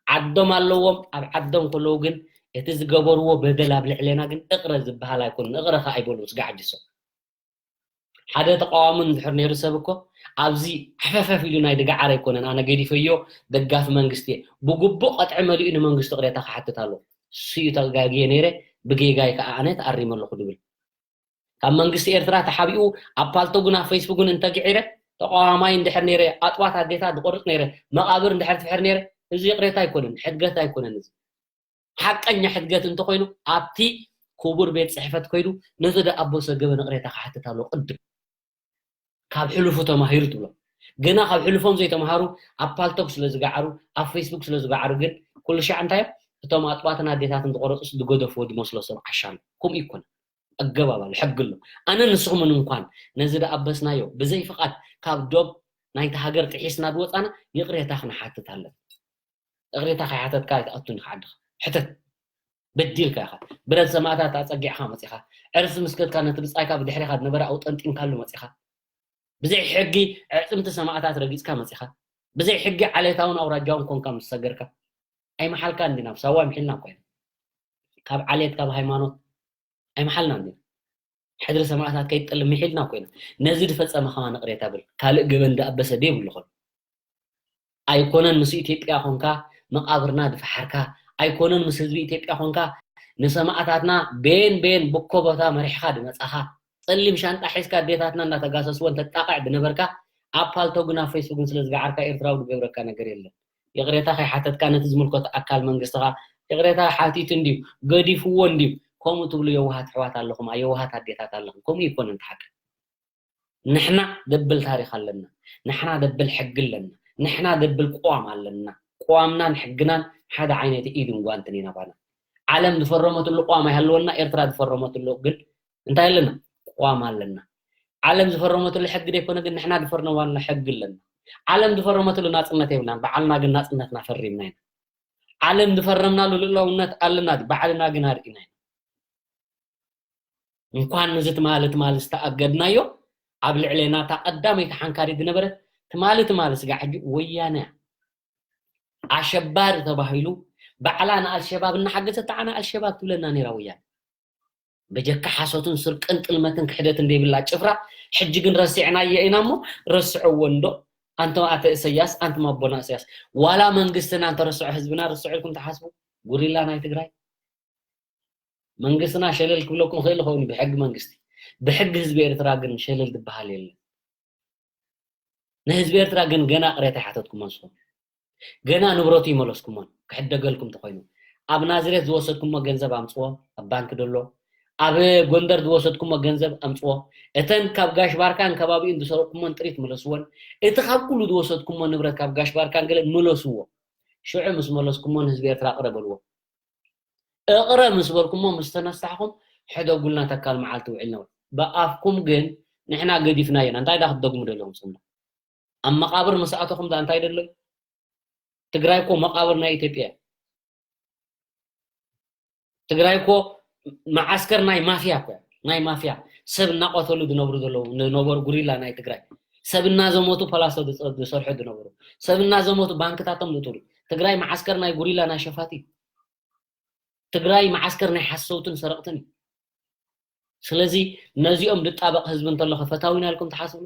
ዓዶም ኣለዎም ኣብ ዓዶም ከለዉ ግን እቲ ዝገበርዎ በደል ኣብ ልዕሌና ግን እቕረ ዝበሃል ኣይኮኑን። እቕረ ከ ኣይበሉ ስጋዕ ጅሶ። ሓደ ተቃዋሚ እንድሕር ነይሩ ሰብ እኮ ኣብዚ ሕፈፈፍ ኢሉ ናይ ድጋዓር ኣይኮነን። ኣነ ገዲፈዮ ደጋፊ መንግስቲ እየ። ብግቡእ ቀጥዒ መሊኡ ንመንግስቲ ቅሬታ ክሓትት ኣለዎ። እሱ እዩ ተጋግየ ነይረ ብጌጋይ ከዓ ኣነ ተኣሪመ ኣለኹ ድብል። ካብ መንግስቲ ኤርትራ ተሓቢኡ ኣብ ፓልቶግን ኣብ ፌስቡክን እንተግዒረ ተቃዋማይ እንድሕር ነይረ ኣጥዋት ኣዴታት ዝቆርፅ ነይረ መቃብር እንድሕር ትፍሕር ነይረ እዚ ይቅሬታ ኣይኮነን፣ ሕድገት ኣይኮነን። እዚ ሓቀኛ ሕድገት እንተኮይኑ ኣብቲ ክቡር ቤት ፅሕፈት ኮይዱ ነቲ ደኣቦ ሰገበ ንቅሬታ ክሓትት ኣለዎ ቅድም ካብ ሕሉፉ ተማሂሩ ትብሎ። ገና ካብ ሕሉፎም ዘይተምሃሩ ኣብ ፓልቶክ ስለ ዝገዓሩ ኣብ ፌስቡክ ስለ ዝገዓሩ ግን ኩሉ ሻዕ እንታይ እዮም እቶም ኣጥዋትን ኣዴታትን ዝቆረፁስ ዝገደፍዎ ዝመስሎ ሰብ ዓሻ ኣሎ። ከምኡ ይኮነ ኣገባብ ኣሎ ሕጊ ኣሎ። ኣነ ንስኹምን እንኳን ነዚ ደኣበስናዮ ብዘይ ፍቓድ ካብ ዶብ ናይቲ ሃገር ጥሒስና ዝወፃና ይቕሬታ ክንሓትት ኣለና። እቕሬታ ከይሓተትካ ኣይትኣቱን ኢኻ ዓድኻ። ሕተት። በዲልካ ኢኻ። ብረት ሰማእታት ኣጸጊዕካ መጺኻ። ዕርሲ ምስ ከድካ ነቲ ብጻይካ ብድሕሪኻ ዝነበረ ኣውጠንጢንካሉ መጺኻ። ብዘይ ሕጊ ኣዕጽምቲ ሰማእታት ረጊጽካ መጺኻ። ብዘይ ሕጊ ዓሌታውን ኣውራጃውን ኮንካ ምስ ሰገርካ። ኣይመሓልካን ዲና፣ ኣብ ሳዋ ምሒልና እኮ ኢና። ካብ ዓሌት፣ ካብ ሃይማኖት ኣይመሓልናን ዲና። ሕድሪ ሰማእታት ከይትጠልም ምሒልና እኮ ኢና። ነዚ ዝፈጸመ ከማን ይቕሬታ ብል። ካልእ ገበን ዝኣበሰ ደየብሉ ኾን። ኣይኮነን ምስ ኢትዮጵያ ኾንካ መቓብርና ዝፈሓርካ፣ ኣይኮነን ምስ ህዝቢ ኢትዮጵያ ኾንካ ንሰማእታትና ቤን ቤን ብኮ ቦታ መሪሕኻ ዝመጻኻ፣ ጸሊም ሻንጣ ሒዝካ ኣዴታትና እንዳተጋሰስወን ተጣቕዕ ዝነበርካ፣ ኣብ ፓልቶግን ኣብ ፌስቡክን ስለ ዝገዓርካ ኤርትራዊ ዝገብረካ ነገር የለን። ይቕሬታ ከይሓተትካ ነቲ ዝምልከቶ ኣካል መንግስቲ ኸኣ ይቕሬታ ሓቲቱ እንድዩ፣ ገዲፍዎ እንድዩ፣ ከምኡ ትብሉ የዋሃት ኣሕዋት ኣለኹም፣ የዋሃት ኣዴታት ኣለኹም። ከምኡ ኣይኮነን እቲ ሓቂ። ንሕና ዘብል ታሪኽ ኣለና፣ ንሕና ዘብል ሕጊ ኣለና፣ ንሕና ዘብል ቅዋም ኣለና። ቅዋምናን ሕግናን ሓደ ዓይነት ኢድን ጓንትን ኢና ባና። ዓለም ዝፈረመትሉ ቅዋም ኣይሃለወና፣ ኤርትራ ዝፈረመትሉ ግን እንታይ ኣለና? ቅዋም ኣለና። ዓለም ዝፈረመትሉ ሕጊ ዘይኮነ ግን ንሕና ዝፈረመና ሕጊ ኣለና። ዓለም ዝፈረመትሉ ናጽነት የብልናን፣ ባዕልና ግን ናጽነትና ፈሪምና ኢና። ዓለም ዝፈረምናሉ ልእላውነት ኣለና፣ ባዕልና ግን ኣርኢና ኢና። እንኳን ነዚ ትማሊ ትማሊ ዝተኣገድናዮ ኣብ ልዕሌና እታ ቀዳመይቲ ሓንካሪት ዝነበረት ትማሊ ትማሊ ስጋዕ ሕጂ ወያነ እያ። ኣሸባሪ ተባሂሉ ባዕላ ንኣልሸባብ እናሓገዘት ተዓና ኣልሸባብ ትብለና ነይራ ወያነ። በጀካ ሓሶትን ስርቅን ጥልመትን ክሕደትን ዘይብላ ጭፍራ ሕጂ ግን ረሲዕናዮ ኢና እሞ ረስዕዎ እንዶ ኣንቶም ኣተ እሰያስ ኣንቶም ኣቦና እሰያስ ዋላ መንግስትና እንተረስዖ ህዝብና ረስዖ ኢልኩም ትሓስቡ? ጉሪላ ናይ ትግራይ መንግስትና ሸለል ክብለኩም ይኽእል ይኸውን ብሕጊ መንግስቲ። ብሕጊ ህዝቢ ኤርትራ ግን ሸለል ዝበሃል የለን። ንህዝቢ ኤርትራ ግን ገና ቅሬታ ይሓተትኩሞ ንስኹም። ገና ንብረቱ ይመለስኩሞን ክሕደገልኩም ተኾይኑ። ኣብ ናዝሬት ዝወሰድኩሞ ገንዘብ ኣምፅዎ፣ ኣብ ባንክ ደሎ። ኣብ ጎንደር ዝወሰድኩሞ ገንዘብ ኣምፅዎ። እተን ካብ ጋሽ ባርካን ከባቢኡን ዝሰረቅኩሞን ጥሪት ምለስዎን። እቲ ካብ ኩሉ ዝወሰድኩሞ ንብረት ካብ ጋሽ ባርካን ገለ ምለስዎ። ሽዑ ምስ መለስኩሞ ንህዝቢ ኤርትራ እቕረ በልዎ። እቕረ ምስ በልኩሞ ምስ ተነሳሕኹም ሕደጉልና ተካል መዓልቲ ውዒልና። ብኣፍኩም ግን ንሕና ገዲፍናዮ ኢና። እንታይ ዳ ክትደግሙ ደለኹም ስምና? ኣብ መቓብር ምስ ኣተኹም ዳ እንታይ ደሎ? ትግራይ እኮ መቓብር ናይ ኢትዮጵያ እያ። ትግራይ እኮ መዓስከር ናይ ማፍያ እኮ እያ። ናይ ማፍያ ሰብ እናቆተሉ ዝነብሩ ዘለዉ ዝነበሩ ጉሪላ ናይ ትግራይ ሰብ እናዘመቱ ፓላሶ ዝጸ- ዝሰርሑ ዝነበሩ ሰብ እናዘመቱ ባንክታቶም ዝጥሩ ትግራይ መዓስከር ናይ ጉሪላ ናይ ሸፋቲ ትግራይ መዓስከር ናይ ሓሰውትን ሰረቕትን እዩ። ስለዚ ነዚኦም ዝጣበቕ ህዝቢ እንተሎ ከ ፈታዊና ኢልኩም ትሓስቡ?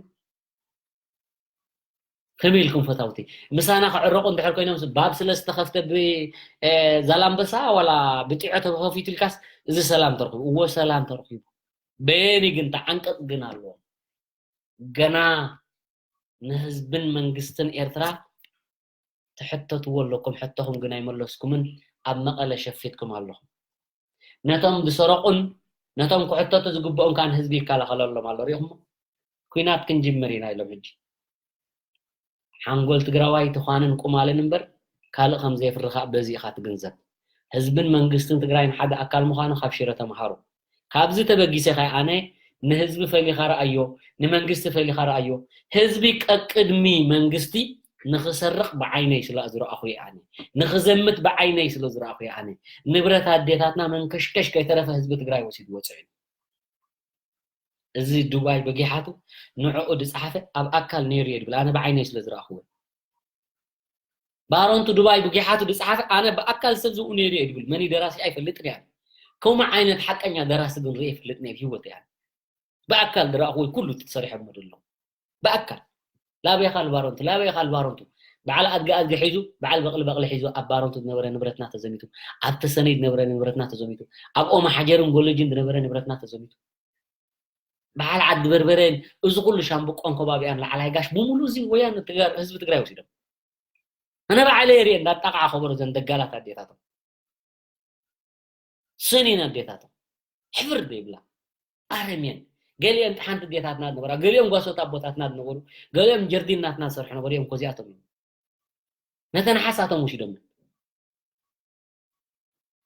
ከመይ ኢልኩም ፈታውቲ? ምሳና ክዕረቑ እንድሕር ኮይኖም ስ- ባብ ስለ ዝተኸፍተ ብዛላምበሳ ዋላ ብጢዖ ተኸፊቱ ኢልካስ እዚ ሰላም ተረኺቡ? እዎ ሰላም ተረኺቡ። በየኒ ግን ተዓንቀፅ ግን ኣለዎ። ገና ንህዝብን መንግስትን ኤርትራ ትሕተትዎ ኣለኩም፣ ሕቶኹም ግን ኣይመለስኩምን፣ ኣብ መቐለ ሸፊትኩም ኣለኹም። ነቶም ዝሰረቑን ነቶም ክሕተቱ ዝግብኦም ከኣ ንህዝቢ ይከላኸለሎም ኣሎ። ሪኢኹሞ? ኲናት ክንጅምር ኢና ኢሎም ሕጂ። ሓንጎል ትግራዋይ ትዃንን ቁማልን እምበር ካልእ ከም ዘየፍሪ ከኣ በዚ ኢኻ ትግንዘብ። ህዝብን መንግስትን ትግራይን ሓደ ኣካል ምዃኑ ካብ ሽረ ተምሃሩ። ካብዚ ተበጊሰ ከ ኣነ ንህዝቢ ፈሊኻ ረኣዮ፣ ንመንግስቲ ፈሊኻ ረኣዮ። ህዝቢ ቀቅድሚ መንግስቲ ንኽሰርቕ ብዓይነይ ስለ ዝረኣኹ እየ ኣነ። ንኽዘምት ብዓይነይ ስለ ዝረኣኹ እየ ኣነ። ንብረት ኣዴታትና መንከሽከሽ ከይተረፈ ህዝቢ ትግራይ ወሲዱ ወፅዑ። እዚ ዱባይ በጊሓቱ ንዕኡ ዝፀሓፈ ኣብ ኣካል ነይሩ እየ ድብል ኣነ ብዓይነይ ስለ ዝረኣኹዎ። ባሮንቱ ዱባይ ብጊሓቱ ዝፀሓፈ ኣነ ብኣካል ሰብ ዝብኡ ነይሩ እየ ድብል መን ደራሲ ኣይፈልጥን እያ። ከምኡ ዓይነት ሓቀኛ ደራሲ ግን ርኢ ይፈልጥ ነይሩ ህይወት እያ። ብኣካል ዝረኣኹዎ ኩሉ ተሰሪሖሞ ደሎ ብኣካል ላበይኻ ልባሮንቱ ላበይኻ ልባሮንቱ በዓል ኣድጊ ኣድጊ ሒዙ በዓል በቕሊ በቕሊ ሒዙ ኣብ ባሮንቱ ዝነበረ ንብረትና ተዘሚቱ ኣብ ተሰነይ ዝነበረ ንብረትና ተዘሚቱ ኣብ ኦማ ሓጀርን ጎለጅን ዝነበረ ንብረትና ተዘሚቱ በዓል ዓዲ በርበረን እዚ ኩሉ ሻምብቆን ከባቢኣን ላዕላይ ጋሽ ብምሉ እዚ ወያን ህዝቢ ትግራይ ወሲዶም ኣነ ባዕለ የርየ እንዳጣቕዓ ከበሮ ዘን ደጋላት ኣዴታቶም ስኒን ኣዴታቶም ሕፍር ዘይብላ ኣረሜን ገሊኦም ሓንቲ ኣዴታትና ዝነበራ ገሊኦም ጓሶት ኣቦታትና ዝነበሩ ገሊኦም ጀርዲን ናትና ዝሰርሑ ነበሩ እዮም ኮዚኣቶም እዮም ነተን ሓሳቶም ወሲዶምን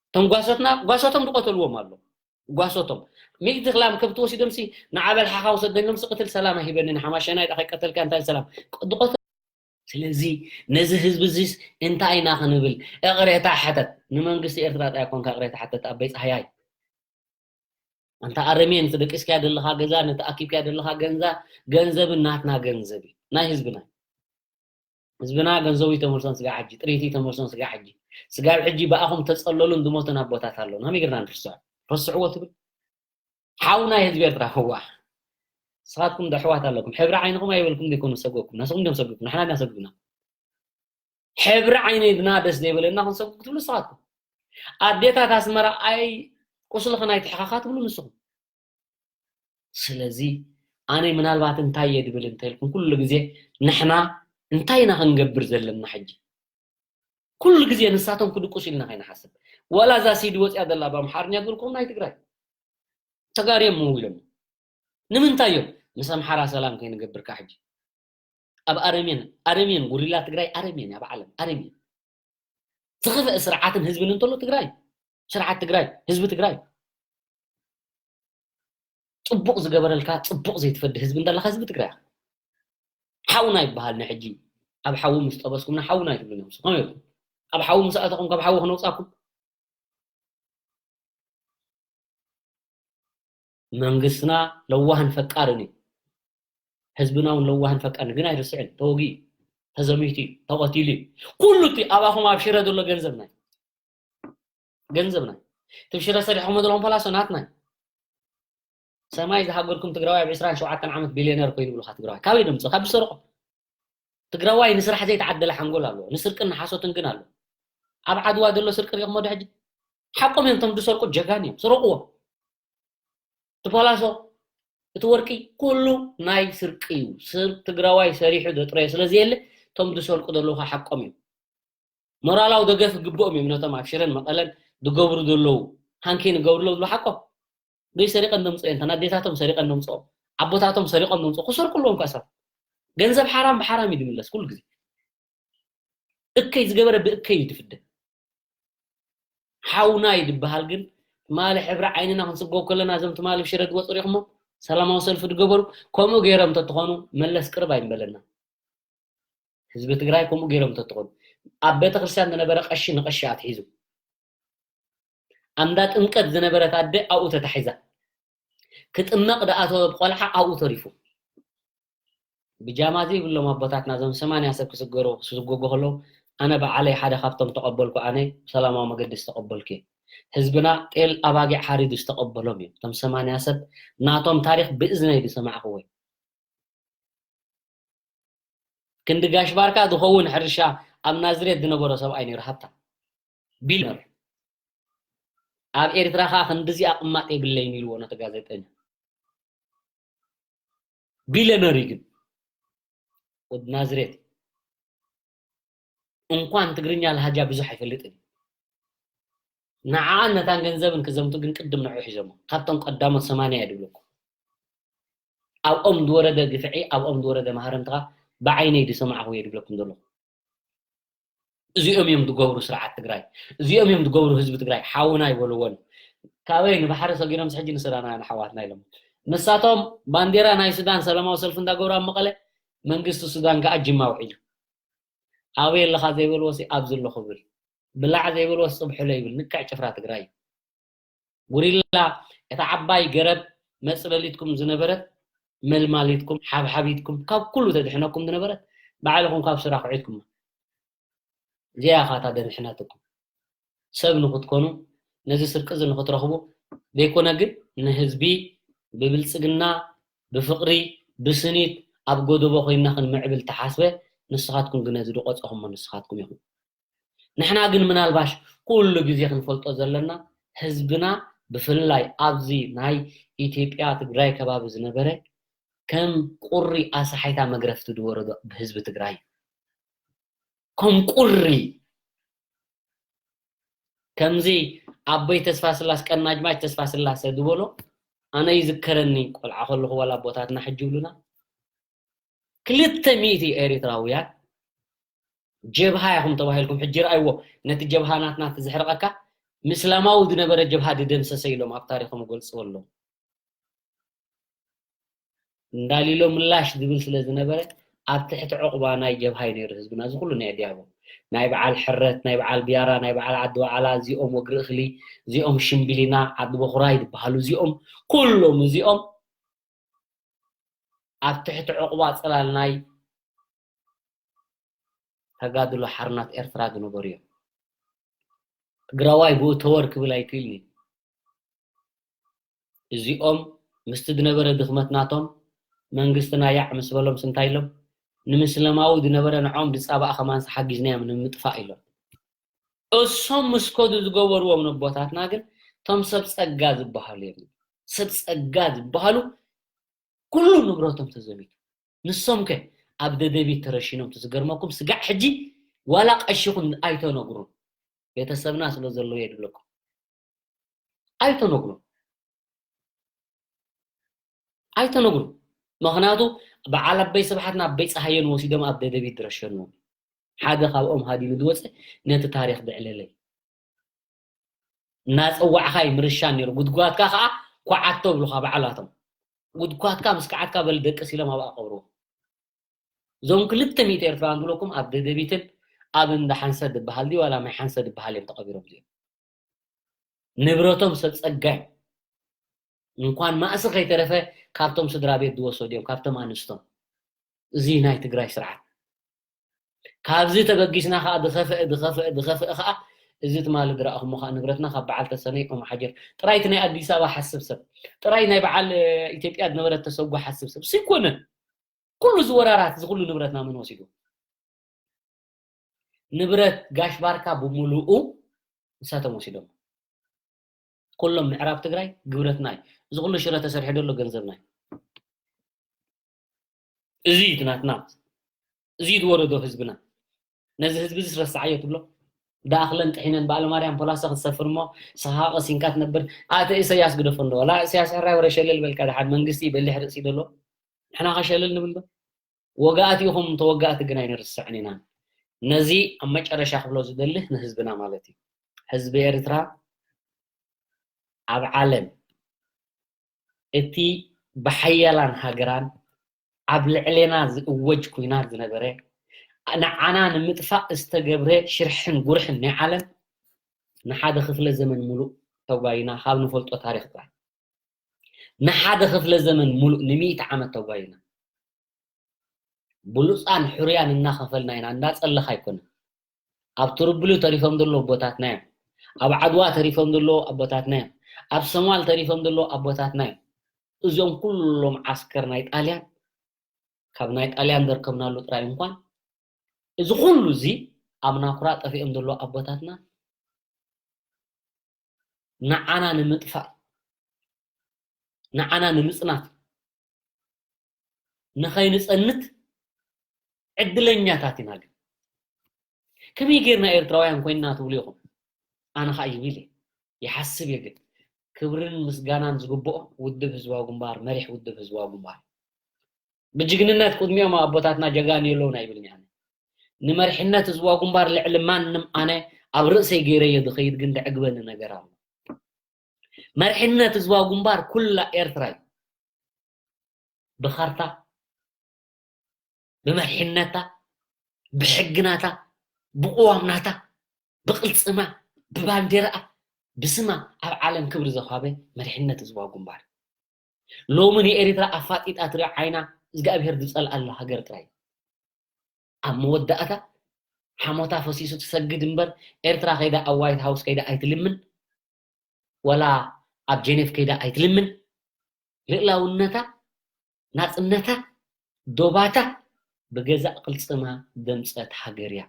እቶም ጓሶትና ጓሶቶም ዝቆተልዎም ኣሎ ጓሶቶም ሚእቲ ክላም ከብቲ ወሲዶምሲ ንዓበል ሓኻ ውሰደሎም ሲ ቅትል ሰላም ኣይሂበኒ ንሓማሸናይ ዳ ከይቀተልካ እንታይ ሰላም ዝቆተ ስለዚ ነዚ ህዝቢ እዚስ እንታይ ኢና ክንብል እቕሬታ ሕተት ንመንግስቲ ኤርትራ ጥራይ ኮንካ እቕሬታ ሕተት ኣበይ ፀሃያይ ኣንታ ኣረሜን እቲ ደቂስካያ ዘለኻ ገዛ ነቲ ኣኪብካያ ዘለኻ ገንዛ ገንዘብ ናትና ገንዘብ እዩ ናይ ህዝብና ህዝብና ገንዘቡ ተመልሶን ስጋ ሕጂ ጥሪቲ ተመልሶን ስጋ ሕጂ ስጋብ ሕጂ ብኣኹም ተጸለሉን ዝሞቱን ኣቦታት ኣለዉ ናመይ ገርና ንርስዖ ረስዕዎ ትብል ሓው ናይ ህዝቢ ኤርትራ ህዋ ስኻትኩም ዶ ኣሕዋት ኣለኩም ሕብሪ ዓይንኹም ኣይበልኩም ዘይኮኑ ሰጎኩም ናስኹም ዶም ሰጉኩም ንሕና ዲና ሰጉና ሕብሪ ዓይነይ ድና ደስ ዘይበለና ክንሰጉ ክትብሉ ስኻትኩም ኣዴታት ኣስመራ ኣይ ቁስልኽን ኣይትሕኻኻ ትብሉ ንስኹም ስለዚ ኣነ ምናልባት እንታይ እየ ድብል እንተልኩም ኩሉ ግዜ ንሕና እንታይ ኢና ክንገብር ዘለና ሕጂ ኩሉ ግዜ ንሳቶም ክድቁስ ኢልና ከይንሓስብ ዋላ እዛ ሲዲ ወፅያ ዘላ ብኣምሓርኛ ዝብልኩም ናይ ትግራይ ተጋርዮም ምው ኢሎም ንምንታይ እዮም ምስ ኣምሓራ ሰላም ከይንገብርካ ሕጂ ኣብ ኣረሜን ኣረሜን ጉሪላ ትግራይ ኣረሜን ኣብ ዓለም ኣረሜን ዝኸፍአ ስርዓትን ህዝብን እንተሎ ትግራይ ስርዓት ትግራይ ህዝቢ ትግራይ ፅቡቕ ዝገበረልካ ፅቡቕ ዘይትፈዲ ህዝቢ እንዳለካ ህዝቢ ትግራይ ሓውና ይበሃል ንሕጂ ኣብ ሓዊ ምስ ጠበስኩምና ሓውና ይትብሉ እዮም ከመይ ኢልኩም ኣብ ሓዊ ምስ ኣተኹም ካብ ሓዊ ክነውፃኩም መንግስትና ለዋህን ፈቃርን እዩ ህዝብና እውን ለዋህን ፈቃርን ግን ኣይርስዕን ተወጊኡ ተዘሚቱ እዩ ተቐቲሉ እዩ ኩሉ እቲ ኣባኹም ኣብ ሽረ ዘሎ ገንዘብና ገንዘብና ትብ ሽረ ሰሪሕኹም ዘለኹም ፈላሶ ናትና ሰማይ ዝሃገርኩም ትግራዋይ ኣብ ዕስራን ሸውዓተን ዓመት ቢልዮነር ኮይኑ ብሉካ ትግራዋይ ካበይ ደምፅእ ካብ ዝሰርቆ ትግራዋይ ንስራሕ ዘይተዓደለ ሓንጎል ኣለዎ ንስርቅን ንሓሶትን ግን ኣለዎ ኣብ ዓድዋ ዘሎ ስርቂ ሪኢኹሞ ዶ ሕጂ ሓቆም እዮም እቶም ዝሰርቁ ጀጋን እዮም ስረቅዎ ትፈላሶ እቲ ወርቂ ኩሉ ናይ ስርቂ እዩ ስር ትግራዋይ ሰሪሑ ዘጥረዮ ስለዘየለ እቶም ዝሰርቁ ዘለዉ ሓቆም እዮም ሞራላዊ ደገፍ ይግብኦም እዮም ነቶም ኣብ ሽረን መቐለን ዝገብሩ ዘለዉ፣ ሃንኬን ይገብሩ ኣለዉ ዝብሉ ሓቆም። ዶይ ሰሪቐን ደምፅኦ እየን፣ ተን ኣዴታቶም ሰሪቐን ደምፅኦ፣ ኣቦታቶም ሰሪቐን ደምፅኦ፣ ክሰርቁ ኣለዎም እኳ ሰባት። ገንዘብ ሓራም ብሓራም እዩ ዝምለስ ኩሉ ግዜ። እከይ ዝገበረ ብእከይ እዩ ዝፍደ። ሓውና እዩ ዝበሃል ግን፣ ትማሊ ሕብሪ ዓይንና ክንስጎግ ከለና፣ እዞም ትማሊ ብሽረ ዝወፁ ሪኹሞ ሰላማዊ ሰልፊ ዝገበሩ፣ ከምኡ ገይሮም እንተትኾኑ፣ መለስ ቅርብ ኣይምበለና። ህዝቢ ትግራይ ከምኡ ገይሮም እንተትኾኑ፣ ኣብ ቤተክርስትያን ዝነበረ ቀሺ ንቀሺ ኣትሒዙ፣ ኣንዳ ጥምቀት ዝነበረት ኣደ ኣብኡ ተታሒዛ፣ ክጥመቕ ዝኣተወ ቆልዓ ኣብኡ ተሪፉ። ብጃማ ዘይብሎም ኣቦታትና፣ እዞም ሰማንያ ሰብ ክስገሩ፣ ክስጎጉ ከለዉ፣ ኣነ በዓለይ ሓደ ካብቶም ተቐበልኩ፣ ኣነ ብሰላማዊ መገዲ ዝተቐበልኩ እየ። ህዝብና ጤል ኣባጊዕ ሓሪዱ ዝተቐበሎም እዮም። እቶም ሰማንያ ሰብ ናቶም ታሪኽ ብእዝነይ ዝሰማዕክዎ እዩ። ክንዲ ጋሽ ባርካ ዝኸውን ሕርሻ ኣብ ናዝሬት ዝነበሮ ሰብኣይ ነይሩ፣ ሃብታም ቢልዮነር። ኣብ ኤርትራ ከኣ ክንድዚ ኣቕማጥ የብለይን ኢልዎ ነቲ ጋዜጠኛ። ቢልዮነር እዩ ግን ወዲ ናዝሬት። እንኳን ትግርኛ ለሃጃ ብዙሕ ኣይፈልጥን እዩ። ንዓኣን ነታን ገንዘብን ክዘምቱ ግን ቅድም ንዑ ሒዞሞ። ካብቶም ቀዳሞት ሰማንያ እየ ድብለኩም። ኣብኦም ዝወረደ ግፍዒ፣ ኣብኦም ዝወረደ ማህረምትኻ ብዓይነይ ዝሰማዕኹ እየ ድብለኩም ዘለኹ። እዚኦም እዮም ዝገብሩ ስርዓት ትግራይ፣ እዚኦም እዮም ዝገብሩ ህዝቢ ትግራይ። ሓውና ኣይበልዎን። ካበይ ንባሕሪ ሰጊሮም ሕጂ ንስራና ንሓዋትና ኢሎም። ንሳቶም ባንዴራ ናይ ሱዳን ሰላማዊ ሰልፊ እንዳገብሩ ኣብ መቐለ መንግስቲ ሱዳን ከዓ ጅማ ውዒሉ። ኣበይ ኣለኻ ዘይበልዎ ሲ ኣብዚ ኣለኹ ብል። ብላዕ ዘይበልዎ ሲ ጽብሕሎ ይብል። ንቅዕ ጭፍራ ትግራይ። ጉሪላ እታ ዓባይ ገረብ መጽለሊትኩም ዝነበረት፣ መልማሊትኩም፣ ሓብሓቢትኩም፣ ካብ ኩሉ ተድሕነኩም ዝነበረት፣ ባዕልኹም ካብ ስራ ክዒትኩማ። እዚኣ ኢኻ እታ ደንሕነትኩም። ሰብ ንኽትኮኑ፣ ነዚ ስርቂ እዚ ንኽትረኽቡ ዘይኮነ ግን ንህዝቢ ብብልጽግና፣ ብፍቕሪ፣ ብስኒት ኣብ ጎደቦ ኮይንና ክንምዕብል ተሓስበ፣ ንስኻትኩም ግን ነዚ ዝቆጸኹሞ ንስኻትኩም ኢኹም። ንሕና ግን ምናልባሽ ኩሉ ግዜ ክንፈልጦ ዘለና ህዝብና ብፍላይ ኣብዚ ናይ ኢትዮጵያ ትግራይ ከባቢ ዝነበረ ከም ቁሪ ኣሳሓይታ መግረፍቲ ዝወረዶ ብህዝቢ ትግራይ እዩ። ከም ቁሪ ከምዚ ኣቦይ ተስፋ ስላስ ቀናጅማች ተስፋ ስላሰ ዝበሎ ኣነ ይዝከረኒ ቆልዓ ከለኹ ዋላ ኣቦታትና ሕጂ ይብሉና ክልተ ሚእቲ ኤርትራውያን ጀብሃ ኢኹም ተባሂልኩም ሕጂ ረኣይዎ ነቲ ጀብሃ ናትና እቲ ዝሕርቐካ ምስላማዊ ዝነበረ ጀብሃ ድደምሰሰ ኢሎም ኣብ ታሪኾም ይገልፅዎ ኣለዉ እንዳሊሎ ምላሽ ዝብል ስለ ዝነበረ ኣብ ትሕቲ ዕቑባ ናይ ጀብሃ እዩ ነይሩ ህዝብና እዚ ኩሉ ናይ ኣዲያቦ ናይ በዓል ሕረት ናይ በዓል ቢያራ ናይ በዓል ዓዲ ዋዓላ እዚኦም ወግሪ እኽሊ እዚኦም ሽምቢሊና ዓዲ በኹራይ ዝበሃሉ እዚኦም ኩሎም እዚኦም ኣብ ትሕቲ ዕቑባ ፅላል ናይ ተጋድሎ ሓርነት ኤርትራ ዝነበሩ እዮም። ትግራዋይ ብኡ ተወር ክብል ኣይክእልን እዩ። እዚኦም ምስቲ ዝነበረ ድኽመት ናቶም መንግስትና ያዕ ምስ በሎም እንታይ ኢሎም ንምስለማዊ ዝነበረ ንዖም ዝፃባእ ከማንስ ሓጊዝናዮም ንምጥፋእ ኢሎም እሶም ምስ ከዱ ዝገበርዎም ነቦታትና ግን እቶም ሰብ ፀጋ ዝበሃሉ እዮም። ሰብ ፀጋ ዝበሃሉ ኩሉ ንብረቶም ተዘሚቱ። ንሶም ከ ኣብ ደደቢት ተረሺኖም ትዝገርመኩም ስጋዕ ሕጂ ዋላ ቀሺኹም ኣይተነግሩን። ቤተሰብና ስለ ዘለዉ የድብለኩም። ኣይተነግሩን። ኣይተነግሩን። ምኽንያቱ በዓል ኣበይ ስብሓት ናብ ኣበይ ፀሃየን ወሲዶም ኣብ ደደቢት ድረሸንዎም። ሓደ ካብኦም ሃዲኑ ዝወፀ ነቲ ታሪኽ ዘዕለለይ እናፀዋዕኻ ይምርሻን ነይሩ ጉድጓድካ ከዓ ኳዓቶ ብሉኻ ባዕላቶም ጉድጓድካ ምስ ከዓትካ በል ደቅስ ኢሎም ኣብኣ ቀብርዎ እዞም ክልተ ሚእቲ ኤርትራውያን ዝብለኩም ኣብ ደደቢትን ኣብ እንዳ ሓንሰ ዝበሃል ድዩ ዋላ ማይ ሓንሰ ዝበሃል እዮም ተቐቢሮም እዚኦም ንብረቶም ሰብ ፀጋይ እንኳን ማእሲ ከይተረፈ ካብቶም ስድራ ቤት ዝወሰዱ እዮም ካብቶም ኣንስቶም እዚ ናይ ትግራይ ስርዓት ካብዚ ተበጊስና ከዓ ዝኸፍአ ዝኸፍአ ዝኸፍአ ከዓ እዚ ትማሊ ዝረኣኹሞ ከዓ ንብረትና ካብ በዓል ተሰነይ ኦም ሓጀር ጥራይ እቲ ናይ ኣዲስ ኣበባ ሓስብ ሰብ ጥራይ ናይ በዓል ኢትዮጵያ ዝነበረ ተሰጉ ሓስብ ሰብ ስይኮነ ኩሉ እዚ ወራራት እዚ ኩሉ ንብረትና መን ወሲዱ ንብረት ጋሽ ባርካ ብምሉኡ ንሳቶም ወሲዶም ኩሎም ምዕራብ ትግራይ ግብረትና እዩ እዚ ኩሉ ሽረ ተሰሪሑ ዘሎ ገንዘብና እዩ እዚ እዩ ናትና እዚ ዝወረዶ ህዝብና ነዚ ህዝቢ እዚ ረስዓዮ ትብሎ ዳእኽለን ጥሒነን በዓለ ማርያም ፖላሶ ክትሰፍር እሞ ንስኻ ቀሲንካ ትነብር። ኣተ ኢሰያስ ግደፎ እንዶ፣ ዋላ ኢሰያስ ሕራይ ወረ ሸለል በልካ፣ ደሓን መንግስቲ በሊሕ ርእሲ ደሎ፣ ንሕና ኸ ሸለል ንብል ዶ? ወጋእቲ ኢኹም፣ ተወጋእቲ ግን ኣይንርስዕን ኢና። ነዚ ኣብ መጨረሻ ክብሎ ዝደልህ ንህዝብና ማለት እዩ። ህዝቢ ኤርትራ ኣብ ዓለም እቲ ብሓያላን ሃገራን ኣብ ልዕሌና ዝእወጅ ኩናት ዝነበረ፣ ንዓና ንምጥፋእ ዝተገብረ ሽርሕን ጉርሕን ናይ ዓለም ንሓደ ክፍለ ዘመን ሙሉእ ተጓይና ካብ ንፈልጦ ታሪኽ ጥራይ። ንሓደ ክፍለ ዘመን ሙሉእ፣ ንሚእቲ ዓመት ተጓይና። ብሉፃን ሕሩያን እናኸፈልና ኢና፣ እንዳፀለኻ ኣይኮነን። ኣብ ትርብሉ ተሪፎም ዘለዉ ኣቦታትና እዮም። ኣብ ዓድዋ ተሪፎም ዘለዉ ኣቦታትና እዮም። ኣብ ሶማል ተሪፎም ዘለዉ ኣቦታትና እዮም። እዚኦም ኩሎም ዓስከር ናይ ጣልያን፣ ካብ ናይ ጣልያን ዘርከብናሉ ጥራይ እንኳን፣ እዚ ኩሉ እዚ ኣብ ናኩራ ጠፊኦም ዘለዉ ኣቦታትና ንዓና ንምጥፋእ፣ ንዓና ንምጽናት፣ ንኸይንጸንት ዕድለኛታት ኢና። ግን ከመይ ጌርና ኤርትራውያን ኮይንና ትብሉ ኢኹም? ኣነ ኸኣ ይብል እየ፣ ይሓስብ እየ። ግን ክብርን ምስጋናን ዝግብኦ ውድብ ህዝባዊ ግንባር፣ መሪሕ ውድብ ህዝባዊ ግንባር። ብጅግንነት ቅድሚኦም ኣቦታትና ጀጋኑ የለውን ኣይብልን እየ ኣነ። ንመሪሕነት ህዝባዊ ግንባር ልዕሊ ማንም ኣነ ኣብ ርእሰይ ገይረዮ ዝኸይድ ግን ዘዕግበኒ ነገር ኣሎ። መሪሕነት ህዝባዊ ግንባር ኩላ ኤርትራ እዩ። ብኻርታ፣ ብመሪሕነታ፣ ብሕግናታ፣ ብቅዋምናታ፣ ብቅልጽማ፣ ብባንዴራኣ፣ ብስማ ኣብ ዓለም ክብሪ ዘኻበ መሪሕነት ህዝባዊ ግንባር። ሎሚ ንኤሪትራ ኣፋጢጣ ትርኢ ዓይና እግዚኣብሄር ዝጸልኣላ ሃገር ጥራይ። ኣብ መወዳእታ ሓሞታ ፈሲሱ ትሰግድ እምበር ኤርትራ ከይዳ ኣብ ዋይት ሃውስ ከይዳ ኣይትልምን፣ ወላ ኣብ ጀኔቭ ከይዳ ኣይትልምን። ልእላውነታ፣ ናጽነታ፣ ዶባታ ብገዛእ ቅልጽማ ደምጸት ሃገር እያ።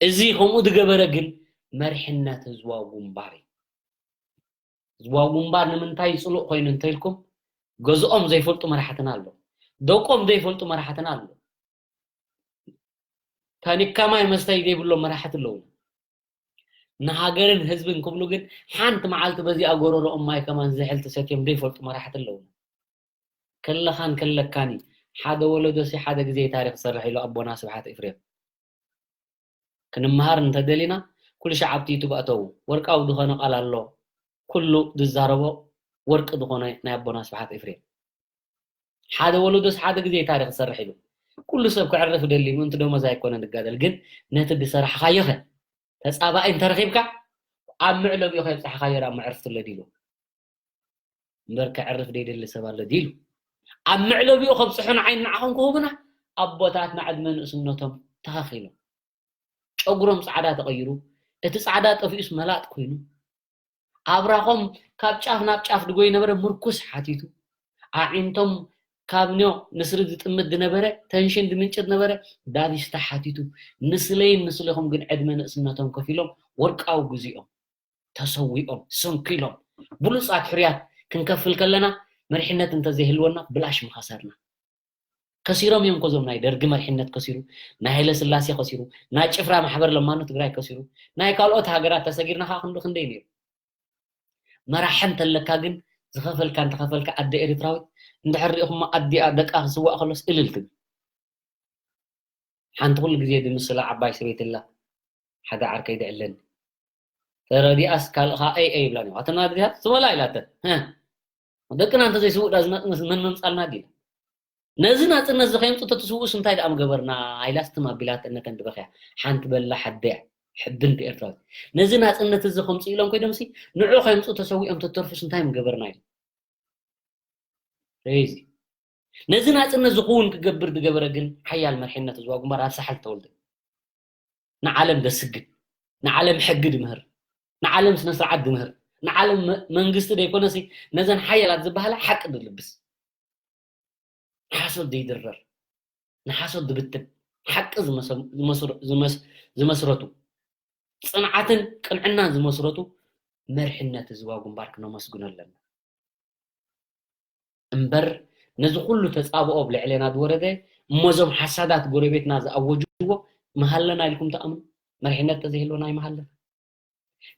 እዚ ከምኡ ዝገበረ ግን መሪሕነት ህዝባዊ ግንባር እዩ። ህዝባዊ ግንባር ንምንታይ ጽሉእ ኮይኑ እንተኢልኩም፣ ገዝኦም ዘይፈልጡ መራሕትና ኣሎ፣ ደቆም ዘይፈልጡ መራሕትና ኣሎ። ታኒካ ማይ መስተይ ዘይብሎም መራሕቲ ኣለዉ። ንሃገርን ህዝብን ክብሉ ግን ሓንቲ መዓልቲ በዚኣ ጎረሮኦም ማይ ከማን ዝሕል ተሰትዮም ዘይፈልጡ መራሕቲ ኣለዉ። ከለኻን ከለካኒ ሓደ ወለዶሲ ሓደ ግዜ ታሪኽ ዝሰርሕ ኢሉ ኣቦና ስብሓት ኤፍሬም። ክንመሃር እንተደሊና ኩሉ ሻዕ ኣብቲ ዩቱብ ኣተዉ። ወርቃዊ ዝኾነ ቃል ኣሎ። ኩሉ ዝዛረቦ ወርቂ ዝኾነ ናይ ኣቦና ስብሓት ኤፍሬም። ሓደ ወለዶስ ሓደ ግዜ ታሪኽ ዝሰርሕ ኢሉ። ኩሉ ሰብ ክዕርፍ ደሊ ምእንቲ ደሞዝ ኣይኮነን ዝጋደል፣ ግን ነቲ ዝሰራሕኻዮ ኸ ተጻባኢ እንተረኺብካ ኣብ መዕለቢኡ ከብጽሓኻዮ ደኣ መዕርፍቲ ኣሎ ድዩ? እምበር ከዕርፍ ዘይደሊ ሰብ ኣሎ ድዩ? ኣብ መዕለቢኡ ከብጽሑ ንዓይ ንዓኹም ክህቡና ኣቦታትና ዕድመ ንእስነቶም ተኸኺሎም። ጨጉሮም ጻዕዳ ተቐይሩ፣ እቲ ጻዕዳ ጠፊኡስ መላጥ ኮይኑ፣ ኣብራኾም ካብ ጫፍ ናብ ጫፍ ድጎይ ነበረ ምርኩስ ሓቲቱ፣ ኣዒንቶም ካብ ኒዮ ንስሪ ዝጥምት ዝነበረ ተንሽን ዝምንጭ ዝነበረ ዳቢስታ ሓቲቱ፣ ንስለይን ንስሌኹም ግን ዕድመ ንእስነቶም ከፊሎም ወርቃዊ ግዜኦም ተሰዊኦም፣ ሰንኪሎም፣ ብሉጻት ሕርያት ክንከፍል ከለና፣ መሪሕነት እንተዘይህልወና ብላሽ ምኸሰርና። ከሲሮም እዮም እኮ እዞም ናይ ደርጊ መሪሕነት ከሲሩ፣ ናይ ሃይለ ስላሴ ከሲሩ፣ ናይ ጭፍራ ማሕበር ለማኑ ትግራይ ከሲሩ፣ ናይ ካልኦት ሃገራት ተሰጊርና ኸዓ ክንዱ ክንደይ ነይሩ። መራሒ እንተለካ ግን ዝኸፈልካ እንተኸፈልካ ኣደ ኤርትራዊት እንድሕር ሪኢኹማ ኣዲኣ ደቃ ክስዋእ ከሎስ እልል ትብል። ሓንቲ ኩሉ ግዜ ድምስላ ዓባይ ሰበይቲ ኣላ፣ ሓደ ዓርከይ ድዕለኒ። ተረዲኣስ ካልእ ኸዓ ኣይ ኣይ ይብላ ነዋ። ኣተና ድያ ዝበላ ኢላተን። ህህ። ደቅና እንተዘይስውእ ዳ ዝመ-፣ መን መምጻልና ድዩ? ነዚ ናጽነት እዚ ከየምጽኡ ተትስውኡስ እንታይ ደኣ ምገበርና? ኢላስ ትም ኣቢላተን ነተን ድበኽያ። ሓንቲ በላ ሓደያ፣ ሕብንቲ ኤርትራዊት። ነዚ ናጽነት እዚ ከምጽኡ ኢሎም ኮይዶምሲ፣ ንዑ ከየምጽኡ ተሰዊኦም ተተርፉስ እንታይ ምገበርና ኢሎም። Crazy። ነዚ ናጽነት ዝኸውን ክገብር ዝገበረ ግን ሓያል መሪሕነት ህዝባዊ ግንባር ኣብ ሳሕል ተወልደ። ንዓለም ደስግድ፣ ንዓለም ሕጊ ድምህር፣ ንዓለም ስነ ስርዓት ድምህር፣ ንዓለም መ-፣ መንግስቲ ደይኮነሲ ነዘን ሓያላት ዝበሃላ ሓቂ ድልብስ። ንሓሶት ዘይድረር፣ ንሓሶት ድብትን፣ ሓቂ ዝመሰ-፣ ዝመስር-፣ ዝመስ-፣ ዝመስረቱ፣ ጽንዓትን ቅንዕናን ዝመስረቱ መሪሕነት ህዝባዊ ግንባር ክነመስግኖ ኣለና። እምበር ነዚ ኩሉ ተጻብኦ ኣብ ልዕሌና ዝወረደ፣ እሞ እዞም ሓሳዳት ጎረቤትና ዝኣወጅዎ ምሃለና ኢልኩም ትኣምኑ? መሪሕነት ተዘይህልወና ኣይምሃለና።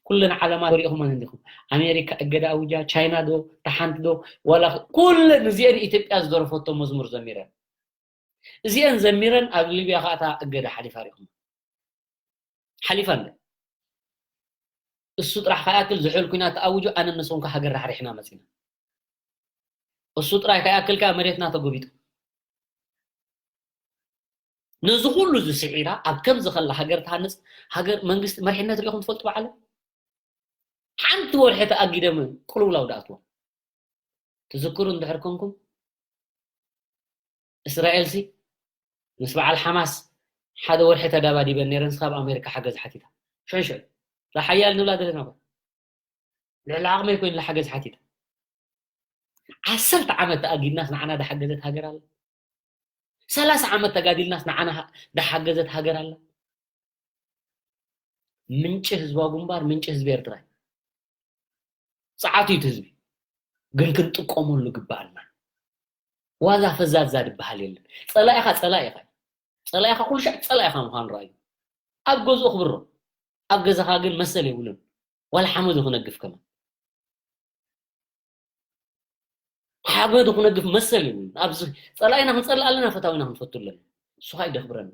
ኩለን ዓለማት ሪኢኹመን እንዲኹም። ኣሜሪካ እገዳ ኣውጃ፣ ቻይና ዶ፣ ተሓንቲ ዶ፣ ዋላ ኩለን እዚአን ኢትዮጵያ ዝደረፈቶ መዝሙር ዘሚረን። እዚአን ዘሚረን ኣብ ሊብያ ከኣታ እገዳ ሓሊፋ ሪኢኹም። ሓሊፋ እንደ እሱ ጥራሕ ከይኣክል ዝሑል ኩናት ተኣውጁ፣ ኣነ ንስኹም ከ ሃገር ራሕሪሕና መጺና። እሱ ጥራይ ከይኣክል ከኣ መሬትና ተጎቢጡ። ነዚ ኩሉ እዚ ስዒራ ኣብ ከምዚ ከላ ሃገር ትሃንጽ፣ ሃገር መንግስቲ መሪሕነት ሪኢኹም ትፈልጡ ብዓለም? ሓንቲ ወርሒ ተኣጊደም ቅልውላው ደኣትዎም። ትዝክሩ እንድሕር ኮንኩም፣ እስራኤልሲ ምስ በዓል ሓማስ ሓደ ወርሒ ተዳባዲበን ነይረን፣ ስኻብ ኣሜሪካ ሓገዝ ሓቲታ። ሽዑ ሽዑ፣ እዛ ሓያል ንብላ ዘለና እኮ፣ ልዕሊ ዓቕመይ ኮይንላ ሓገዝ ሓቲታ። ዓሰርተ ዓመት ተኣጊድናስ ንዓና ዳሓገዘት ሃገር ኣላ? ሰላሳ ዓመት ተጋዲልናስ ንዓና ዳሓገዘት ሃገር ኣላ? ምንጪ ህዝባዊ ግንባር፣ ምንጪ ህዝቢ ኤርትራ እዩ። ጸዓቱ እዩ እቲ ህዝቢ። ግን ክንጥቀመሉ ግባኣልና። ዋዛ ፈዛዛ ድበሃል የለን። ጸላኢኻ ጸላኢኻ እዩ። ጸላኢኻ ኩሉ ሻዕ ጸላኢኻ ምዃኑ ረኣዩ። ኣብ ገዝኡ ክብሮ። ኣብ ገዛኻ ግን መሰል የብሉን። ዋላ ሓመዱ ክነግፍ ከማን። ሓመዱ ክነግፍ መሰል የብሉን። ኣብዚ ጸላኢና ክንጸልእ ኣለና፣ ፈታዊና ክንፈቱ ኣለና። እሱ ኸኣ ይደኽብረና።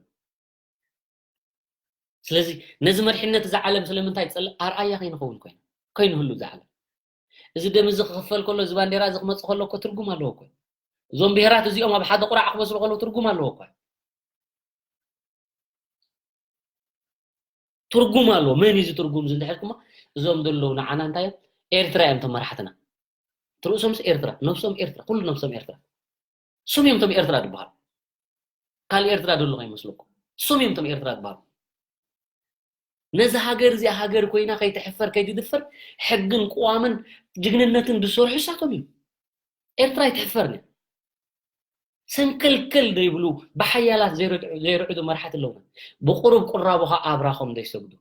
ስለዚ ነዚ መሪሕነት እዛ ዓለም ስለምንታይ ትጸልእ? ኣርኣያ ከይንኸውን ኮይና፣ ከይንህሉ እዛ ዓለም። እዚ ደም እዚ ክኽፈል ከሎ፣ እዚ ባንዴራ እዚ ክመጽእ ከሎ እኮ ትርጉም ኣለዎ እኮ። እዞም ብሄራት እዚኦም ኣብ ሓደ ቁራዕ ክበስሉ ከለዉ ትርጉም ኣለዎ እኮ። ትርጉም ኣለዎ። መን እዩ እዚ ትርጉም እዚ እንድሕር ኢልኩሞ፣ እዞም ዘለዉ ንዓና እንታይ እዮም? ኤርትራ እዮም እቶም መራሕትና። ትርእሶምስ ኤርትራ፣ ነብሶም ኤርትራ፣ ኩሉ ነብሶም ኤርትራ። እሶም እዮም እቶም ኤርትራ ዝበሃሉ። ካልእ ኤርትራ ዘሎ ከይመስለኩም። እሶም እዮም እቶም ኤርትራ ዝበሃሉ። ነዚ ሃገር እዚኣ ሃገር ኮይና ከይትሕፈር ከይትድፈር ሕግን ቅዋምን ጅግንነትን ዝሰርሑ እሳቶም እዮም። ኤርትራ ኣይትሕፈርን እያ። ሰንከልከል ዘይብሉ ብሓያላት ዘይርድዑ ዘይርዕዱ መራሕቲ ኣለውና። ብቁሩብ ቁራቦኻ ኣብራኾም ዘይሰግዱ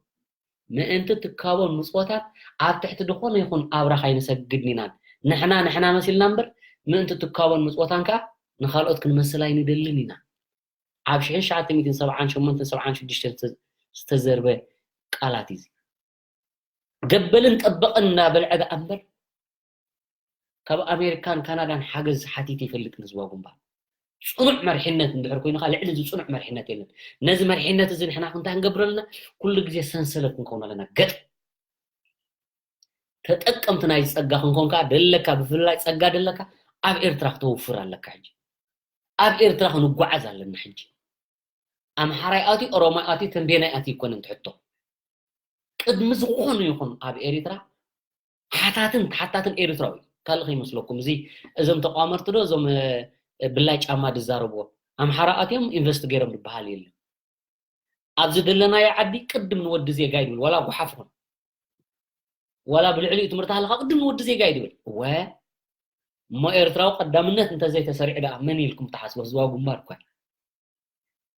ምእንቲ ትካቦን ምጽወታት ኣብ ትሕቲ ዝኾነ ይኹን ኣብራኽ ኣይንሰግድን ኢናን። ንሕና ንሕና መሲልና እምበር ምእንቲ ትካቦን ምጽወታን ከኣ ንኻልኦት ክንመስል ኣይንደልን ኢና። ኣብ ሽሕን ትሽዓተ ሚእትን ሰብዓን ሸሞንተን ሰብዓን ሽዱሽተን ዝተዘርበ ቃላት እዩ። ገበልን ጠበቐን እናበልዐ ደኣ እምበር ካብ ኣሜሪካን ካናዳን ሓገዝ ሓቲቱ ይፈልጥ ንህዝባዊ ግንባር። ጽኑዕ መሪሕነት እንድሕር ኮይኑ ከኣ ልዕሊ እዚ ጽኑዕ መሪሕነት የለን። ነዚ መሪሕነት እዚ ንሕና ክንታይ ክንገብር ኣለና? ኩሉ ግዜ ሰንሰለት ክንከውን ኣለና። ገጥ ተጠቀምቲ ናይ ጸጋ ክንኮን ከኣ ደለካ፣ ብፍላይ ጸጋ ደለካ ኣብ ኤርትራ ክተውፍር ኣለካ። ሕጂ ኣብ ኤርትራ ክንጓዓዝ ኣለና። ሕጂ ኣምሓራይ ኣትዩ፣ ኦሮማይ ኣትዩ፣ ተንቤናይ ኣትዩ ይኮነን ትሕቶ። ቅድሚ ዝኾነ ይኹን ኣብ ኤሪትራ ሓታትን ተሓታትን ኤሪትራዊ እዩ። ካልእ ከይመስለኩም፣ እዚ እዞም ተቋመርቲ ዶ እዞም፣ እ፣ ብላይ ጫማ ዝዛረብዎ፣ ኣምሓራ ኣትዮም ኢንቨስት ገይሮም ዝበሃል የለን። ኣብዚ ዘለናዮ ዓዲ ቅድም ንወዲ ዜጋ ይብል፣ ዋላ ጓሓፍ ይኹን፣ ዋላ ብልዕሊኡ ትምህርቲ ሃለኻ ቅድም ንወዲ ዜጋ ይብል። እወ፣ እሞ ኤርትራዊ ቀዳምነት እንተዘይተሰሪዑ ደኣ መን ኢልኩም ትሓስቡ? ህዝባዊ ግንባር እኮ።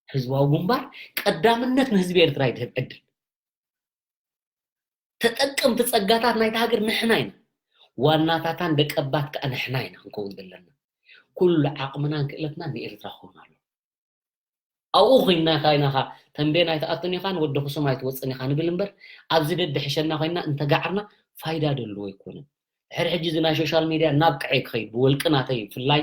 ህዝባዊ ግንባር ቀዳምነት ንህዝቢ ኤርትራ ይድህብ ዕድል። ተጠቀምቲ ጸጋታት ናይታ ሃገር ንሕና ኢና። ዋናታታን ደቀባት ከኣ ንሕና ኢና ክንከውን ዘለና። ኩሉ ዓቕምናን ክእለትናን ንኤርትራ ክኸውን ኣለዎ። ኣብኡ ኮይንና ኢኻ ኢናኻ ተንቤን ኣይትኣቱን ኢኻን ወዲ ኣኽሱም ኣይትወጽን ኢኻ ንብል እምበር፣ ኣብዚ ደድሕሸና ኮይንና እንተጋዕርና ፋይዳ ደልዎ ኣይኮነን። ድሕሪ ሕጂ እዚ ናይ ሶሻል ሚድያ ናብ ቀዐይ ክኸይድ ብወልቂ ናተይ ብፍላይ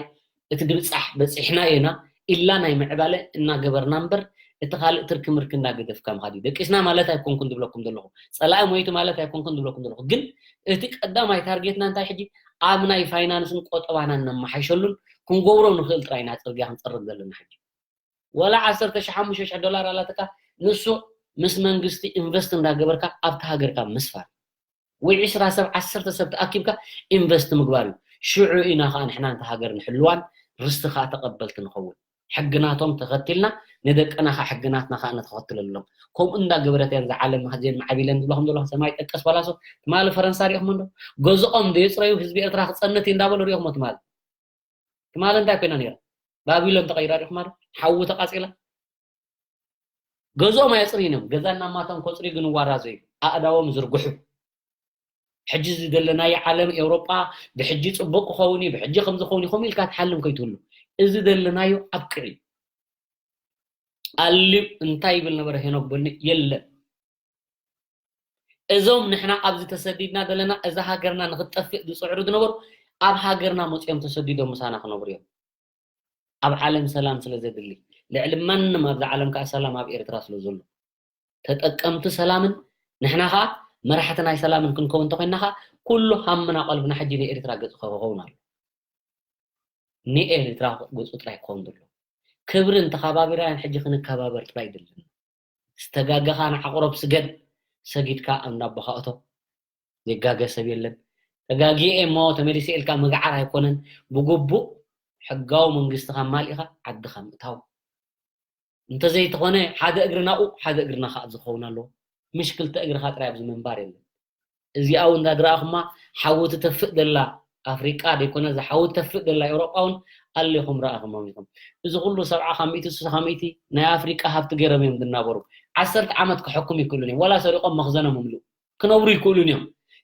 እቲ ድብጻሕ በጺሕናዮ ኢና ኢልና ናይ ምዕባለ እናገበርና እምበር፣ እቲ ካልእ ትርኪ ምርኪ እንዳገደፍካ ምኻድ እዩ። ደቂስና ማለት ኣይኮንኩን ዝብለኩም ዘለኹ፣ ጸላኢ ሞይቱ ማለት ኣይኮንኩን ዝብለኩም ዘለኹ። ግን እቲ ቀዳማይ ታርጌትና እንታይ ሕጂ? ኣብ ናይ ፋይናንስን ቆጠባናን ነመሓይሸሉን ክንገብሮ ንኽእል ጥራይ ኢና ጽርግያ ክንጸርግ ዘለና ሕጂ። ወላ ዓሰርተ ሺሕ ሓሙሽተ ሺሕ ዶላር ኣላትካ፣ ንሱ ምስ መንግስቲ ኢንቨስት እንዳገበርካ ኣብቲ ሃገርካ ምስፋር። ወይ ዕስራ ሰብ፣ ዓሰርተ ሰብ ተኣኪብካ ኢንቨስት ምግባር እዩ። ሽዑ ኢና ኸኣ ንሕና ነቲ ሃገር ንሕልዋን ርስቲ ኸኣ ተቐበልቲ ንኸውን። ሕግናቶም ተኸቲልና ንደቅና ኸኣ ሕግናትና ኸኣ ነተኸትለሎም። ከምኡ እንዳገበረት እያ እዛ ዓለም ዜን ማዕቢለን ዝብለኹም ዘለኹ ሰማይ ጠቀስ ፈላሶ። ትማሊ ፈረንሳ ሪእኹም እንዶ? ገዝኦም ዘየጽረዩ ህዝቢ ኤርትራ ክጸንት እዩ እንዳበሉ ሪእኹሞ ትማሊ። ትማሊ እንታይ ኮይና ነይራ? ባቢሎን ተቐይራ ዲኹም ማለት? ሓዊ ተቓጺላ? ገዝኦም ኣየጽርዩን እዮም። ገዛ እናማቶም ከጽርዩ ግን ዋራዘዩ። ኣእዳዎም ዝርግሑ። ሕጂ እዚ ዘለናዮ ዓለም ኤውሮጳ ብሕጂ ጽቡቕ ክኸውን እዩ፣ ብሕጂ ከም ዝኸውን እዩ፣ ከምኡ ኢልካ ትሓልም ከይትህሉ። እዚ ዘለናዮ ኣብቅዕ እዩ። ኣልዩ እንታይ ይብል ነበረ ሄኖክ በኒ? የለን። እዞም ንሕና ኣብዚ ተሰዲድና ዘለና፣ እዛ ሃገርና ንኽትጠፍእ ዝጽዕሩ ዝነበሩ፣ ኣብ ሃገርና መጺኦም ተሰዲዶም ምሳና ክነብሩ እዮም። ኣብ ዓለም ሰላም ስለ ዘድሊ፣ ልዕሊ ማንም ኣብዛ ዓለም ከኣ ሰላም ኣብ ኤርትራ ስለ ዘሎ፣ ተጠቀምቲ ሰላምን ንሕና ከኣ መራሕቲ ናይ ሰላምን ክንከውን እንተኾይንና ከኣ፣ ኩሉ ሃምና ቀልብና ሕጂ ንኤርትራ ገጹ ክኸውን ኣሎ። ንኤርትራ ገጹ ጥራይ ክኸውን ዘሎ። ክብርን ተኸባቢራያን ሕጂ ክንከባበር ጥራይ ይደልን። ዝተጋገኻ ንዓቕሮብ ስገድ፣ ሰጊድካ ኣብ ናቦኻ እቶ። ዘይጋገ ሰብ የለን። ተጋጊየ እሞ ተመሊሰ ኢልካ ምግዓር ኣይኮነን። ብግቡእ ሕጋዊ መንግስትኻ ማሊእኻ ዓድኻ ምእታው። እንተዘይተኾነ ሓደ እግሪ ናብኡ፣ ሓደ እግሪ ናኻ ዝኸውን ኣለዎ። ምሽ ክልተ እግርኻ ጥራይ ኣብዚ ምንባር የለን። እዚኣ እውን እንዳዝረኣኹማ ሓዊ ትተፍእ ዘላ ኣፍሪቃ ዘይኮነ፣ እዛ ሓዊ ትተፍእ ዘላ ኤውሮጳ እውን ኣለኹም ረኣኹሞም ኢኹም። እዚ ኩሉ ሰብዓ ካብ ሚእቲ ስሳ ካብ ሚእቲ ናይ ኣፍሪቃ ሃብቲ ገይሮም እዮም ዝናበሩ። ዓሰርተ ዓመት ክሕኩም ይክእሉን እዮም። ዋላ ሰሪቖም መኽዘኖም ይምልኡ። ክነብሩ ይክእሉን እዮም።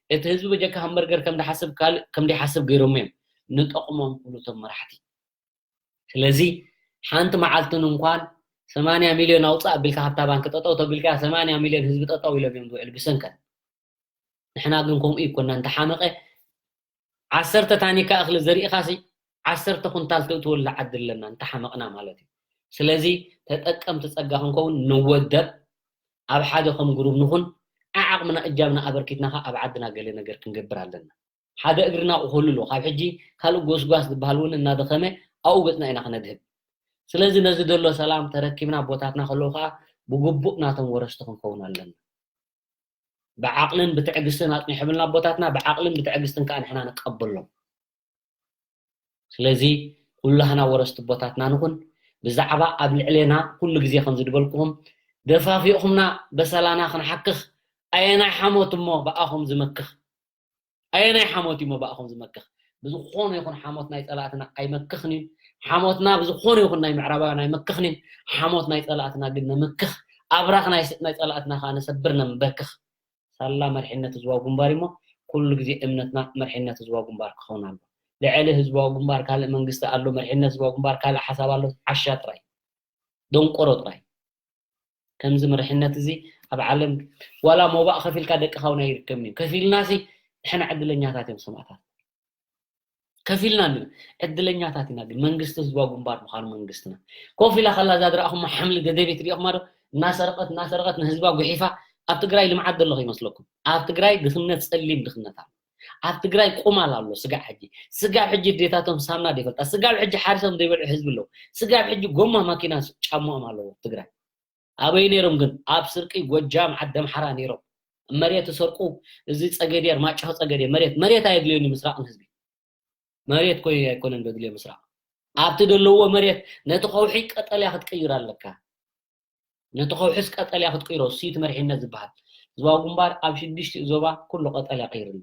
እቲ ህዝቢ በጀካ ሃምበርገር ከም ዝሓስብ ካልእ ከም ዘይሓስብ ገይሮም እዮም። ንጠቕሞም ክብሉ እቶም መራሕቲ። ስለዚ ሓንቲ መዓልትን እንኳን ሰማንያ ሚልዮን ኣውፅእ ኣቢልካ ካብታ ባንክ ጠጠው ተቢልካ ሰማንያ ሚልዮን ህዝቢ ጠጠው ኢሎም እዮም ዝውዕሉ ብሰንከን። ንሕና ግን ከምኡ ይኮና። እንተሓመቐ ዓሰርተ ታኒካ እኽሊ ዘሪእኻሲ ዓሰርተ ኩንታል ተእትወሉ ዓዲ ኣለና፣ እንተሓመቕና ማለት እዩ። ስለዚ ተጠቀምቲ ጸጋ ክንከውን ንወደብ፣ ኣብ ሓደ ከም ግሩብ ንኹን፣ ዓዓቕምና እጃምና ኣበርኪትና ኸኣ ኣብ ዓድና ገለ ነገር ክንገብር ኣለና። ሓደ እግርና ክህሉ ኣለዎ። ካብ ሕጂ ካልእ ጎስጓስ ዝበሃል እውን እናደኸመ ኣብኡ ገጽና ኢና ክነድህብ። ስለዚ ነዚ ዘሎ ሰላም ተረኪብና ኣቦታትና ከለዉ ኸኣ ብግቡእ ናቶም ወረስቲ ክንከውን ኣለና። ብዓቕልን ብትዕግስትን ኣጽኒሖምልና ኣቦታትና፣ ብዓቕልን ብትዕግስትን ከኣ ንሕና ንቀበሎም። ስለዚ ኩላህና ወረስቲ ኣቦታትና ንኹን። ብዛዕባ ኣብ ልዕሌና ኩሉ ግዜ ከም ዝድበልኩኹም ደፋፊእኹምና በሰላና ክንሓክኽ ኣየናይ ሓሞት እሞ ብኣኹም ዝመክኽ? ኣየናይ ሓሞት እዩ እሞ ብኣኹም ዝመክኽ? ብዝኾነ ይኹን ሓሞት ናይ ጸላእትና ኣይመክኽን እዩ። ሓሞትና ብዝኾነ ይኹን ናይ ምዕራባውያን ኣይመክኽን እዩ። ሓሞት ናይ ጸላእትና ግን ነምክኽ። ኣብራኽ ናይ ስ-፣ ናይ ጸላእትና ከኣ ነሰብር ነምበርክኽ። ሳላ መርሒነት ህዝባዊ ግንባር እሞ ኩሉ ግዜ እምነትና መርሒነት ህዝባዊ ግንባር ክኸውን ኣሎ። ልዕሊ ህዝባዊ ግንባር ካልእ መንግስቲ ኣሎ፣ መርሒነት ህዝባዊ ግንባር ካልእ ሓሳብ ኣሎ። ዓሻ ጥራይ፣ ደንቆሮ ጥራይ። ከምዚ መርሒነት እዚ ኣብ ዓለም ዋላ ሞባእ ከፊልካ ደቅኻ እውን ኣይርከብን እዩ። ከፊልናሲ ንሕና ዕድለኛታት እዮም ሰማእታት። ከፊልና እንዲ ዕድለኛታት ኢና፣ ግን መንግስቲ ህዝባዊ ግንባር ምዃኑ መንግስትና። ኮፍ ኢላ ከላ እዛ ዝረኣኹማ ሓምሊ ደደቢት ሪኢኹማ ዶ? እናሰረቐት፣ እናሰረቐት ንህዝባ ጉሒፋ። ኣብ ትግራይ ልምዓት ዘሎ ከይመስለኩም። ኣብ ትግራይ ድኽነት፣ ጸሊም ድኽነት ኣሎ። ኣብ ትግራይ ቁማል ኣሎ፣ ስጋብ ሕጂ። ስጋብ ሕጂ ኣዴታቶም ሳምና ዘይፈልጣ፣ ስጋብ ሕጂ ሓሪሶም ዘይበልዑ ህዝቢ ኣለዉ። ስጋብ ሕጂ ጎማ ማኪና ጫምኦም ኣለዉ ኣብ ትግራይ። ኣበይ ነይሮም ግን? ኣብ ስርቂ ጎጃም ዓዲ ኣምሓራ ነይሮም። መሬት ዝሰርቁ፣ እዚ ጸገዴ፣ ኣርማጭሆ ጸገዴ፣ መሬት፣ መሬት ኣየድልዮን እዩ ምስራቕ ንህዝቢ። መሬት ኮይ ኣይኮነን ዘድልዮ ምስራቕ። ኣብቲ ዘለውዎ መሬት ነቲ ከውሒ ቀጠልያ ክትቅይር ኣለካ። ነቲ ከውሕስ ቀጠልያ ክትቅይሮ፣ እሱ እቲ መሪሕነት ዝበሃል። ህዝባዊ ግንባር ኣብ ሽዱሽቲኡ ዞባ ኩሉ ቀጠልያ ቀይርሉ።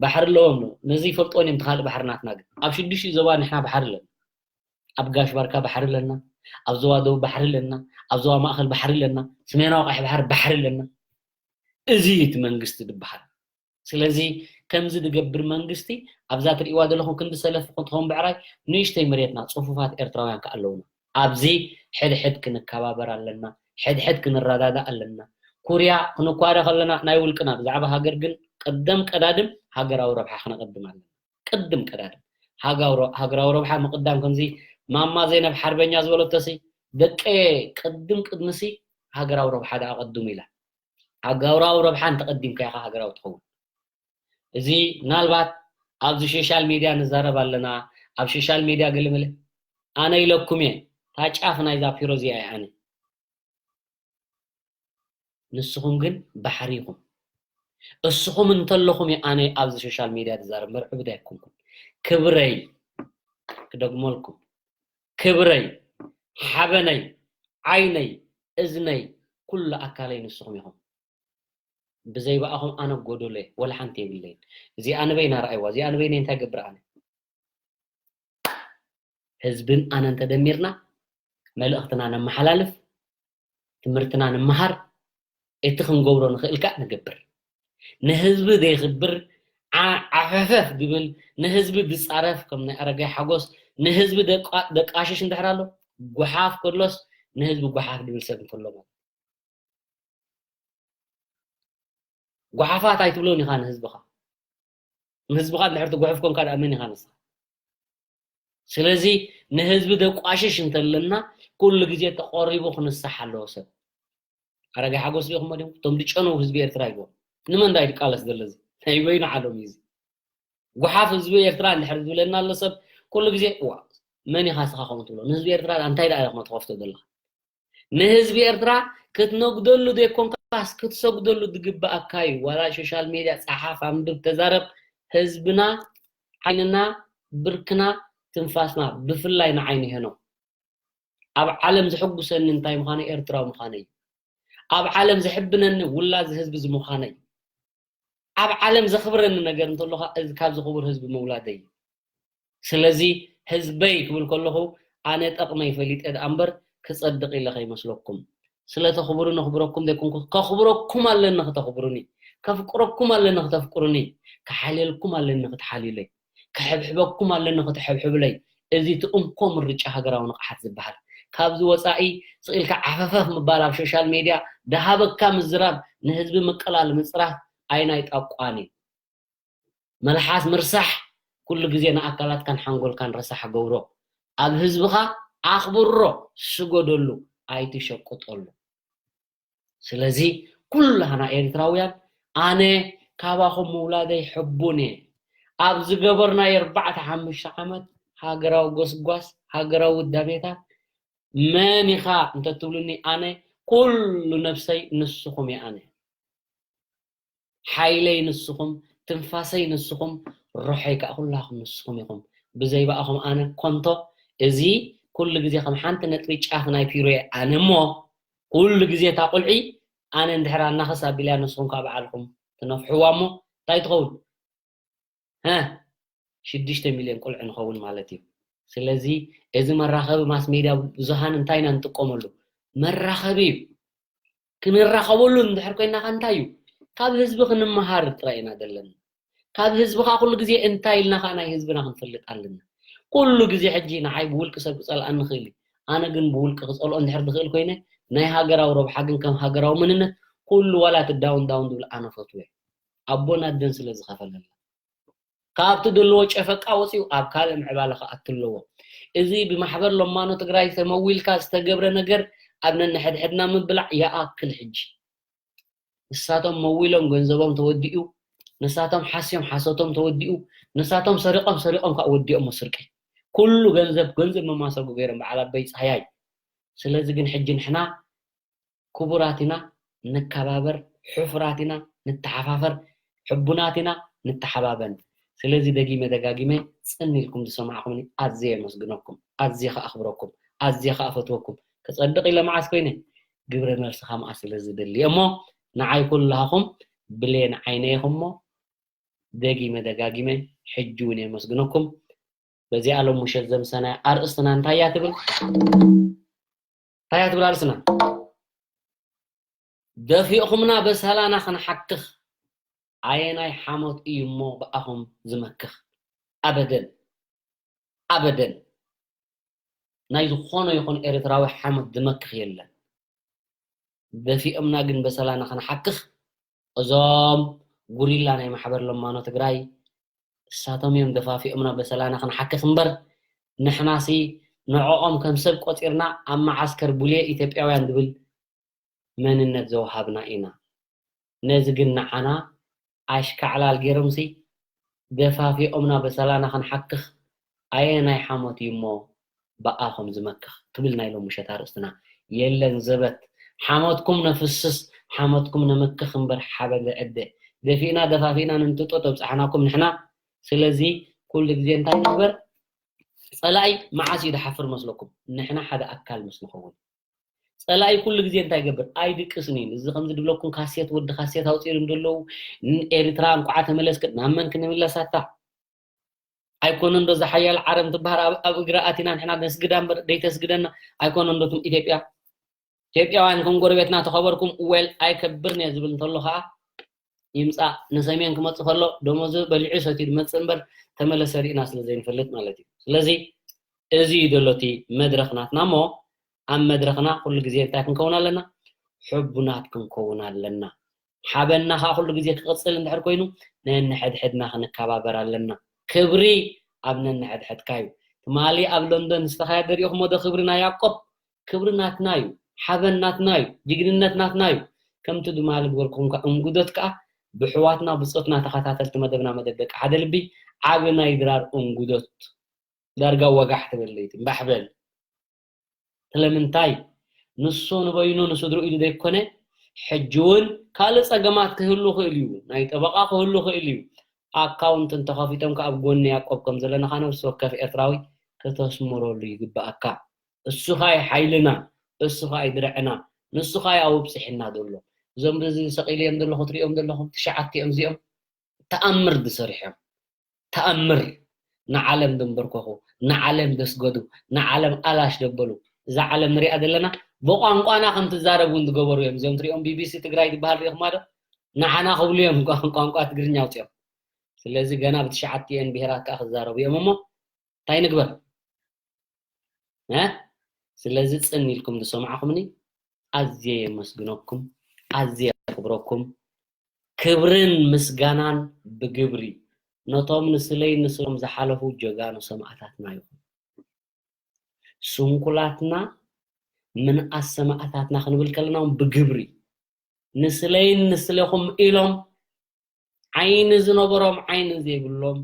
ባሕሪ ኣለዎም ነው። ነዚ ይፈልጥዎን እዮም፣ እቲ ካልእ ባሕሪ ናትና ግን። ኣብ ሽዱሽቲኡ ዞባ ንሕና ባሕሪ ኣለና። ኣብ ጋሽ ባርካ ባሕሪ ኣለና፣ ኣብ ዞባ ደቡብ ባሕሪ ኣለና፣ ኣብ ዞባ ማእከል ባሕሪ ኣለና፣ ሰሜናዊ ቀይሕ ባሕሪ ባሕሪ ኣለና። እዚ እዩ እቲ መንግስቲ ዝበሃል። ስለዚ ከምዚ ዝገብር መንግስቲ ኣብዛ ትርእይዋ ዘለኹም ክንዲ ሰለፍ ክትኸውን ብዕራይ ንእሽተይ መሬትና ጽፉፋት ኤርትራውያን ከኣ ኣለውና። ኣብዚ ሕድሕድ ክንከባበር ኣለና፣ ሕድሕድ ክንረዳዳእ ኣለና። ኩርያ ክንኳረ ከለና ናይ ውልቅና ብዛዕባ ሃገር ግን ቅደም ቀዳድም ሃገራዊ ረብሓ ክነቐድም ኣለና። ቅድም ቀዳድም ሃገራዊ ረ-፣ ሃገራዊ ረብሓ ምቕዳም ከምዚ ማማ ዘይነብ ሓርበኛ ዝበለቶሲ ደቀየ ቅድም ቅድምሲ ሃገራዊ ረብሓ ደኣ ቀድሙ ኢላ። ሃገራዊ ረብሓ እንተቐዲምካ ኢኻ ሃገራዊ ትኸውን። እዚ ምናልባት ኣብዚ ሶሻል ሚድያ ንዛረብ ኣለና፣ ኣብ ሶሻል ሚድያ ገለመለ ኣነ ኢለኩም እየ፣ እታ ጫፍ ናይዛ ፒሮ እዚኣ እየ ኣነ። ንስኹም ግን ባሕሪ ኢኹም። እስኹም እንተለኹም እየ ኣነ ኣብዚ ሶሻል ሚድያ ዝዛረብ፣ እምበር ዕቡድ ኣይኮንኩን። ክብረይ፣ ክደግመልኩም፣ ክብረይ፣ ሓበነይ፣ ዓይነይ፣ እዝነይ፣ ኩሉ ኣካለይ ንስኹም ኢኹም። ብዘይ ብኣኹም ኣነ ጎደሎ እየ፣ ወላ ሓንቲ የብለይን። እዚኣ ንበይና ረኣይዋ፣ እዚኣ ንበይነይ እንታይ ገብር ኣነ? ህዝብን ኣነን ተደሚርና መልእኽትና ነመሓላልፍ፣ ትምህርትና ንመሃር፣ እቲ ክንገብሮ ንኽእል ከኣ ንገብር። ንህዝቢ ዘየኽብር፣ ዓ-፣ ዓፈፈፍ ዝብል፣ ንህዝቢ ዝጻረፍ፣ ከም ናይ ኣረጋይ ሓጎስ፣ ንህዝቢ ደቃ-፣ ደቃሽሽ እንድሕር ኣሎ፣ ጓሓፍ ከሎስ ንህዝቢ ጓሓፍ ዝብል ሰብ እንተሎ ማለት እዩ። ጓሓፋት ኣይትብሎን ኢኻ ንህዝብኻ። ንህዝብኻ እንድሕር ትጉሕፍ ኮንካ ደኣ መን ኢኻ ንስኻ? ስለዚ ንህዝቢ ደቋሽሽ እንተለና ኩሉ ግዜ ተቆሪቡ ክንሳሕ ኣለዎ ሰብ። ኣረጋይ ሓጎስ ዲኹም ዲኹም? እቶም ዝጨነው ህዝቢ ኤርትራ ይግቦም። ንመን ዳይ ትቃለስ ዘሎ እዚ? ናይ በይኑ ዓለም እዩ እዚ። ጓሓፍ ህዝቢ ኤርትራ እንድሕር ዝብለና ኣሎ ሰብ ኩሉ ግዜ፣ "እዋ፣ መን ኢኻ ስኻ ከምኡ ትብሎ? ንህዝቢ ኤርትራ እንታይ ደኣ ኢኻ ትኸፍቶ ዘለኻ?" ንህዝቢ ኤርትራ ክትነግደሉ ዘይኮንካስ ክትሰግደሉ ዝግብኣካ እዩ። ዋላ ሶሻል ሜድያ ጸሓፍ፣ ኣንብብ፣ ተዛረብ፣ ህዝብና ዓይንና፣ ብርክና፣ ትንፋስና፣ ብፍላይ ንዓይ ንሄኖ። ኣብ ዓለም ዘሐጉሰኒ እንታይ ምዃነ? ኤርትራዊ ምዃነ እዩ። ኣብ ዓለም ዘሕብነኒ ውላድ ህዝቢ እዚ ምዃነ እዩ። ኣብ ዓለም ዘኽብረኒ ነገር እንተሎ ኸኣ እዚ ካብዚ ክቡር ህዝቢ ምውላደይ እዩ። ስለዚ ህዝበይ ክብል ከለኹ ኣነ ጠቕመይ ፈሊጠ ደኣ እምበር ክጸድቕ ኢለ ከይመስለኩም። ስለ ተኽብሩኒ ነኽብረኩም ዘይኮንኩ፣ ከኽብረኩም ኣለኒ ክተኽብሩኒ፣ ከፍቅረኩም ኣለኒ ክተፍቅሩኒ፣ ክሓልየልኩም ኣለኒ ክትሓልዩለይ፣ ክሕብሕበኩም ኣለኒ ክትሕብሕቡለይ። እዚ እቲ እንኮ ምርጫ ሃገራዊ ንቕሓት ዝበሃል። ካብዚ ወጻኢ ስቕ ኢልካ ዓፈፈፍ ምባል ኣብ ሶሻል ሜድያ፣ ደሃበካ ምዝራብ፣ ንህዝቢ ምቅላል ምጽራፍ ኣይናይ ጣቋን እዩ። መልሓስ ምርሳሕ ኩሉ ግዜ ንኣካላትካን ሓንጎልካን ረሳሕ ገብሮ። ኣብ ህዝብኻ ኣኽብሮ፣ ስገደሉ፣ ኣይትሸቅጠሉ። ስለዚ ኩላህና ኤርትራውያን ኣነ ካባኹም ምውላደይ ሕቡን እየ። ኣብ ዝገበርናዮ ኣርባዕተ ሓሙሽተ ዓመት ሃገራዊ ጎስጓስ፣ ሃገራዊ ውዳቤታት መን ኢኻ እንተትብሉኒ ኣነ ኩሉ ነብሰይ ንስኹም እየ ኣነ። ሓይለይ ንስኹም፣ ትንፋሰይ ንስኹም፣ ሩሐይ ከኣ ኩላኹም ንስኹም ኢኹም። ብዘይ ብኣኹም ኣነ ኮንቶ፣ እዚ ኩሉ ግዜ ከም ሓንቲ ነጥቢ ጫፍ ናይ ፒሮ እየ ኣነ እሞ፣ ኩሉ ግዜ እታ ቁልዒ ኣነ እንድሕር ኣናኸስ ኣቢለያ ንስኹም ከኣ ባዕልኹም ትነፍሕዋ እሞ እንታይ ትኸውን? ሀ፣ ሽዱሽተ ሚልዮን ቁልዒ ንኸውን ማለት እዩ። ስለዚ እዚ መራኸቢ ማስ ሜድያ ብዙሃን እንታይ ኢና ንጥቀመሉ? መራኸቢ እዩ። ክንራኸበሉ እንድሕር ኮይና ከ እንታይ እዩ? ካብ ህዝቢ ክንመሃር ጥራይ ኢና ዘለና። ካብ ህዝቢ ከኣ ኩሉ ግዜ እንታይ ኢልና ከኣ ናይ ህዝብና ክንፈልጥ ኣለና። ኩሉ ግዜ ሕጂ ንዓይ ብውልቂ ሰብ ክጸልኣኒ ይኽእል እዩ። ኣነ ግን ብውልቂ ክጸልኦ እንድሕር ዝኽእል ኮይነ፣ ናይ ሃገራዊ ረብሓ ግን ከም ሃገራዊ መንነት ኩሉ ዋላ እቲ ዳውን ዳውን ዝብል ኣነ ፈትወ። ኣቦን ኣደን ስለ ዝኸፈለልና። ካብቲ ዘለዎ ጨፈቃ ወፂኡ ኣብ ካልእ ምዕባለ ክኣቱ ኣለዎ። እዚ ብማሕበር ለማኖ ትግራይ ተመዊልካ ዝተገብረ ነገር ኣብ ነንሕድሕድና ምብላዕ ይኣክል። ሕጂ ንሳቶም መዊሎም ገንዘቦም ተወዲኡ፣ ንሳቶም ሓስዮም ሓሶቶም ተወዲኡ፣ ንሳቶም ሰሪቖም ሰሪቖም ከዓ ወዲኦሞ ስርቂ። ኩሉ ገንዘብ ገንዘብ መማሰጉ ገይሮም በዓል ኣበይ ፀሃያይ። ስለዚ ግን ሕጂ ንሕና ክቡራት ኢና፣ ንከባበር፣ ሕፉራት ኢና፣ ንተሓፋፈር፣ ሕቡናት ኢና፣ ንተሓባበን። ስለዚ ደጊመ ደጋጊመ ጽን ኢልኩም ዝሰማዕኹምኒ ኣዝየ የመስግነኩም፣ ኣዝየ ከኣኽብረኩም፣ ኣዝየ ከኣፈትወኩም። ክጸድቕ ኢለ መዓስ ኮይነ ግብረ መልሲ ከኣ መዓስ ስለ ዝደሊ እሞ ንዓይ ኩላኹም ብሌን ዓይነ ኢኹም እሞ ደጊመ ደጋጊመ ሕጂ እውን የመስግነኩም። በዚኣ ሎም ምሸት ዘምሰናያ ኣርእስትና እንታይ እያ ትብል? እንታይ እያ ትብል ኣርእስትና? ደፊእኹምና በሰላና ክንሓክኽ ኣየናይ ሓሞት እዩ እሞ ብኣኹም ዝመክኽ? ኣበደን ኣበደን ናይ ዝኾነ ይኹን ኤርትራዊ ሓሞት ዝመክኽ የለን። ደፊኦምና ግን በሰላና ክንሓክኽ እዞም ጉሪላ ናይ ማሕበር ለማኖ ትግራይ እሳቶም እዮም ደፋፊኦምና በሰላና ክንሓክኽ እምበር ንሕናሲ ንዕኦም ከም ሰብ ቆፂርና ኣብ መዓስከር ቡሌ ኢትዮጵያውያን ዝብል መንነት ዘውሃብና ኢና። ነዚ ግን ንዓና ኣሽካዕላል ገይሮምሲ ደፋፊኦምና በሰላና ክንሓክኽ ኣየናይ ሓሞት እዩ እሞ ብኣኹም ዝመክኽ ትብል ናይ ሎም ምሸት ኣርእስትና። የለን ዘበት ሓሞትኩም ነፍስስ ሓሞትኩም ነመክኽ እምበር ሓበን ዘዕደ ደፊእና ደፋፊእና ንንትጦ ተብፃሕናኩም ንሕና። ስለዚ ኩሉ ግዜ እንታይ ንግበር? ፀላኢ መዓስ እዩ ዝሓፍር መስለኩም? ንሕና ሓደ ኣካል ምስ ንኸውን። ፀላኢ ኩሉ ግዜ እንታይ ይገብር? ኣይድቅስን እዩ። እዚ ከምዚ ድብለኩም ካሴት ወዲ ካሴት ኣውፂኦም ዘለዉ ኤርትራ እንኳዓ ተመለስክ ናብ መን ክንምለሳታ? ኣይኮነ እንዶ እዛ ሓያል ዓረብ ትበሃል ኣብ እግራ ኣቲና ንሕና ነስግዳ እምበር ደይተስግደና ኣይኮነ እንዶ እቶም ኢትዮጵያ ኢትዮጵያውያን ከም ጎረቤትና ተኸበርኩም። ዌል ኣይከብርን እየ ዝብል እንተሎ ከዓ ይምፃእ ንሰሜን ክመፅእ ከሎ ደሞዙ በሊዑ ሰትዩ ዝመፅእ እምበር ተመለሰ ርኢና ስለ ዘይንፈልጥ ማለት እዩ። ስለዚ እዚ እዩ ዘሎ እቲ መድረኽ ናትና እሞ ኣብ መድረኽና ኩሉ ግዜ እንታይ ክንከውን ኣለና? ሕቡናት ክንከውን ኣለና። ሓበንና ከዓ ኩሉ ግዜ ክቕፅል እንድሕር ኮይኑ ነንሕድሕድና ክንከባበር ኣለና። ክብሪ ኣብ ነንሕድሕድካ እዩ። ትማሊ ኣብ ሎንዶን ዝተኻየደ ሪኢኹሞ ዶ ክብሪ ናይ ያዕቆብ? ክብሪ ናትና እዩ። ሓበን ናትና እዩ። ጅግንነት ናትና እዩ። ከምቲ ድማሊ ዝበልኩም ከዓ እንጉዶት ከዓ ብሕዋትና ብፆትና ተኸታተልቲ መደብና መደብ ደቂ ሓደ ልቢ ዓቢ ናይ ድራር እንጉዶት ዳርጋ ወጋሕ ትብል ለይቲ እምባሕ በል። ስለምንታይ ንሱ ንበይኑ ንስድሩ ኢሉ ዘይኮነ ሕጂ እውን ካልእ ፀገማት ክህሉ ክእል እዩ። ናይ ጠበቃ ክህሉ ክእል እዩ። ኣካውንት እንተኸፊቶም ከ ኣብ ጎኒ ያዕቆብ ከም ዘለና ከ ነፍሲ ወከፍ ኤርትራዊ ከተስምረሉ ይግባኣካ። እሱኻ እዩ ሓይልና፣ እሱኻ እዩ ድርዕና፣ ንሱኻ እዩ ኣብብፅሒና ዘሎ። እዞም በዚ ሰቒለዮም ዘለኹ ትሪኦም ዘለኹም ትሽዓቲኦም እዚኦም ተኣምር ዝሰርሑ እዮም። ተኣምር ንዓለም ደንበርከኹ፣ ንዓለም ደስገዱ፣ ንዓለም ኣላሽ ደበሉ። እዛ ዓለም ንሪኣ ዘለና ብቋንቋና ከም ትዛረብ እውን ዝገበሩ እዮም። እዚኦም ትሪኦም ቢቢሲ ትግራይ ዝበሃል ሪኢኹማ ዶ? ንዓና ክብሉ እዮም ቋንቋ ትግርኛ ኣውፅኦም። ስለዚ ገና ብትሽዓቲኤን ብሄራት ከዓ ክዛረቡ እዮም እሞ እንታይ ንግበር? እ? ስለዚ ጽን ኢልኩም ዝሰማዕኹምኒ ኣዝየ የመስግነኩም፣ ኣዝየ የኽብረኩም። ክብርን ምስጋናን ብግብሪ ነቶም ንስለይ ንስሎም ዝሓለፉ ጀጋኑ ሰማእታትና ይኹን። ስንኩላትና ምንኣስ ሰማእታትና ክንብል ከለና እውን ብግብሪ ንስለይን ንስለኹም ኢሎም ዓይኒ ዝነበሮም ዓይኒ ዘይብሎም፣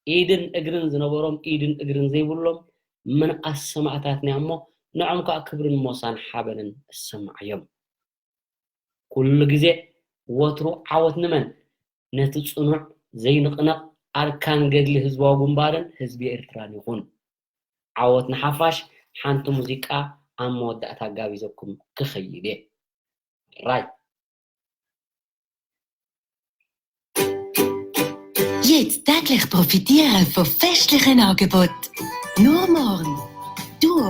ኢድን እግርን ዝነበሮም ኢድን እግርን ዘይብሎም ምንኣስ ሰማእታትና እዮም እሞ ንዖም ከዓ ክብርን ሞሳን ሓበንን እሰማዓዮም። ኩሉ ግዜ ወትሩ ዓወት ንመን? ነቲ ጽኑዕ ዘይንቕነቕ ኣርካን ገድሊ ህዝባዊ ግንባርን ህዝቢ ኤርትራን ይኹን። ዓወት ንሓፋሽ። ሓንቲ ሙዚቃ ኣብ መወዳእታ ጋቢዘኩም ክኸይድ እየ። ራይ Jetzt täglich profitieren von festlichen Angeboten. Nur morgen. Duo.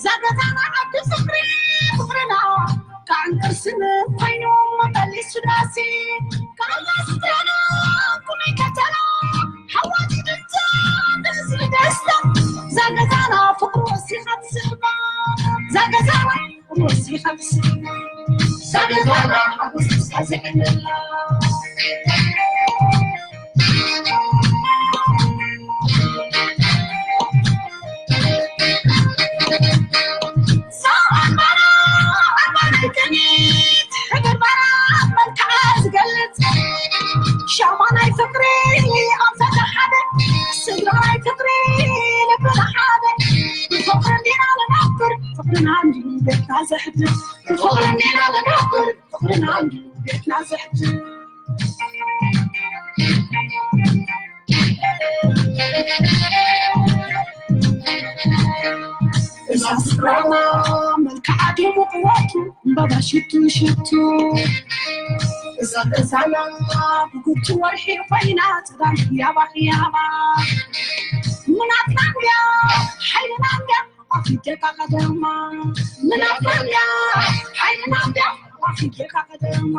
ዛገታና ዓዲ ፍቅሪ ፍቅርና ጣዕም ቅርስን ኮይኑ መመሊሱ ዳሲ ካላ ስድራና ኩመይ ከተና ሓዋቲ ድምፃ ደስ ደስታ ዛገታና ፍቅሩ ወሲኻ ትስሕባ ዛገታና ፍቅሩ ወሲኻ ትስሕባ ዛገታና ሓጎስ ደስታ ዘዕለላ ሻማ ናይ ፍቅሪ ኣንፈተ ሓደ ስድራ ናይ ፍቅሪ ልብና ሓደ ብፍቅሪ እንዲና ንነብር ፍቅርና እንዲዩ ቤትና ዘሕድር ብፍቅሪ እንዲና ንነብር ፍቅርና እንዲዩ ቤትና ዘሕድር እዛ ስራማ መልክዓ ድሙቕ ወቱ እምባባ ሽቱ ሽቱ እዛ ገዛና ብጉቱ ወርሒ ኮይና ጽዳል ህያባ ህያባ ምናትና እንድያ ሓይልና እንድያ ኣፊደካ ቀደማ ምናትና እንድያ ሓይልና እንድያ ኣፊደካ ቀደማ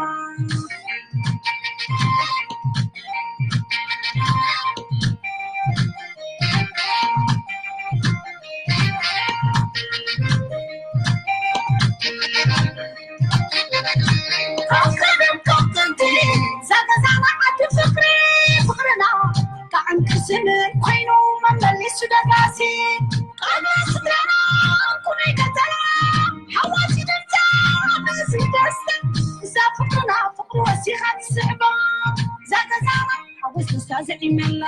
ጣዕም ቅርስን ኮይኑ መመሊሱ ደጋሲ ቃና ስድራና ኩነይ ከተራ ሓዋሲ ደምታ በዚ ደስታ እዛ ፍቅርና ፍቅሪ ወሲኻ ትስዕባ እዛ ገዛና ሓጎስ ደስታ ዘዒመላ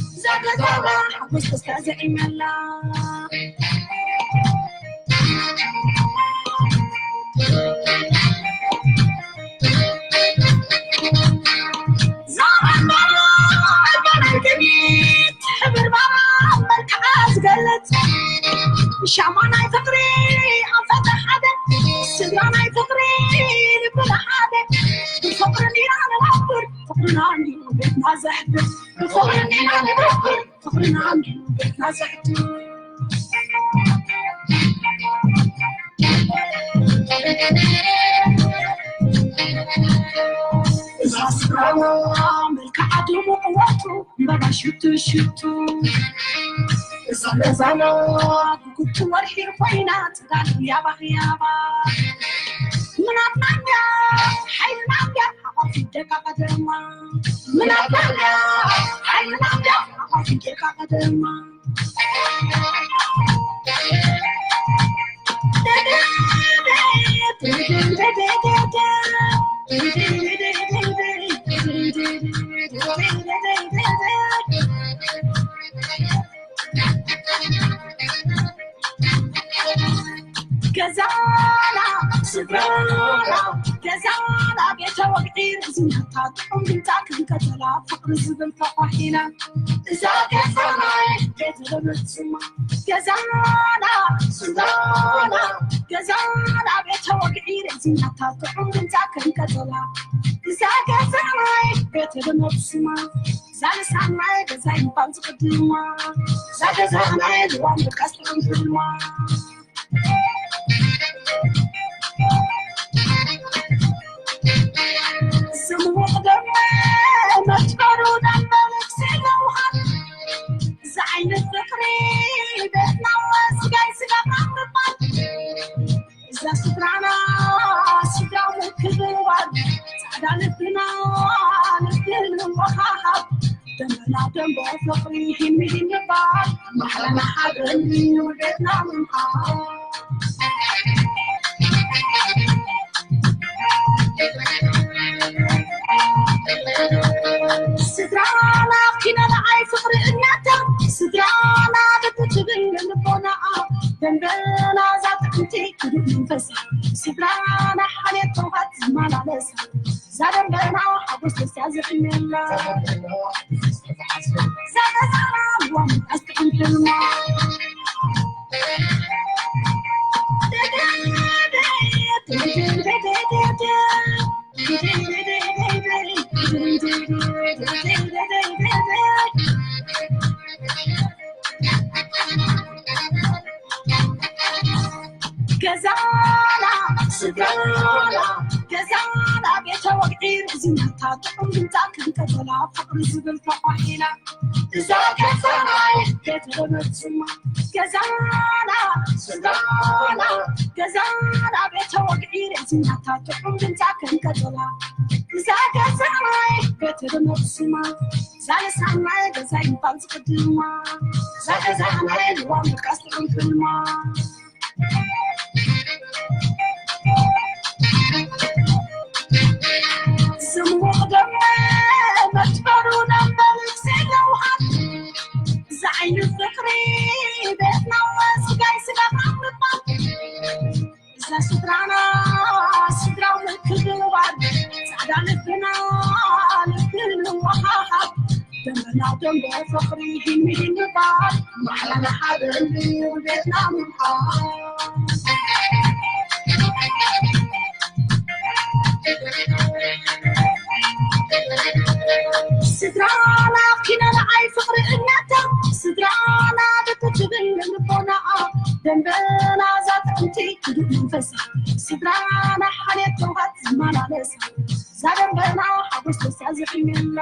እዛ ገዛና ሓጎስ ደስታ ዘዒመላ ዛራ ባራ ኣልባ ናይ ቅኒት ሕብር ባራ መልክዓ ዝገልጽ ሻማ ናይ ፍቅሪ ኣንፈተ ሓደ ስድራ ናይ ፍቅሪ ልብና ሓደ ብፍቅሪ እንዲና ንነብር ፍቅርና እንዲዩ ቤትና ዘሕድር ብፍቅሪ እንዲና ንነብር ፍቅርና እንዲዩ ቤትና ዘሕድር እዛ ስፍራ በባ ሽቱ ሽቱ እዛ ገዛና ጉጉቱ ወርሒ ኮይና ጽጋል ያባ ያባ ምናትና እንድያ ሓይልና እንድያ ሓቋፊ ደቃ ቀደማ ምናትና እንድያ ሓይልና እንድያ ሓቋፊ ደቃ ቀደማ ገዛና ስድራና ገዛና ቤተ ወግዒ ርዝነታ ጥዑም ድምፃ ክንቀተላ ፍቅሪ ዝብል ተኳሒና እዛ ገዛና ቤተ ለመፅማ ገዛና ስድራና ገዛና ቤተ ወግዒ ርዝነታ ጥዑም ድምፃ ክንቀተላ እዛ ገዛና ቤተ ለመፅማ ዛልሳናይ ገዛይ ምባል ዝቕድማ ዛገዛናይ ልዋም ብቃስ ጥዑም ዝብልማ ስምውቕ ደመ መትበሩ ደመ ልብሲ ለውሃት ዝዓይነት ፍቕሪ ቤትና ስጋይ ስጋኻ ምባል እዛ ስድራና ስድራ ምክብባር ፃዕዳ ልብና ልቢ ንወሃሃብ ደመና ደንበ ፍቕሪ ሂሚ ሂሚ ባር ማሕላና ሓበን እዩ ቤትና ምምሃር ስድራና ኪነ ንዓይ ፍቕሪ እናታ ስድራና ልቢ ትብል ልቦናኣ ደንበና እዛ ጥዕምቲ ክዱእ መንፈሳ ስድራና ሓልየት ተውሃት ዝመላለሳ እዛ ደንበና ሓጎስ ደስታ ዝዕነላ እዛ ገዛና ልዋም ኣስጥዕም ሕልማ ገዛና ስድራና ገዛና ቤተ ወግዒ ርዝነታ ጥዑም ድምፃ ክንቀበላ ፍቅሪ ዝብል ተኳሒና እዛ ገዛና ቤተ መፅማ ገዛና ስድራና ገዛና ቤተ ወግዒ ርዝነታ ጥዑም ድምፃ ክንቀበላ እዛ ገዛና ቤተ መፅማ ዛለ ሳናይ ገዛይ ምባል ዝቅድማ እዛ ገዛና ልዋም ብቃስ ጥዑም ሕልማ ስምውቕ ደመ መትበሩ ደመ ልብሲ ለውሃት ዝዓይኒ ፍቅሪ ቤትና ወስጋይ ስጋኻ ምባል እዛ ስድራና ስድራ ምክብባር ጻዕዳ ልብና ልቢ ንወሃሃብ ደንበና ደንበ ፍቕሪ ሂሚ ሂሚ ባር ማሕላና ሓደ ልዩ ቤትና ምምሓር ስድራና ኪነ ንዓይ ፍቕሪ እምነታ ስድራና ደቂ ትብል ልቦናኣ ደንበና እዛ ጥዕምቲ ክዱእ መንፈሳ ስድራና ሓልየት ተውሃት ዝመላለሳ እዛ ደንበና ሓጎስ ደስታ ዝዕንገላ